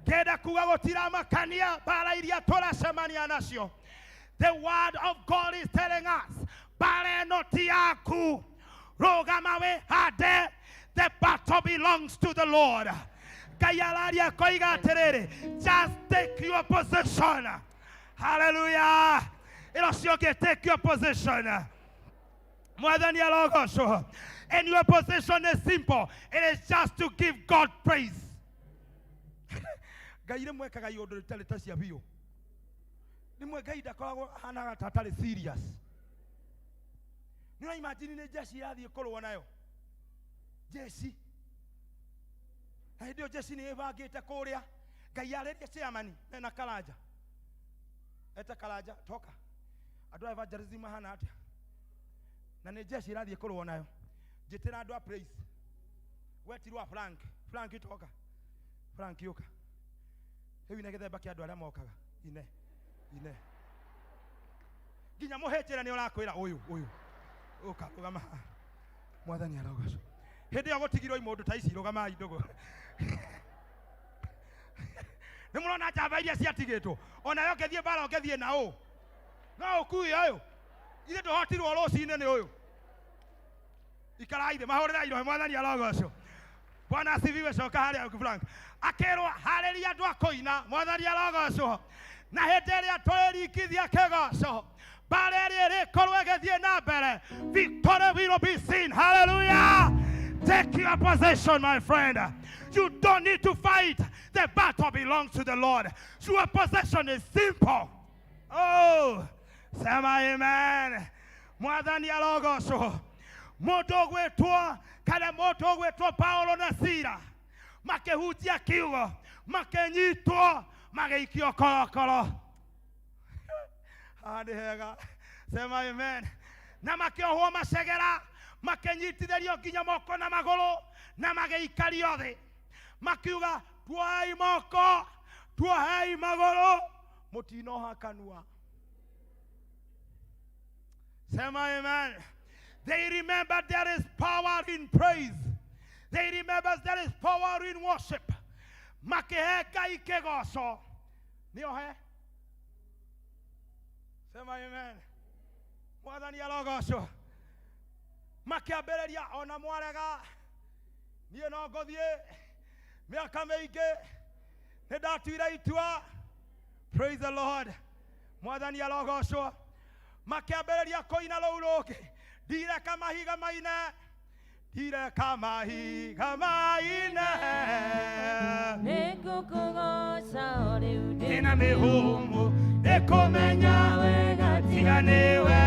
Kenda kuga gũtiramakania mbara iria tũracemania nacio. The word of God is telling us, mbara ĩno ti yaku. Rũgama wĩhande. The battle belongs to the Lord. Ngai araria akoiga atĩrĩrĩ, just take your position. Hallelujah. Ĩro cio take your position. Mwathani arogocwo. And your position is simple. It is just to give God praise. Ngai rĩmwe ekaga iũndũ rĩtarĩ ta cia biũ. Rĩmwe Ngai ndakoragwo ahanaga ta atarĩ serious. Nĩ ũra imagine nĩ jeshi irathiĩ kũrũa nayo. Jeshi. Na hĩndĩ ĩyo jeshi nĩ ĩbangĩte kũrĩa. Ngai arĩria chairman mena Karanja. Eta Karanja toka. Andũ a evangelism mahana atĩa? Na nĩ jeshi irathiĩ kũrũa nayo. Njĩtĩra andũ a praise. Wetirwo a Frank. Frank toka. Frank yũka. Rĩu ine gĩthemba kĩa andũ arĩa mokaga. Ine. Ine. Nginya mũhĩnjĩra nĩ ũrakwĩra ũyũ ũyũ. Ũka rũgama haha. Mwathani arogocwo. Hĩndĩ ĩyo gũtigirwo imũndũ ta ici rũgamai ndũgũ. Nĩ mũrona njamba iria ciatigĩtwo. Onayo ũngĩthiĩ mbara ũngĩthiĩ na ũ. No ũkue ũyũ. Ithe ndũhotirwo rũcinĩ nĩ ũyũ. Ikarai thĩ mahũrĩrai irohe mwathani arogocwo. Bwana asifiwe. Coka harĩa Frank. Akĩrwo harĩria andũ a kũina mwathani arogocwo. Na hĩndĩ ĩrĩa tũrĩringithia kĩgoco mbara ĩrĩa ĩrĩkorwo ĩgĩthiĩ na mbere, victory will be seen. Hallelujah. Take your position, my friend. You don't need to fight. The battle belongs to the Lord. Your position is simple. Oh, sema amen. Mwathani arogocwo. Mũndũ ũgwĩtwo kana mũndũ ũgwĩtwo Paulo na Sila makĩhunjia kiugo makĩnyitwo magĩikio korokoro. Haha nĩ hega. Sema amen. Na makĩohwo macegera makĩnyitithĩrio nginya moko na magũrũ na magĩikario thĩ makiuga tuohei moko tuohei magũrũ mũtinoha kanua. Sema amen. They remember there is power in praise. They remember there is power in worship. Makĩhe Ngai kĩgoco. Nĩohe. Sema amen. Mwathani arogocwo. Makĩambĩrĩria ona mwarega niĩ no ngũthiĩ mĩaka mĩingĩ nĩ ndatuire itua. Praise the Lord. Mwathani arogocwo. Makĩambĩrĩria kũina rũu rũngĩ, ndireka mahiga maine, ndireka mahiga maine, nĩngũkũgoca o rĩu ndĩna mĩhũmũ ndĩkũmenya wega tiga nĩwe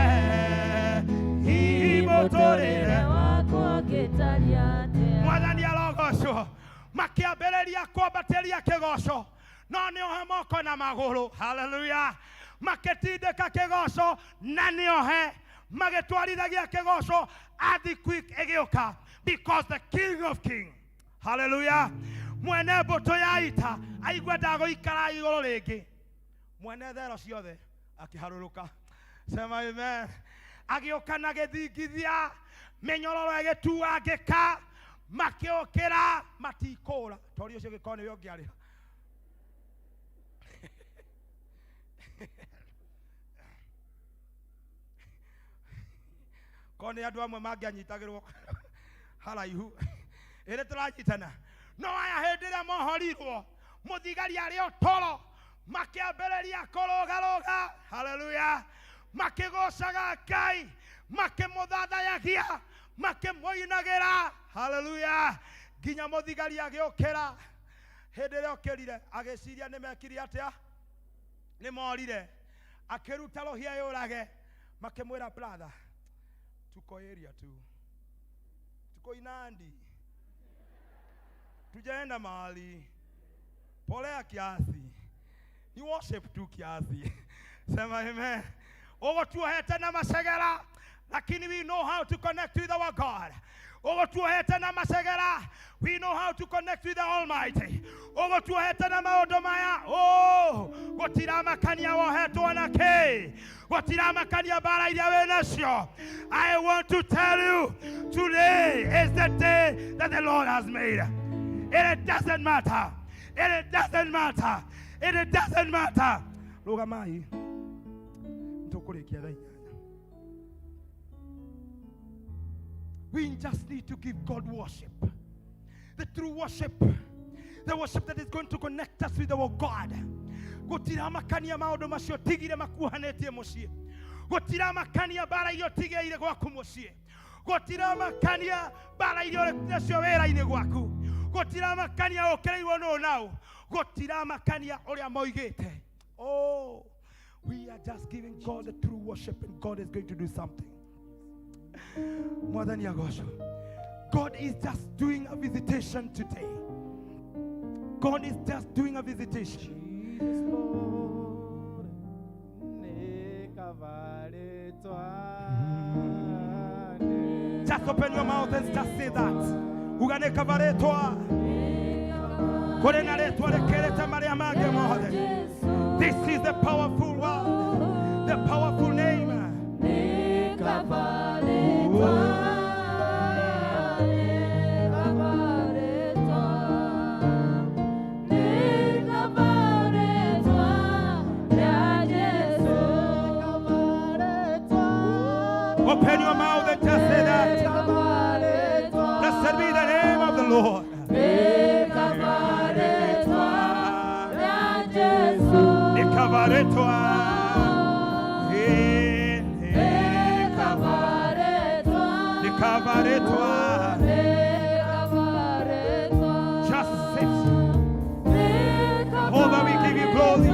hihi mũtũrĩre wakwa ũngĩtariĩ atĩa. Mwathani arogocwo. Makĩambĩrĩria kwambatĩria kĩgoco no nĩohe moko na magũrũ. Hallelujah. Makĩtindĩka kĩgoco na nĩohe magĩtwarithagia kĩgoco earthquake ĩgĩũka, because the King of King, hallelujah, mwene mbũtũ ya ita aigua ndagũikara igũrũ rĩngĩ, mwene thero ciothe akĩharũrũka. Sema amen. Agĩũka na gĩthingithia mĩnyororo ĩgĩtuangĩka makĩũkĩra matikũra tori ũcio gĩkorwo nĩwe ũngĩarĩha. Korwo nĩ andũ amwe mangĩanyitagĩrwo haraihu ĩrĩ tũranyitana no aya hĩndĩ ĩrĩa mohorirwo mũthigari arĩ o toro makĩambĩrĩria kũrũgarũga. Haleluya. Makĩgocaga Ngai, makĩmũthathayagia, makĩmũinagĩra. Haleluya. Nginya mũthigari agĩũkĩra. Hĩndĩ ĩrĩa okĩrire agĩciria nĩ mekire atĩa, nĩ morire. Akĩruta rũhĩa yũrage, makĩmwĩra brother, tuko area tu, tuko Inandi, tujaenda mahali, polea kiasi, ni worship tu kiasi. Sema amen. Ũgũtuohete na macegera Lakini we know how to connect with our God. Ũgũtuohete na macegera, we know how to connect with the Almighty. Ũgũtuohete na maũndũ maya, oh, gũtiramakania wohetwo na kĩ, gũtiramakania mbara iria wĩ nacio. I want to tell you, today is the day that the Lord has made. It doesn't matter. It doesn't matter. It doesn't matter. Rũgamai, tũkũrĩkia thaa 8. We just need to give God worship. The true worship. The worship that is going to connect us with our God. Gũtiramakania maũndũ macio tigire makuhanĩtie mũciĩ. Gũtiramakania mbara iria ũtigĩire gwaku mũciĩ. Gũtiramakania mbara iria ũrĩ nacio wĩra-inĩ gwaku. Gũtiramakania ũkĩrĩirwo nũ nau. Gũtiramakania ũrĩa moigĩte. Oh, we are just giving God the true worship, and God is going to do something. Mwathani agocwo. God is just doing a visitation today. God is just doing a visitation. Jesus Lord, Just open your mouth and just say that. Ugane kavaretwa. Kore na retwa rekerete maria mangĩ mothe. This is the powerful word, the powerful name. Open your mouth and just say that. Blessed be the name of the Lord. Just sit. Father, we give you glory.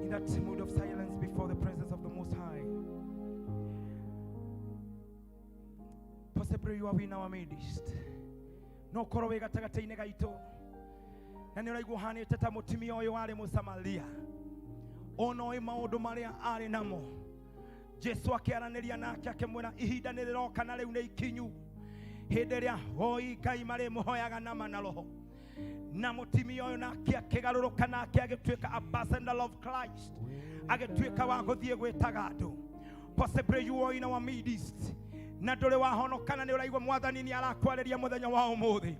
In that mood of silence before the presence of the Most High, possibly you are in our midst. No korwo wĩ gatagatĩ-inĩ gaitũ na nĩ ũraigua ũhanĩte ta mũtumia ũyũ warĩ Mũsamaria, ona oĩ maũndũ marĩa arĩ namo. Jesu akĩaranĩria nake akĩmwĩra ihinda nĩ rĩroka na rĩu nĩ ikinyu, hĩndĩ ĩrĩa hoi Ngai marĩmũhoyaga nama na roho. Na mũtumia ũyũ nake akĩgarũrũka nake agĩtuĩka ambassador of Christ, agĩtuĩka wa gũthiĩ gwĩtaga andũ. Possibly you are in our midst na ndũrĩ wahonoka na nĩ ũraigua Mwathani nĩ arakwarĩria mũthenya wa ũmũthĩ.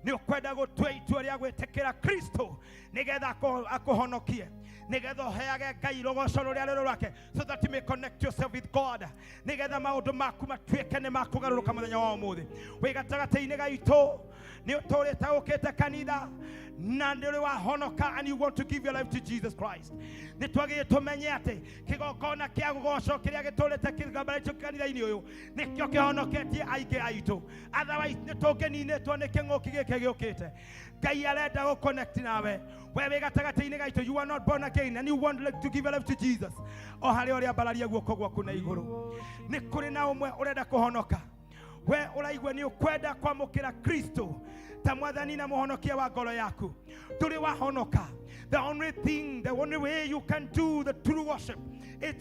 Nĩ ũkwenda gũtua itua rĩa gwĩtĩkĩra Kristo nĩgetha akũhonokie, nĩgetha ũheage Ngai rũgoco rũrĩa rũrĩ rwake, so that you may connect yourself with God, nĩgetha maũndũ maku matuĩke nĩ makũgarũrũka mũthenya wa ũmũthĩ. Wĩ gatagatĩ-inĩ gaitũ nĩ ũtũrĩte ũkĩte kanitha na nĩ ũrĩ wahonoka and you want to give your life to Jesus Christ. Nĩ twagĩrĩire tũmenye atĩ kĩgongona kĩa gũgocwo kĩrĩa gĩtũrĩte kĩgambarĩtio kanitha-inĩ ũyũ nĩkĩo kĩhonoketie aingĩ aitũ. Otherwise nĩ tũngĩninĩtwo nĩ kĩng'ũki gĩkĩ gĩũkĩte. Ngai arenda gũconnect nawe. We wĩ gatagatĩ-inĩ gaitũ, you are not born again and you want to give your life to Jesus. O harĩa ũrĩa ambararia guoko gwaku na igũrũ, nĩ kũrĩ na ũmwe ũrenda kũhonoka. We ũraigua nĩ ũkwenda kwamũkĩra Kristo ta Mwathani na mũhonokia wa ngoro yaku, ndũrĩ wahonoka. The only thing, the only way you can do the true worship is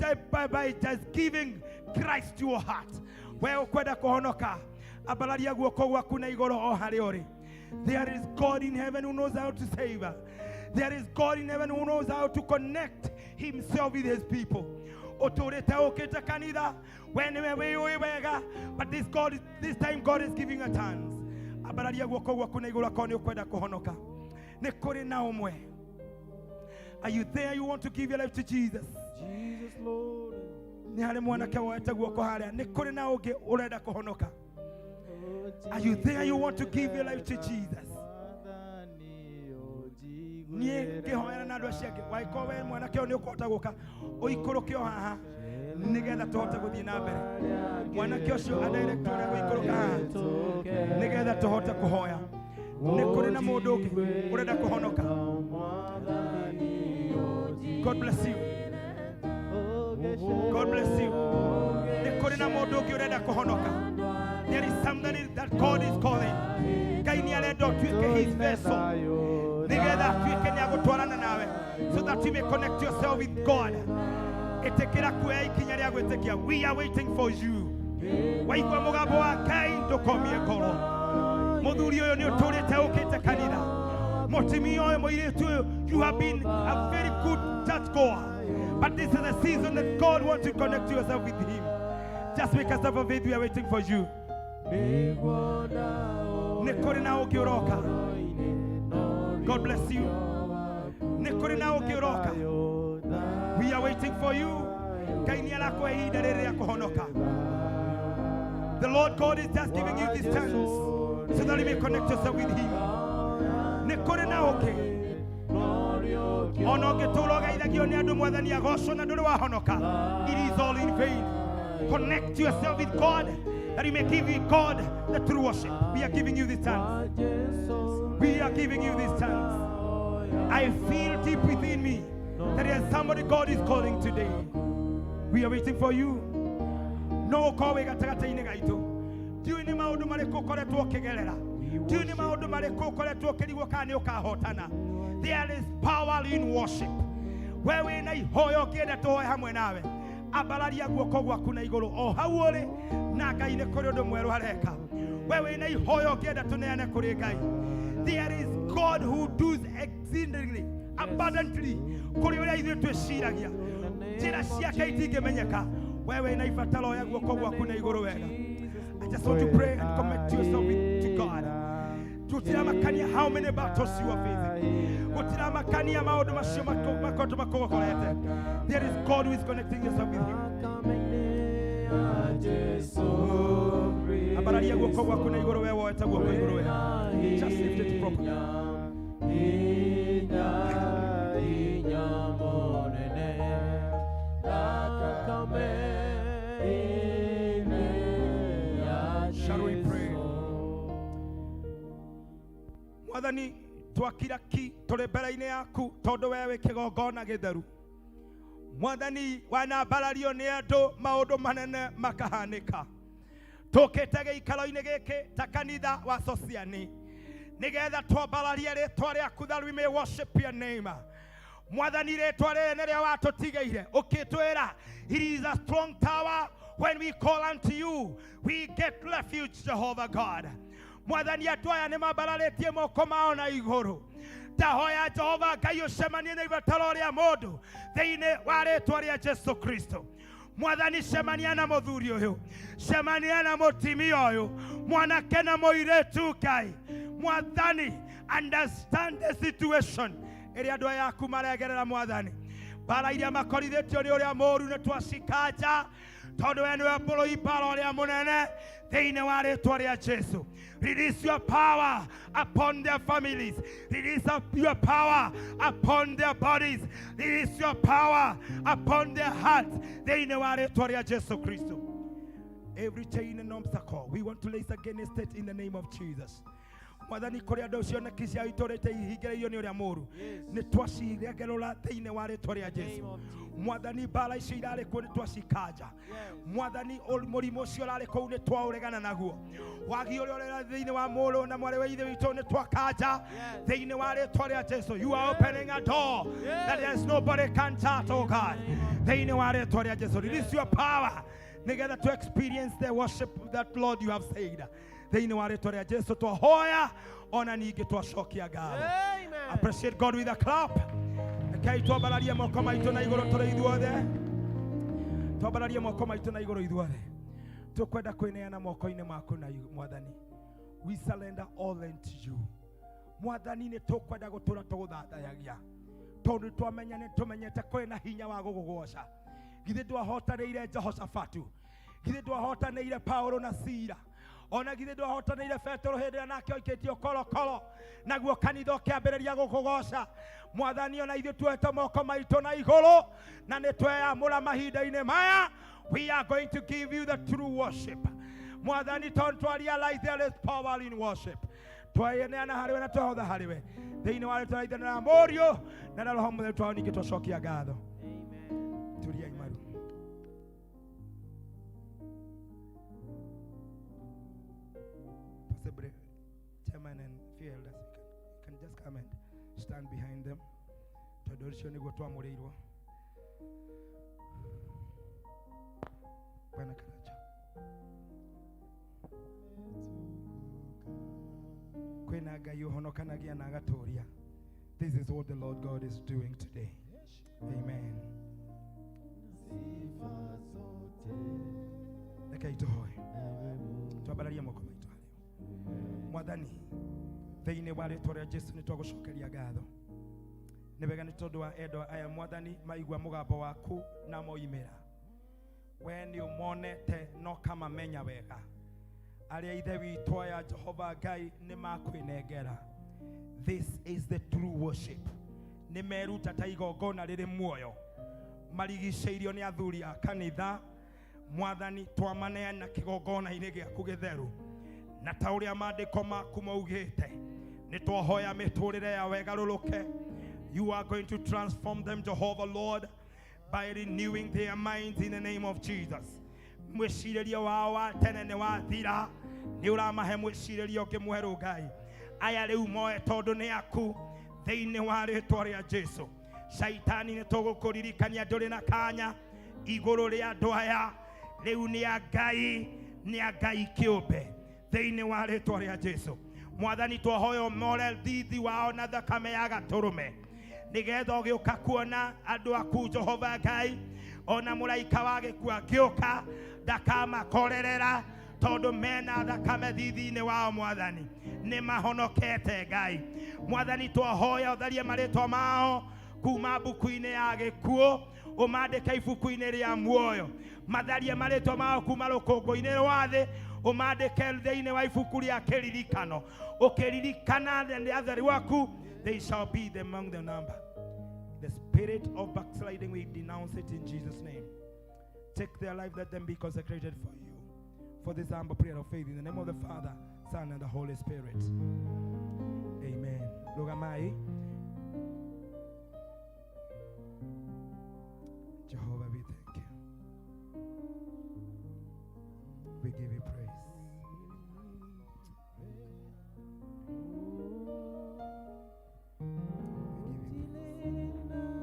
by just giving Christ your heart. We ũkwenda kũhonoka, ambararia guoko gwaku na igũrũ o harĩa ũrĩ. There is God in heaven who knows how to save. There is God in heaven who knows how to connect himself with his people. Ũtũrĩte ũkĩte kanitha, we nĩwe wĩyũĩ wega, but this God, this time God is giving a chance. Ambararia guoko gwaku na igũrũ akorwo nĩ ũkwenda kũhonoka. Nĩ kũrĩ na ũmwe. Are you there? You want to give your life to Jesus? Jesus Lord. Nĩ harĩ mwanake woete guoko harĩa. Nĩ kũrĩ na ũngĩ ũrenda kũhonoka. Are you there? You want to give your life to Jesus? Niĩ ngĩhoera na andũ acio angĩ, wangĩkorwo we mwanake ũyũ nĩ ũkũhota gũka, ũikũrũke o haha nĩgetha tũhote gũthiĩ na mbere. Mwanake ũcio adirect ũrĩa gũikũrũka haha nĩgetha tũhote kũhoya. Nĩ kũrĩ na mũndũ ũngĩ ũrenda kũhonoka. God bless you. God bless you. Nĩ kũrĩ na mũndũ ũngĩ ũrenda kũhonoka. There is somebody that God is calling. Ngai nĩ arenda ũtuĩke his vessel. Nĩgetha atuĩke nĩ agũtwarana nawe, so that you may connect yourself with God. Ĩtĩkĩra kuoya ikinya rĩa gwĩtĩkia. We are waiting for you. Waigua mũgambo wa Ngai ndũkomie ngoro. Mũthuri ũyũ nĩ ũtũrĩte ũkĩte kanitha. Mũtumia ũyũ, mũirĩtu ũyũ, you have been a very good church goer. But this is a season that God wants you to connect yourself with him. Just make a step of faith. We are waiting for you. Nĩ kũrĩ na ũngĩ ũroka. God bless you. Nĩ kũrĩ na ũngĩ ũroka. We are waiting for you. Ngai nĩ arakũhe ihinda rĩrĩ rĩa kũhonoka. The Lord God is just giving you this chance so that you may connect yourself with him. Nĩ kũrĩ na ũngĩ. Ona ũngĩtũũra ũgeithagio nĩ andũ mwathani agocwo na ndũrĩ wahonoka. It is all in vain. Connect yourself with God that you may give you God the true worship. We are giving you this chance. We are giving you this chance. I feel deep within me that there is somebody God is calling today. We are waiting for you. No ũkorwo wĩ gatagatĩ-inĩ gaitũ. Ndiũĩ nĩ maũndũ marĩkũ ũkoretwo ũkĩgerera. Ndiũĩ nĩ maũndũ marĩkũ ũkoretwo ũkĩrigwo kana nĩ ũkahotana. There is power in worship. We wĩna ihoya ũngĩenda tũhoe hamwe nawe. Ambararia guoko gwaku na igũrũ o hau ũrĩ, na Ngai nĩ kũrĩ ũndũ mwerũ areka. We wĩna ihoya ũngĩenda tũneane kũrĩ Ngai. There is God who does exceedingly abundantly kũrĩ ũrĩa ithuĩ twĩciragia. Njĩra ciake itingĩmenyeka. We wĩna ibataro oya guoko gwaku na igũrũ wega. I just want to pray and commit yourself to God. Tũtiramakania how many battles you are facing. Gũtiramakania maũndũ macio makoretwo makũgokorete. There is God who is connecting yourself with him. Ambararia guoko gwaku na igũrũ we woete guoko igũrũ wega. Just lift it properly. Shall we pray? Mwathani, twakira ki tũrĩ mbere-inĩ yaku tondũ we wĩ kĩgongona gĩtheru. Mwathani, wanambarario nĩ andũ maũndũ manene makahanĩka. Tũkĩte gĩikaro-inĩ gĩkĩ ta kanitha wa Sociani nĩgetha twambararie rĩtwa rĩaku that we may worship your name. Mwathani, rĩtwa rĩrĩ nĩrĩo watũtigĩire ũkĩtwĩra it is a strong tower. When we call unto you, we get refuge, Jehovah God. Mwathani, andũ aya nĩ mambararĩtie moko mao na igũrũ. Ndahoya Jehova Ngai ũcemanie na ibataro rĩa mũndũ thĩinĩ wa rĩtwa rĩa Jesu Kristo. Mwathani, cemania na mũthuri ũyũ, cemania na mũtumia ũyũ, mwanake na mũirĩtu. Ngai Mwathani, understand the situation ĩrĩa andũ aya aku maregerera. Mwathani, mbara iria makorithĩtio nĩ ũrĩa mũũru nĩ twacikanja tondũ we nĩwe mũrũi mbara ũrĩa mũnene thĩinĩ wa rĩtwa rĩa Jesu. Release your power upon their families. Release your power upon their bodies. Release your power upon their hearts. Thĩinĩ wa rĩtwa rĩa Jesu Kristo. Every chain and obstacle, we want to place against it in the name of Jesus. Mwathani, kũrĩ andũ cioneki ciao itũrĩte ihingĩrĩirio nĩ ũrĩa mũũru, nĩ twaciregerũra thĩinĩ wa rĩtwa rĩa Jesu. Mwathani, mbara icio irarĩ kuo nĩ twacikanja. Mwathani, mũrimũ ũcio ũrarĩ kũu nĩ twaũregana naguo. Wagi ũrĩa ũrera thĩinĩ wa mũrũ na mwarĩ wa ithe witũ nĩ twakanja thĩinĩ wa rĩtwa rĩa Jesu. You are opening a door that there is nobody can shut, oh God. Thĩinĩ wa rĩtwa rĩa Jesu, release your power nĩgetha to experience the worship that Lord you have said. Thĩinĩ wa rĩtwa rĩa Jesu twahoya ona ningĩ twacokia ngatho. Appreciate God with a clap. Rekei twambararie moko maitũ na igũrũ tũrĩ ithuothe. Twambararie moko maitũ na igũrũ ithuothe. Tũkwenda kwĩneana moko-inĩ maku na Mwathani. We surrender all unto you. Mwathani nĩ tũkwenda gũtũra tũgũthathayagia. Tondũ twamenya nĩ tũmenyete kwĩna hinya wa gũgũgoca. Githĩ ndwahotanĩire Jehoshafatu. Githĩ ndwahotanĩire Paulo na Sila. Ona githĩ ndwahotanĩire Petero hĩndĩ ĩrĩa nake oikĩtio korokoro. Naguo kanitha ũkĩambĩrĩria gũkũgoca. Mwathani ona ithuĩ tuoete moko maitũ na igũrũ na nĩ tweyamũra mahinda-inĩ maya. We are going to give you the true worship. Mwathani tondũ twa realize there is power in worship. Twayeneana harĩwe na twehotha harĩwe. Thĩinĩ wa rĩtwa rĩa Ithe na rĩa Mũriũ na rĩa Roho Mũtheru twao ningĩ twacokia ngatho. Turia imaru. Possibly chairman and few elders, you can just come and stand behind them. Tondũ ũcio nĩguo twamũrĩirwo. Bwana Karacho. Kwĩna Ngai ũhonokanagia na agatũũria. This is what the Lord God is doing today. Amen. Rekei tũhoe. Twambararie moko maitũ harĩo. Mwathani, thĩinĩ wa rĩtwa rĩa Jesu nĩ twagũcokeria ngatho. Nĩ wega nĩ tondũ wa endwa aya Mwathani maigua mũgambo waku na moimĩra. We nĩ ũmonete no kamamenya wega. Arĩa ithe witũ aya Jehova Ngai nĩ makwĩnengera. This is the true worship. Nĩ meruta ta igongona rĩrĩ muoyo. Marigicĩirio nĩ athuri a kanitha. Mwathani twamaneana kĩgongona-inĩ gĩaku gĩtheru. Na ta ũrĩa maandĩko maku maugĩte, nĩ twahoya mĩtũrĩre yao ĩgarũrũke. You are going to transform them, Jehovah Lord, by renewing their minds in the name of Jesus. Mwĩcirĩrie wao wa tene nĩ wathira, nĩ ũramahe mwĩcirĩrie ũngĩ mwerũ Ngai. Aya rĩu moe tondũ nĩ aku thĩinĩ wa rĩtwa rĩa Jesu. Shaitani nĩ tũgũkũririkania ndũrĩ na kanya igũrũ rĩa andũ aya. Rĩu nĩ a Ngai, nĩ a Ngai kĩũmbe thĩinĩ wa rĩtwa rĩa Jesu. Mwathani twahoya ũmore thithi wao na thakame ya gatũrũme, nĩgetha ũgĩũka kuona andũ aku Jehova Ngai, ona mũraika wa gĩkuũ angĩũka ndakamakorerera, tondũ mena thakame thithi-inĩ wao Mwathani, nĩ mahonokete Ngai. Mwathani twahoya ũtharie marĩtwa mao kuma mbuku-inĩ ya gĩkuũ, ũmandĩke ibuku-inĩ rĩa muoyo. Matharie marĩtwa mao kuma rũkũngũ-inĩ rwa thĩ, ũmandĩke thĩinĩ wa ibuku rĩa kĩririkano. Ũkĩririkana nĩ atheru aku, they shall be among the number. The spirit of backsliding, we denounce it in Jesus' name. Take their life, let them be consecrated for you. For this humble prayer of faith, in the name of the Father, Son, and the Holy Spirit. Amen. Lugamai. Jehovah, we thank you. We give you praise. It is well.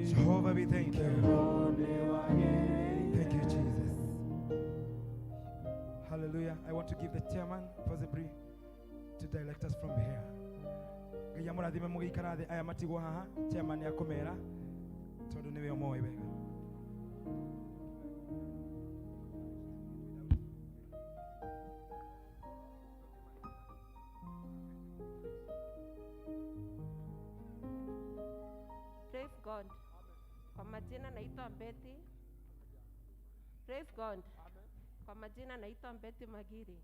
Jehovah, we thank you. Thank you, Jesus. Hallelujah. I want to give the chairman, possibly, to direct us from here. Ngai amũrathime mũgĩikara thĩ aya matigwo haha. Chairman nĩ akũmera tondũ nĩwe ũmoĩ wega. Praise God. Kwa majina naitwa Betty. Praise God. Kwa majina naitwa Betty Magiri.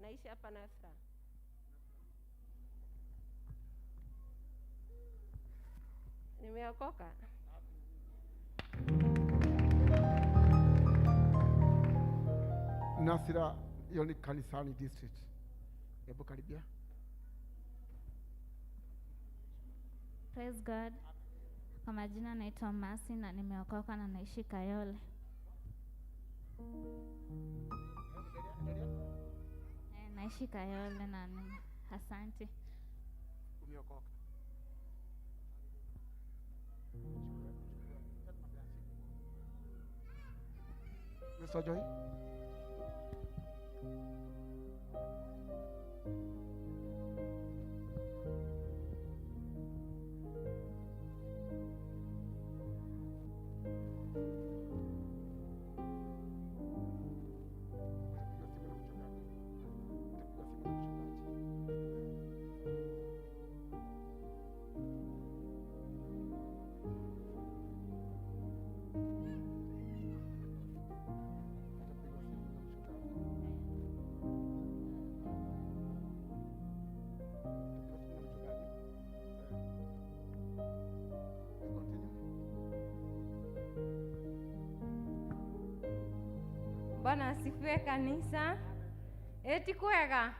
Naishi hapa Nasra. Nimeokoka. Nasira hiyo ni Kanisani district. Hebu karibia. Praise God. Kwa majina naitwa Masi na nimeokoka na naishi Kayole. Naishi Kayole na asante. Umeokoka. Mr. Joy. Bwana asifiwe kanisa. Eti kwega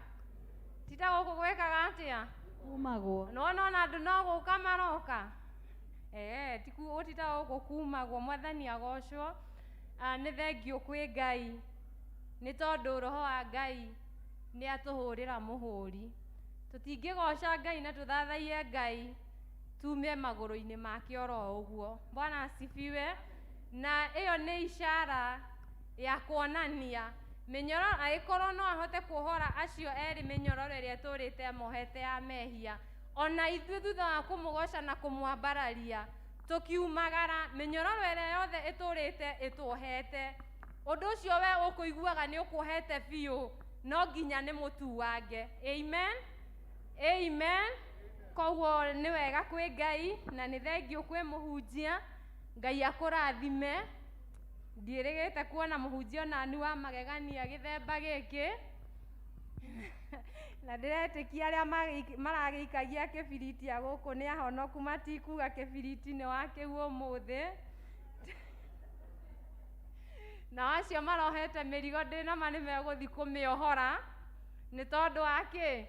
tita gũkũ gwĩkaga atĩa? Kumagwo. Nona ona andũ no gũka maroka. Ti tita gũkũ kumagwo. Mwathani agocwo. Nĩ thengio kwĩ Ngai nĩ tondũ roho wa Ngai nĩ atũhũrĩra mũhũri. Tũtingĩgoca Ngai na tũthathaiye Ngai tume magũrũ-inĩ make oro ũguo. Bwana asifiwe. Na ĩyo nĩ ishara ya kuonania mĩnyororo agĩkorwo no ahote kuohora acio erĩ mĩnyororo ĩrĩa ĩtũrĩte mohete ya mehia, ona ithuĩ thutha wa kũmũgoca na kũmwambararia tũkiumagara mĩnyororo ĩrĩa yothe ĩtũrĩte ĩtuohete. Ũndũ ũcio we ũkũiguaga nĩ ũkuohete biũ, no nginya nĩ mũtuange. Amen, amen. Koguo nĩ wega kwĩ Ngai na nĩ thengio kwĩ mũhunjia. Ngai akũrathime. Ndiĩrĩgĩte kuona mũhunjia onani wa magegania gĩthemba gĩkĩ. Na ndĩretĩkia arĩa maragĩikagia kĩbiriti a gũkũ nĩ ahonoku, matikuga kĩbiriti nĩ wa kĩu ũmũthĩ. Na acio marohete mĩrigo ndĩnama nĩ megũthiĩ kũmĩohora nĩ tondũ wa kĩ?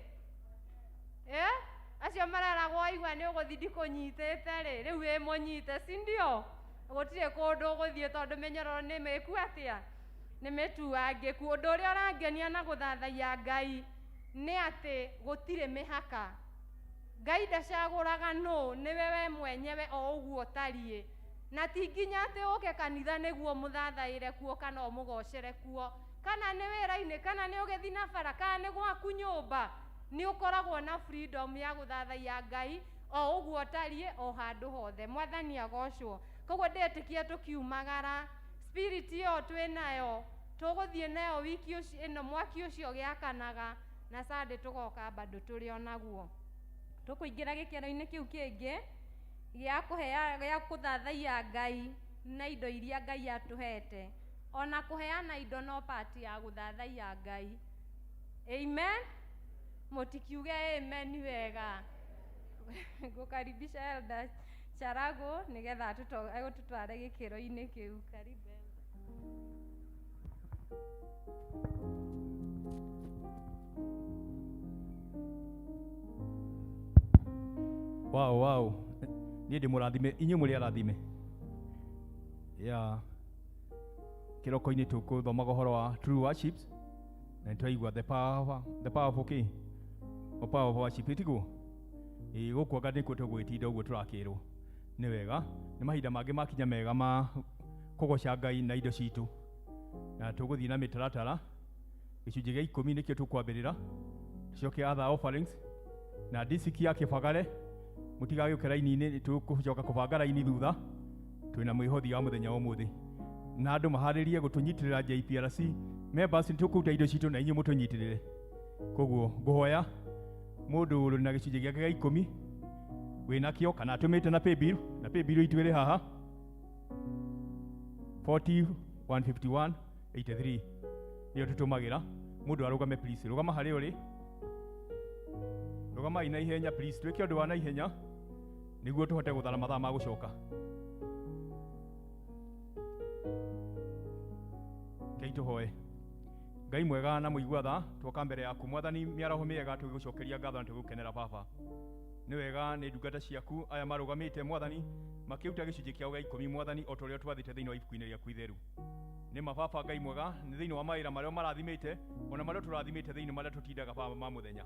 Acio mareragwo waigua nĩ ũgũthiĩ ndikũnyitĩte rĩ, rĩu wĩ mũnyite, si ndio? Gũtirĩ kũndũ ũgũthiĩ tondũ mĩnyororo nĩ mĩku atĩa? Nĩ mĩtuangĩku. Ũndũ ũrĩa ũrangenia na gũthathaiya Ngai nĩ atĩ gũtirĩ mĩhaka. Ngai ndacagũraga nũ, nĩwe we mwenyewe o ũguo ũtariĩ. Na ti nginya atĩ ũke kanitha nĩguo mũthathaĩre kuo kana ũmũgocere kuo, kana nĩ wĩra-inĩ, kana nĩ ũgĩthiĩ na bara, kana nĩ gwaku nyũmba, nĩ ũkoragwo na freedom ya gũthathaiya Ngai o ũguo ũtariĩ o handũ hothe. Mwathani agocwo. Koguo ndĩretĩkia tũkiumagara spirit ĩyo twĩnayo tũgũthiĩ nayo wiki ĩno, mwaki ũcio gĩakanaga na Sunday tũgoka bado tũrĩ o naguo. Tũkũingĩra gĩkeno-inĩ kĩu kĩngĩ gĩa kũhea gĩa kũthathaiya Ngai na indo iria Ngai atũhete. Ona kũheana indo no part ya gũthathaiya Ngai. Amen. Mũtikiuge amen wega. Ngũkaribisha Elder Charago nĩgetha agũtũtware gĩkĩro-inĩ kĩu. Karibu. Wow, wow. Niĩ ndĩ mũrathime, inyuĩ mũrĩ arathime. Yeah. Kĩroko-inĩ tũkũthomaga ũhoro wa true worships na nĩtwaigua the power of kĩ? The power of worship, tiguo? Ĩĩ, gũkũ anga nĩkuo tũgwĩtinda ũguo tũrakĩrwo. Nĩ wega, nĩ mahinda mangĩ makinya mega ma kũgoca Ngai na indo citũ. Na tũgũthiĩ na mĩtaratara. Gĩcunjĩ gĩa 10 nĩkĩo tũkwambĩrĩra. Tũcoke other offerings na disiki ya Kĩbagare. Mũtigagĩũke raini-inĩ, tũgũcoka kũbanga raini thutha. Twĩna mwĩhothi wa mũthenya wa ũmũthĩ. Na andũ maharĩrie gũtũnyitĩrĩra JPRC members, nĩtũkũruta indo citũ na inyuĩ mũtũnyitĩrĩre. Koguo ngũhoya mũndũ ũrĩ na gĩcunjĩ gĩake gĩa 10 wĩnakĩo kana atũmĩte na paybill, na paybill itũ ĩrĩ haha 40 151 83 nĩyo tũtũmagĩra. Mũndũ arũgame please, rũgama harĩa ũrĩ, rũgamai na ihenya please, twĩke ũndũ wa na ihenya nĩguo tũhote gũthara mathaa ma gũcoka. Ngai tũhoe. Ngai mwega na mũigua tha twoka mbere yaku mwathani mĩaraho mĩega tũgĩgũcokeria ngatho na tũgĩgũkenera baba. Nĩ wega nĩ ndungata ciaku aya marũgamĩte mwathani makĩruta gĩcunjĩ kĩao gĩa 10 mwathani o ta ũrĩa twathĩte thĩinĩ wa ibuku-inĩ rĩaku itheru. Nĩ ma baba Ngai mwega nĩ thĩinĩ wa mawĩra marĩa marathimĩte ona marĩa tũrathimĩte thĩinĩ marĩa tũtindaga baba ma mũthenya.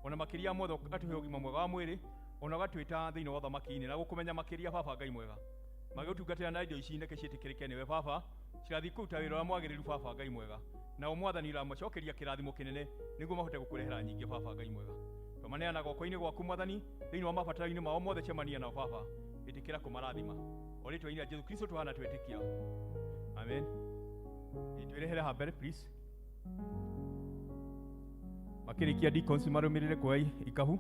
Ona makĩria mothe ũgatũhe ũgima mwega wa mwĩrĩ ona ũgatwĩta thĩinĩ wa ũthamaki-inĩ na gũkũmenya makĩria baba Ngai mwega. Magĩgũtungatĩra na indo ici neke ciĩtĩkĩrĩke nĩwe baba cirathiĩ kũruta wĩra ũrĩa mwagĩrĩru baba Ngai mwega. Nao mwathani ũramacokeria kĩrathimo kĩnene nĩguo mahote gũkũrehera nyingĩ baba Ngai mwega. Tũmaneana guoko-inĩ gwaku mwathani thĩinĩ wa mabataro-inĩ mao mothe cemania nao baba ĩtĩkĩra kũmarathima. O rĩtwa-inĩ rĩa Jesũ Kristo tũhana twĩtĩkia. Amen. Twĩrehere haha mbere please. Makĩrĩkia deacons marũmĩrĩre kuoya ikabu.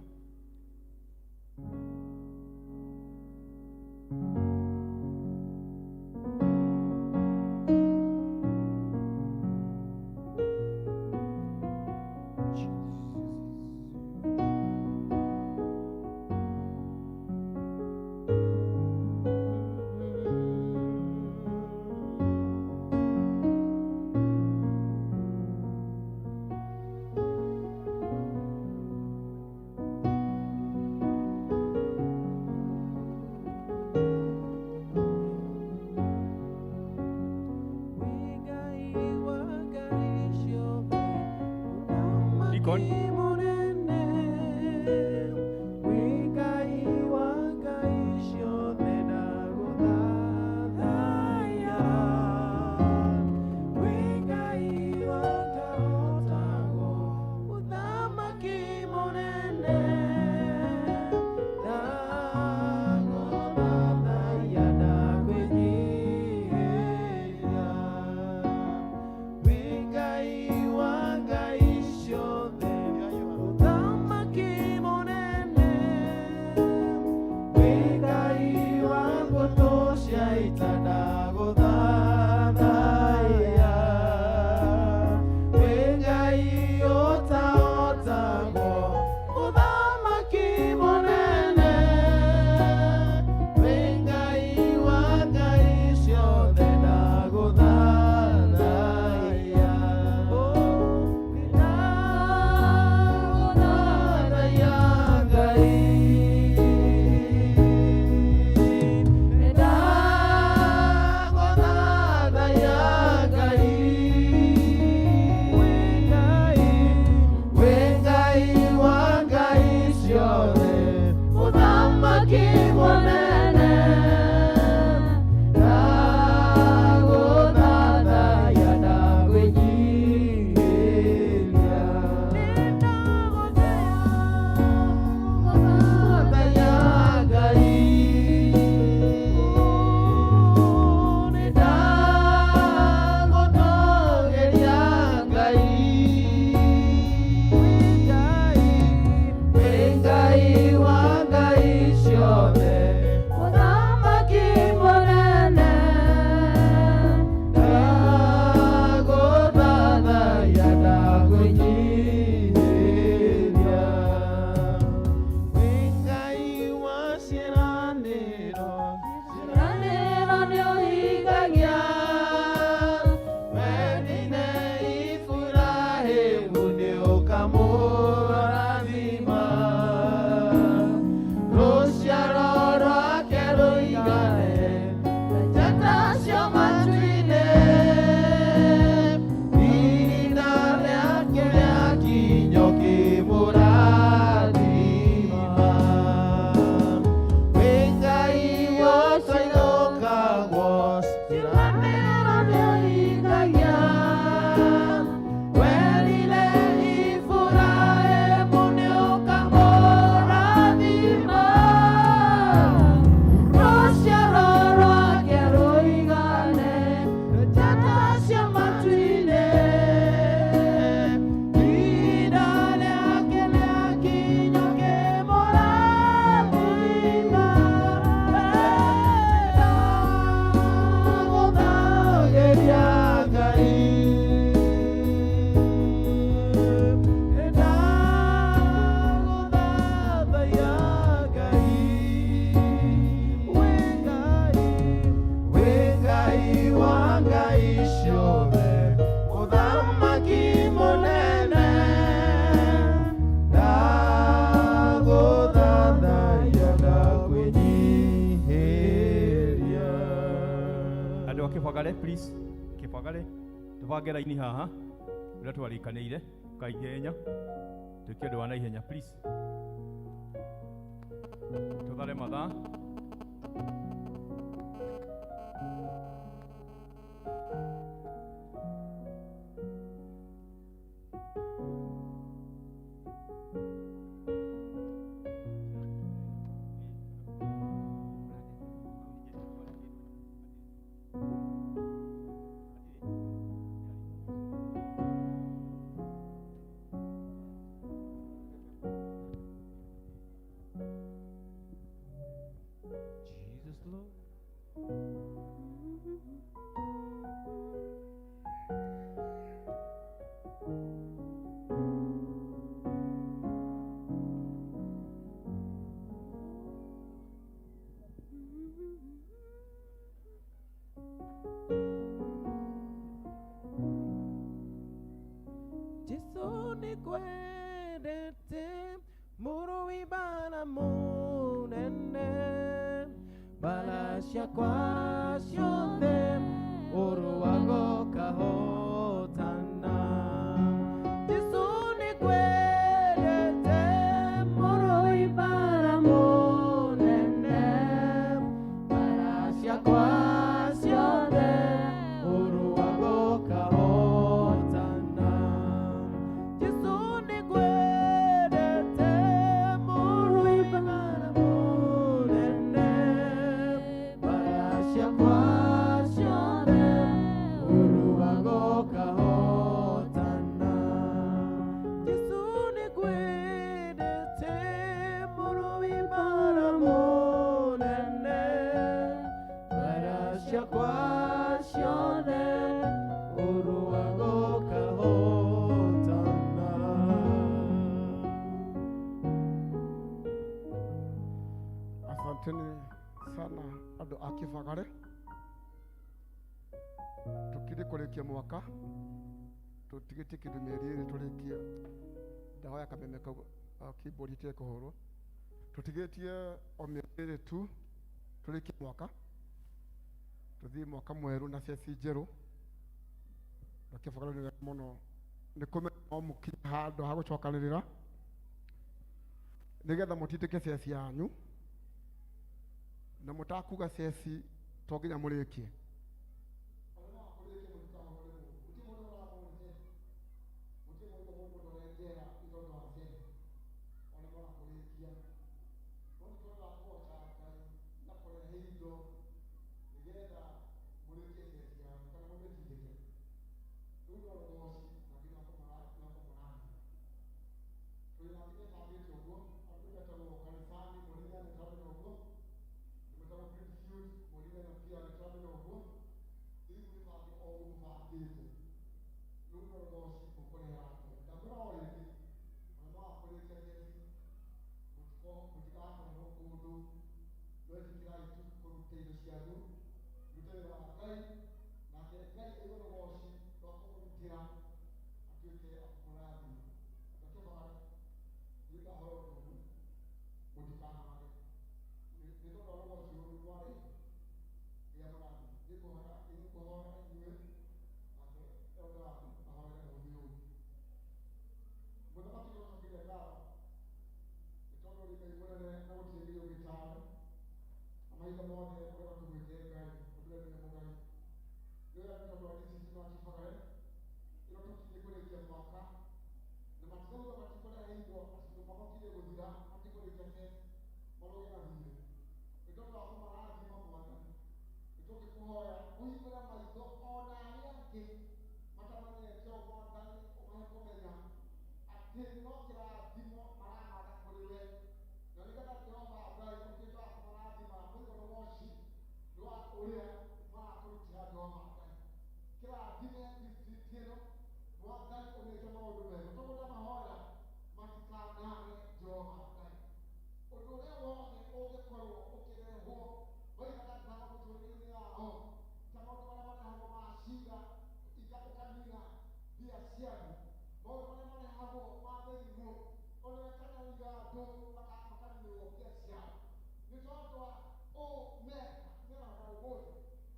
Kibagare please, Kibagare tubange raini haha uria twarikanire kaihenya tuike undu wa naihenya please, tuthare mathaa. Asanteni sana andu a Kibagare, tukiri kurikia mwaka tutigitie kindu mieri iri turikie ndahoya kameme kau keyboard itige kuhurwo, tutigitie o mieri iri tu turikie mwaka tuthie mwaka mweru na ceci njeru. Na Kibagare ni wega muno ni kumenya no mukinye handu ha gucokanirira nigetha mutindike ceci yanyu na mutakuga ceci to nginya murikie.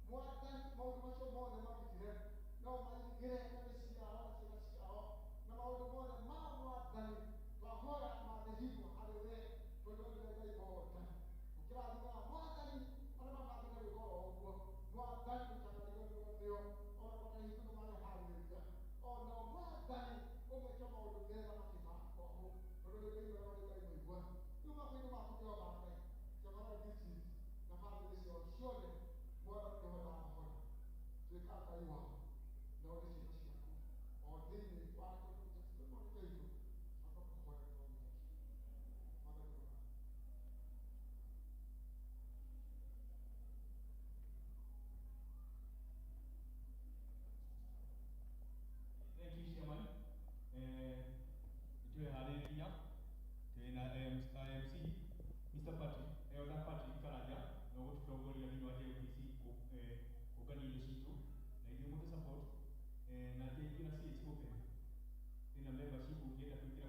Mwathani maũndũ macio mothe. maingĩre na mĩciĩ yao na ciana ciao na maũndũ mothe ma Mwathani twahoya mathĩhithwo harĩ we tondũ we nĩwe Ngai mũhota ũkĩrathimaga Mwathani arĩa mabangĩte gwĩka oro ũguo Mwathani ndũkanariganĩrwo nĩo ona kwata hingo mareharĩrĩria ona Mwathani ũmeke maũndũ mega makĩbangwo ho tondũ nĩ Ngai mwega na nĩ Ngai mũigua rĩu maku-inĩ maku Jehova Ngai Jehova DCs na bamĩrĩ ciao ciothe Mwathani nĩho ndamahoya tuĩka Ngai wao na ũrĩ ciana ciaku o thĩinĩ wa testimony itũ tũkũhoya twathĩkĩre Mwathani ũrathime. Thank you, Chairman. Nĩtweharĩrĩria twĩna MC Mr. Patrick, Elder Patrick Karanja na ũgũtũtongoria thĩinĩ wa JPC kũngania indo citũ na ithuĩ mũtũ support na JPRC is open. Twĩna membership ũngĩenda kwĩkĩra